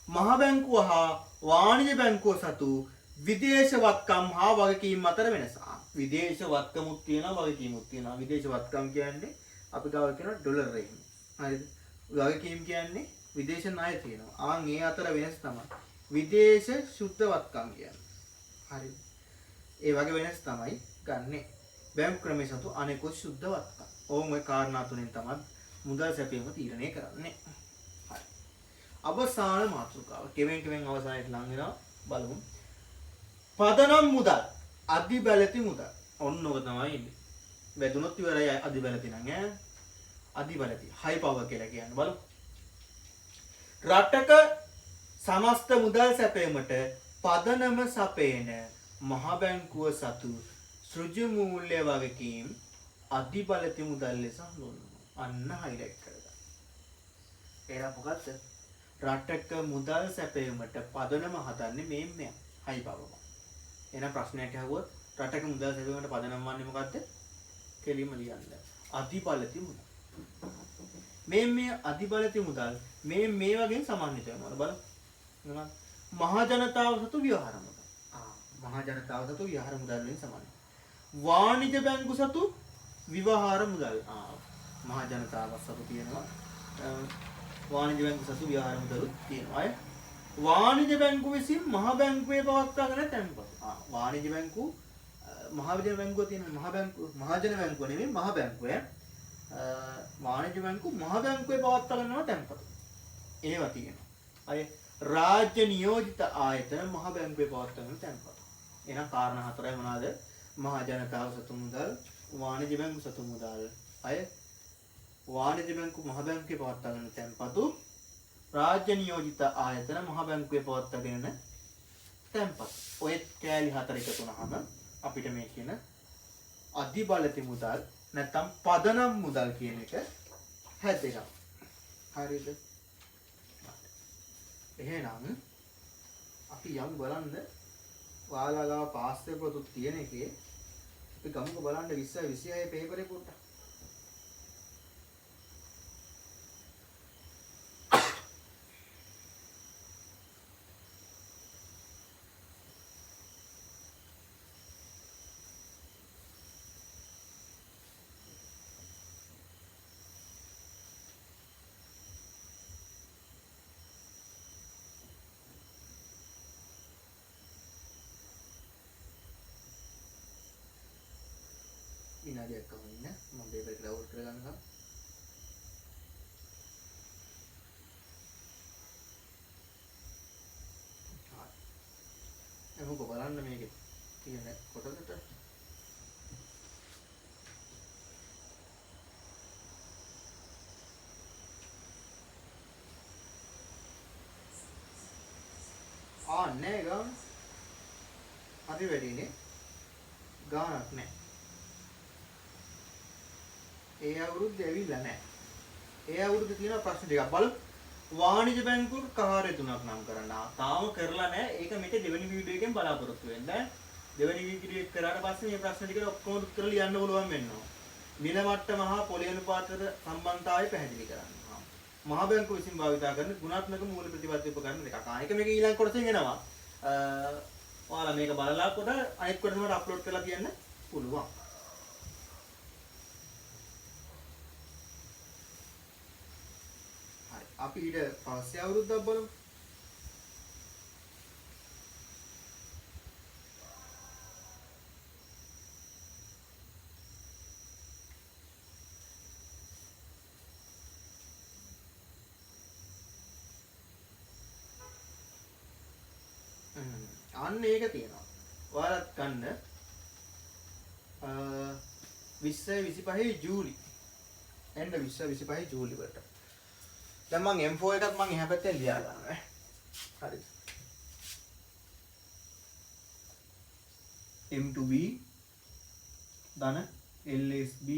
මහ බැංකුව හා වාණිජ බැංකුව සතු විදේශ වත්කම් හා වගකීම් අතර වෙනස. විදේශ වත්කමුත් තියෙනවා වගකීමුත් තියෙනවා. විදේශ වත්කම් කියන්නේ අපි ගාව කියන ඩොලර් එහෙම. හරිද? වගකීම් කියන්නේ විදේශ ණය තියෙනවා. ආන් ඒ අතර වෙනස තමයි විදේශ ශුද්ධ වත්කම් කියන්නේ. හරිද? ඒ වගේ වෙනස තමයි ගන්නෙ. බැංකු ක්‍රමයේ සතු අනෙකුත් ශුද්ධ වත්කම්. ඕන් ඔය කාරණා තුනෙන් තමයි මුදල් සැපයීම තීරණය කරන්නේ. හරි. අවසාන මාතෘකාව. කෙවෙන් කෙවෙන් අවසානයට ලං වෙනවා. බලමු. පදනම් මුදල්, අධිබලති මුදල්. ඔන්න ඔක තමයි ඉන්නේ. වැදුනොත් ඉවරයි අධිබලති නම් ඈ. අධිබලති. හයි පවර් කියලා කියන්නේ. බලමු. රටක සමස්ත මුදල් සැපයීමට පදනම සපයන මහ බැංකුව සතු සෘජු මූල්‍ය වගකීම් අධිබලති මුදල් ලෙස හඳුන්වනවා. අන්න හයිලයිට් කරගන්න. එහෙනම් මොකද්ද? රටක මුදල් සැපයීමට පදනම හදන්නේ මේ මෙයා. හයි පවර්. එහෙනම් ප්‍රශ්නයක් අහුවොත් රටක මුදල් සැපයීමට පදනම වන්නේ මොකද්ද? කෙලින්ම ලියන්න. අධිබලති මුදල්. මේ මේ අධිබලති මුදල් මේ මේ වගේ සමන්විත වෙනවා. බලන්න. මොනවද? මහ ජනතාව සතු ව්‍යවහාර මුදල්. මහ ජනතාව සතු ව්‍යවහාර මුදල් වලින් සමන්විත. වාණිජ බැංකු සතු ව්‍යවහාර මුදල්. මහ ජනතාව සතු තියෙනවා. වාණිජ බැංකු සතු ව්‍යවහාර මුදලුත් තියෙනවා. අය වාණිජ බැංකු විසින් මහ බැංකුවේ පවත්වාගෙන තැන්පතු. වාණිජ බැංකු මහජන බැංකුව තියෙනවා. මහ බැංකු මහජන බැංකුව නෙමෙයි මහ බැංකුව. වාණිජ බැංකු මහ බැංකුවේ පවත්වා ගන්නවා තැන්පතු. ඒවා තියෙනවා. අය රාජ්‍ය නියෝජිත ආයතන මහ බැංකුවේ පවත්වා ගන්න තැන්පතු. එහෙනම් කාරණා හතරයි මොනවාද? මහ ජනතාව සතු මුදල්, වාණිජ බැංකු සතු මුදල්, අය වාණිජ බැංකු මහ බැංකුවේ පවත්වා ගන්න තැන්පතු, රාජ්‍ය නියෝජිත ආයතන මහ බැංකුවේ පවත්වාගෙන යන තැන්පතු. ඔය කෑලි හතර එකතු වුණාම අපිට මේ කියන අධිබලති මුදල් නැත්තම් පදනම් මුදල් කියන එක හැදෙනවා. හරිද? එහෙනම් අපි යමු බලන්න ඔයාලා ගාව පාස් පොතුත් තියෙන එකේ අපි ගමුකෝ බලන්න 20 26 පේපරේ පොඩ්ඩක්. විනාඩියක් වම ඉන්න මම පේපර් එක ඩවුන්ලෝඩ් කරගන්නකම්. හරි. එහෙනම් බලන්න මේකේ තියෙන කොටසට. ආ නෑ ගාන. හරි වැඩිනේ. ගානක් නෑ. ඒ අවුරුද්ද ඇවිල්ලා නැහැ. ඒ අවුරුද්ද තියෙන ප්‍රශ්න ටිකක් බලමු. වාණිජ බැංකුවක කාර්ය තුනක් නම් කරන්න. තාම කරලා නැහැ. ඒක මේක දෙවෙනි වීඩියෝ එකෙන් බලාපොරොත්තු වෙන්න. දෙවෙනි වීඩියෝ එක කරාට පස්සේ මේ ප්‍රශ්න ටික ඔක්කොම උත්තර ලියන්න පුළුවන් වෙනවා. මිල මට්ටම හා පොලි අනුපාත අතර සම්බන්ධතාවය පැහැදිලි කරන්න. මහා බැංකුව විසින් භාවිතා කරන ගුණාත්මක මූල්‍ය ප්‍රතිපත්ති උපකරණ දෙකක්. ඒක මේක ඊළඟ කොටසෙන් එනවා. ඔයාලා මේක බලලා කොට අනිත් කොටස මට අප්ලෝඩ් කරලා තියන්න පුළුවන්. අපි ඊට පස්සේ අවුරුද්දක් බලමු. අන්න ඒක තියෙනවා. ඔයාලත් ගන්න 20 25 ජූලි. එන්න 20 25 ජූලි වලට. දැන් මං M4 එකත් මං එහා පැත්තෙන් ලියා ගන්නවා ඈ. හරිද? M2B ධන LSB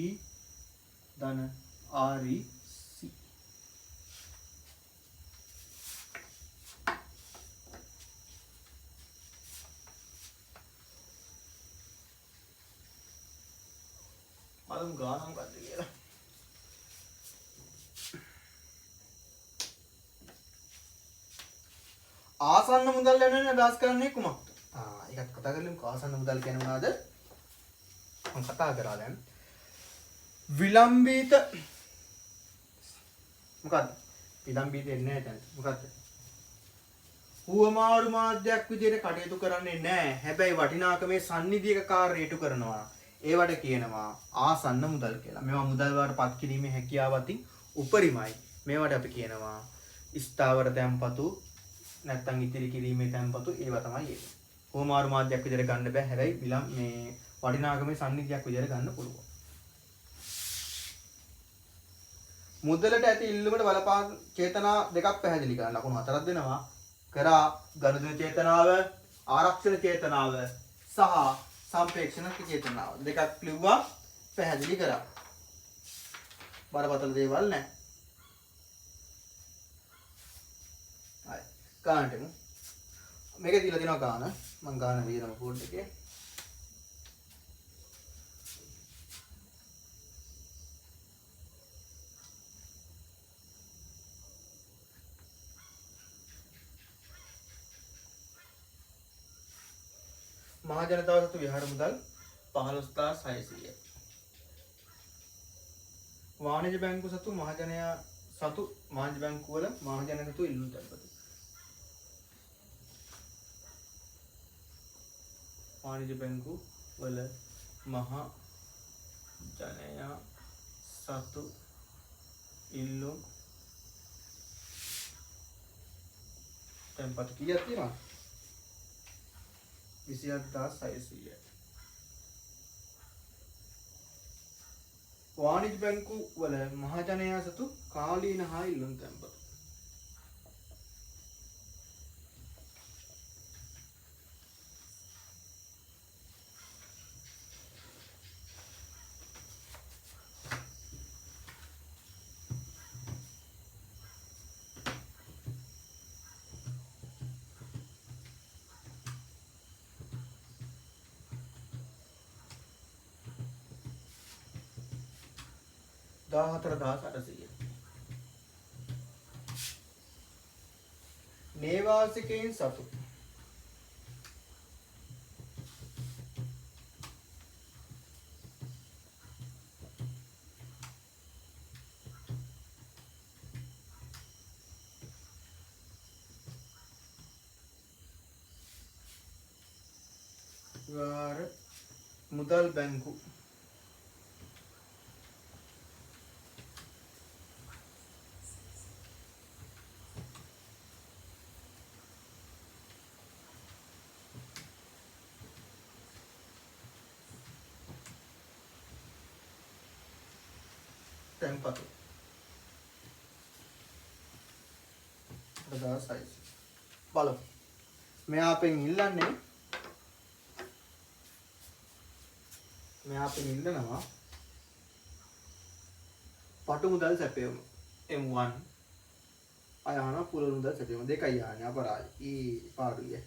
ධන REC. බලමු ගාන මොකද්ද කියලා. ආසන්න මුදල් යනුවෙන් අදහස් කරන්නේ කුමක්ද? ඒකත් කතා කරලමුකෝ. ආසන්න මුදල් කියන්නේ මොනවාද? මම කතා කරා දැන්. විලම්බිත මොකද්ද? විලම්බිත එන්නේ නැහැ දැන්. මොකද්ද? හුවමාරු මාධ්‍යයක් විදිහට කටයුතු කරන්නේ නැහැ. හැබැයි වටිනාකමේ සන්නිධියක කාර්ය ඉටු කරනවා. ඒවට කියනවා ආසන්න මුදල් කියලා. මේවා මුදල් වලට පත් කිරීමේ හැකියාව අතින් උපරිමයි. මේවට අපි කියනවා ස්ථාවර තැන්පතු නැත්තම් ඉතිරි කිරීමේ තැන්පතු ඒවා තමයි ඒවා. හුවමාරු මාධ්‍යයක් විදිහට ගන්න බෑ. හැබැයි විලම් මේ වටිනාකමේ සන්නිධියක් විදිහට ගන්න පුළුවන්. මුදලට ඇති ඉල්ලුමට බලපාන චේතනා දෙකක් පැහැදිලි කරන්න. ලකුණු හතරක් දෙනවා. කරා ගනුදෙනු චේතනාව, ආරක්ෂණ චේතනාව සහ සම්ප්‍රේක්ෂණ චේතනාව. දෙකක් ලිව්වා පැහැදිලි කරා. බරපතල දේවල් නෑ. හරි. ගානට එමු. මේක දීලා දෙනවා ගාන. මං ගාන ලියනවා බෝඩ් එකේ. මහ ජනතාව සතු විහාර මුදල් 15600. වාණිජ බැංකු සතු මහජනයා සතු වාණිජ බැංකු වල මහජන සතු ඉල්ලුම් තැන්පතු. වාණිජ බැංකු වල මහ ජනයා සතු ඉල්ලුම් තැන්පතු කීයක් තියෙනවද? 27600. වාණිජ බැංකු වල මහජනයා සතු කාලීන හා ඉල්ලුම් තැන්පතු. 14800. නේවාසිකයින් සතු ව්‍යවහාර මුදල් බැංකු තැන්පතු 8600. බලමු. මෙයා අපෙන් ඉල්ලන්නේ, මෙයා අපෙන් ඉල්ලනවා පටු මුදල් සැපයුම M1 අය අහනවා පුලුල් මුදල් සැපයුම දෙකයි අහන්නේ අපරාධ. ඊ පාඩුයි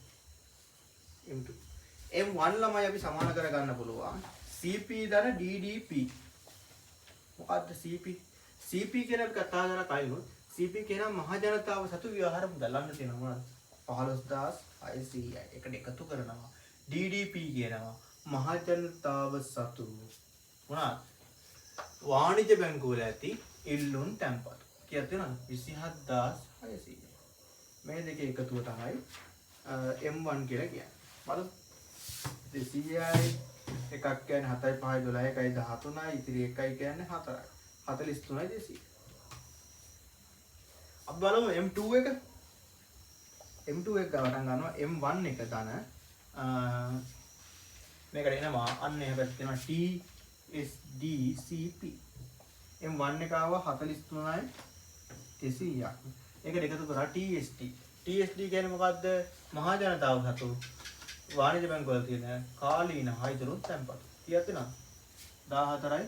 M2 M1 ළමයි අපි සමාන කරගන්න පුළුවන් CP ධන DDP. මොකද්ද CP? CP කියලා අපි කතා කරලා කලිනුත් CP කියන මහ ජනතාව සතු ව්‍යවහාර මුදල් අන්න තියෙනවා මොනවද? 15600යි. එකට එකතු කරනවා DDP කියනවා මහ ජනතාව සතු මොනවද? වාණිජ බැංකුවල ඇති ඉල්ලුම් තැන්පතු. කීයක් තියෙනවද? 27600. මේ දෙකේ එකතුව තමයි M1 කියලා කියන්නේ. බලමු. 200යි එකක් කියන්නේ 7යි 5යි 12යි 1යි 13යි ඉතිරි 1යි කියන්නේ 4යි. 43යි 200. අපි බලමු M2 එක. M2 එක ගාවට ගන්නවා M1 එක ධන මේකට එනවා අන්න එහෙම පැත්තට එනවා TSDCP. M1 එක ආවා 43යි 200ක්. ඒකට එකතු කරා TSD. TSD කියන්නේ මොකද්ද? මහා ජනතාව සතු වාණිජ බැංකුවල තියෙන කාලීන හයිතුරුත් තැන්පතු. කීයක් තියෙනවද? 14යි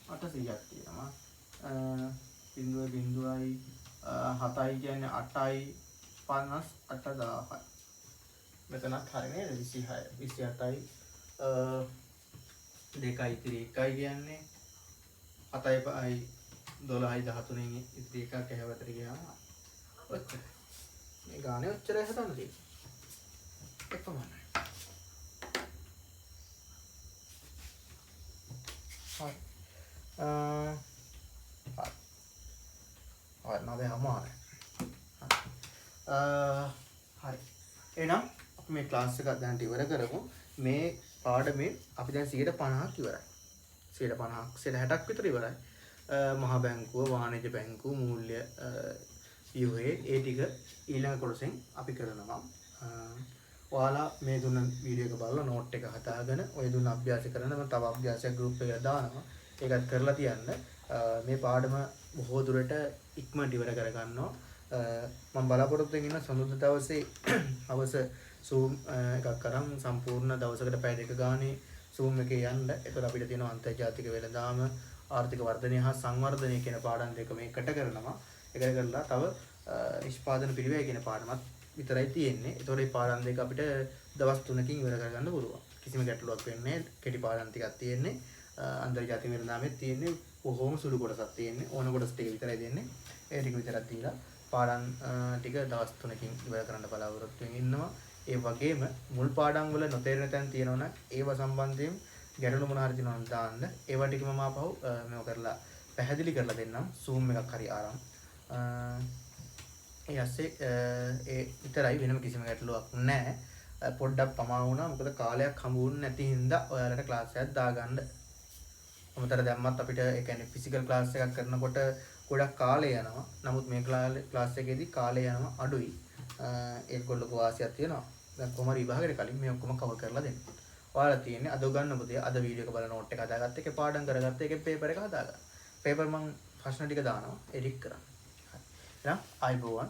800ක් තියෙනවා. බිංදුවයි බිංදුවයි 7යි කියන්නේ 8යි 58000යි. මෙතනත් හරි නේද? 26 27යි 2යි ඉතිරි 1යි කියන්නේ 7යි 5යි 12යි 13න් ඉතිරි එකක් එහා පැත්තට ගියාම ඔච්චරයි. මේ ගානේ ඔච්චරයි හදන්න තියෙන්නේ. එපමණයි. හරි. හරි. හරි නවය හමාරයි. හරි. එහෙනම් අපි මේ ක්ලාස් එක දැන් ඉවර කරමු. මේ පාඩමේ අපි දැන් 50ක් ඉවරයි. 50ක් 60ක් විතර ඉවරයි. මහා බැංකුව, වාණිජ බැංකුව, මූල්‍ය ව්‍යුහය ඒ ටික ඊළඟ කොටසෙන් අපි කරනවා. ඔයාලා මේ දුන්න වීඩියෝ එක බලලා නෝට් එක හදාගෙන ඔය දුන්න අභ්‍යාස කරන මම තව අභ්‍යාසයක් ගෲප් එකට දානවා. ඒකත් කරලා තියන්න. මේ පාඩම බොහෝ දුරට ඉක්මනට ඉවර කරගන්නවා. මම බලාපොරොත්තු වෙන ඉන්න සඳුදා දවසේ හවස Zoom එකක් අරන් සම්පූර්ණ දවසකට පැය දෙක ගානේ Zoom එකේ යන්න. ඒතකොට අපිට තියෙනවා අන්තර්ජාතික වෙළඳාම, ආර්ථික වර්ධනය හා සංවර්ධනය කියන පාඩම් දෙක මේකට කරනවා. ඒකට කරලා තව නිෂ්පාදන පිළිවෙය කියන පාඩමත් විතරයි තියෙන්නේ. ඒතකොට මේ පාඩම් දෙක අපිට දවස් 3කින් ඉවර කරගන්න පුළුවන්. කිසිම ගැටලුවක් වෙන්නේ නැහැ. කෙටි පාඩම් ටිකක් තියෙන්නේ. අන්තර්ජාතික වෙළඳාමෙත් තියෙන්නේ බොහෝම සුළු කොටසක් තියෙන්නේ. ඕන කොටස් ටික විතරයි දෙන්නේ. ඒ ටික විතරක් දීලා පාඩම් ටික දවස් 3කින් ඉවර කරන්න බලාපොරොත්තු වෙමින් ඉන්නවා. ඒ වගේම මුල් පාඩම් වල නොතේරෙන තැන් තියෙනවා නම් ඒව සම්බන්ධයෙන් ගැටලු මොන හරි තියෙනවා නම් දාන්න. ඒවා ටික මම ආපහු මේව කරලා පැහැදිලි කරලා දෙන්නම්. Zoom එකක් හරි ආරම්. ඒ ඇස්සේ ඒ විතරයි, වෙනම කිසිම ගැටලුවක් නැහැ. පොඩ්ඩක් පමා වුණා. මොකද කාලයක් හම්බ වුණ නැති හින්දා ඔයාලට ක්ලාස් එකක් දාගන්න. අමතර දැම්මත් අපිට ඒ කියන්නේ ෆිසිකල් ක්ලාස් එකක් කරනකොට ගොඩක් කාලය යනවා. නමුත් මේ ක්ලාස් එකේදී කාලය යනවා අඩුයි. ඒක ලොකු වාසියක් තියෙනවා. දැන් කොහොම හරි විභාගෙට කලින් මේ ඔක්කොම කවර් කරලා දෙන්න. ඔයාලා තියෙන්නේ අද උගන්වපු දේ අද වීඩියෝ එක බලලා නෝට් එක හදාගත්ත එකේ පාඩම් කරගත්ත එකේ පේපර් එක හදාගන්න. පේපර් මං ප්‍රශ්න ටික දානවා එඩිට් කරන්න. හරි. එහෙනම් ආයිබෝවන්.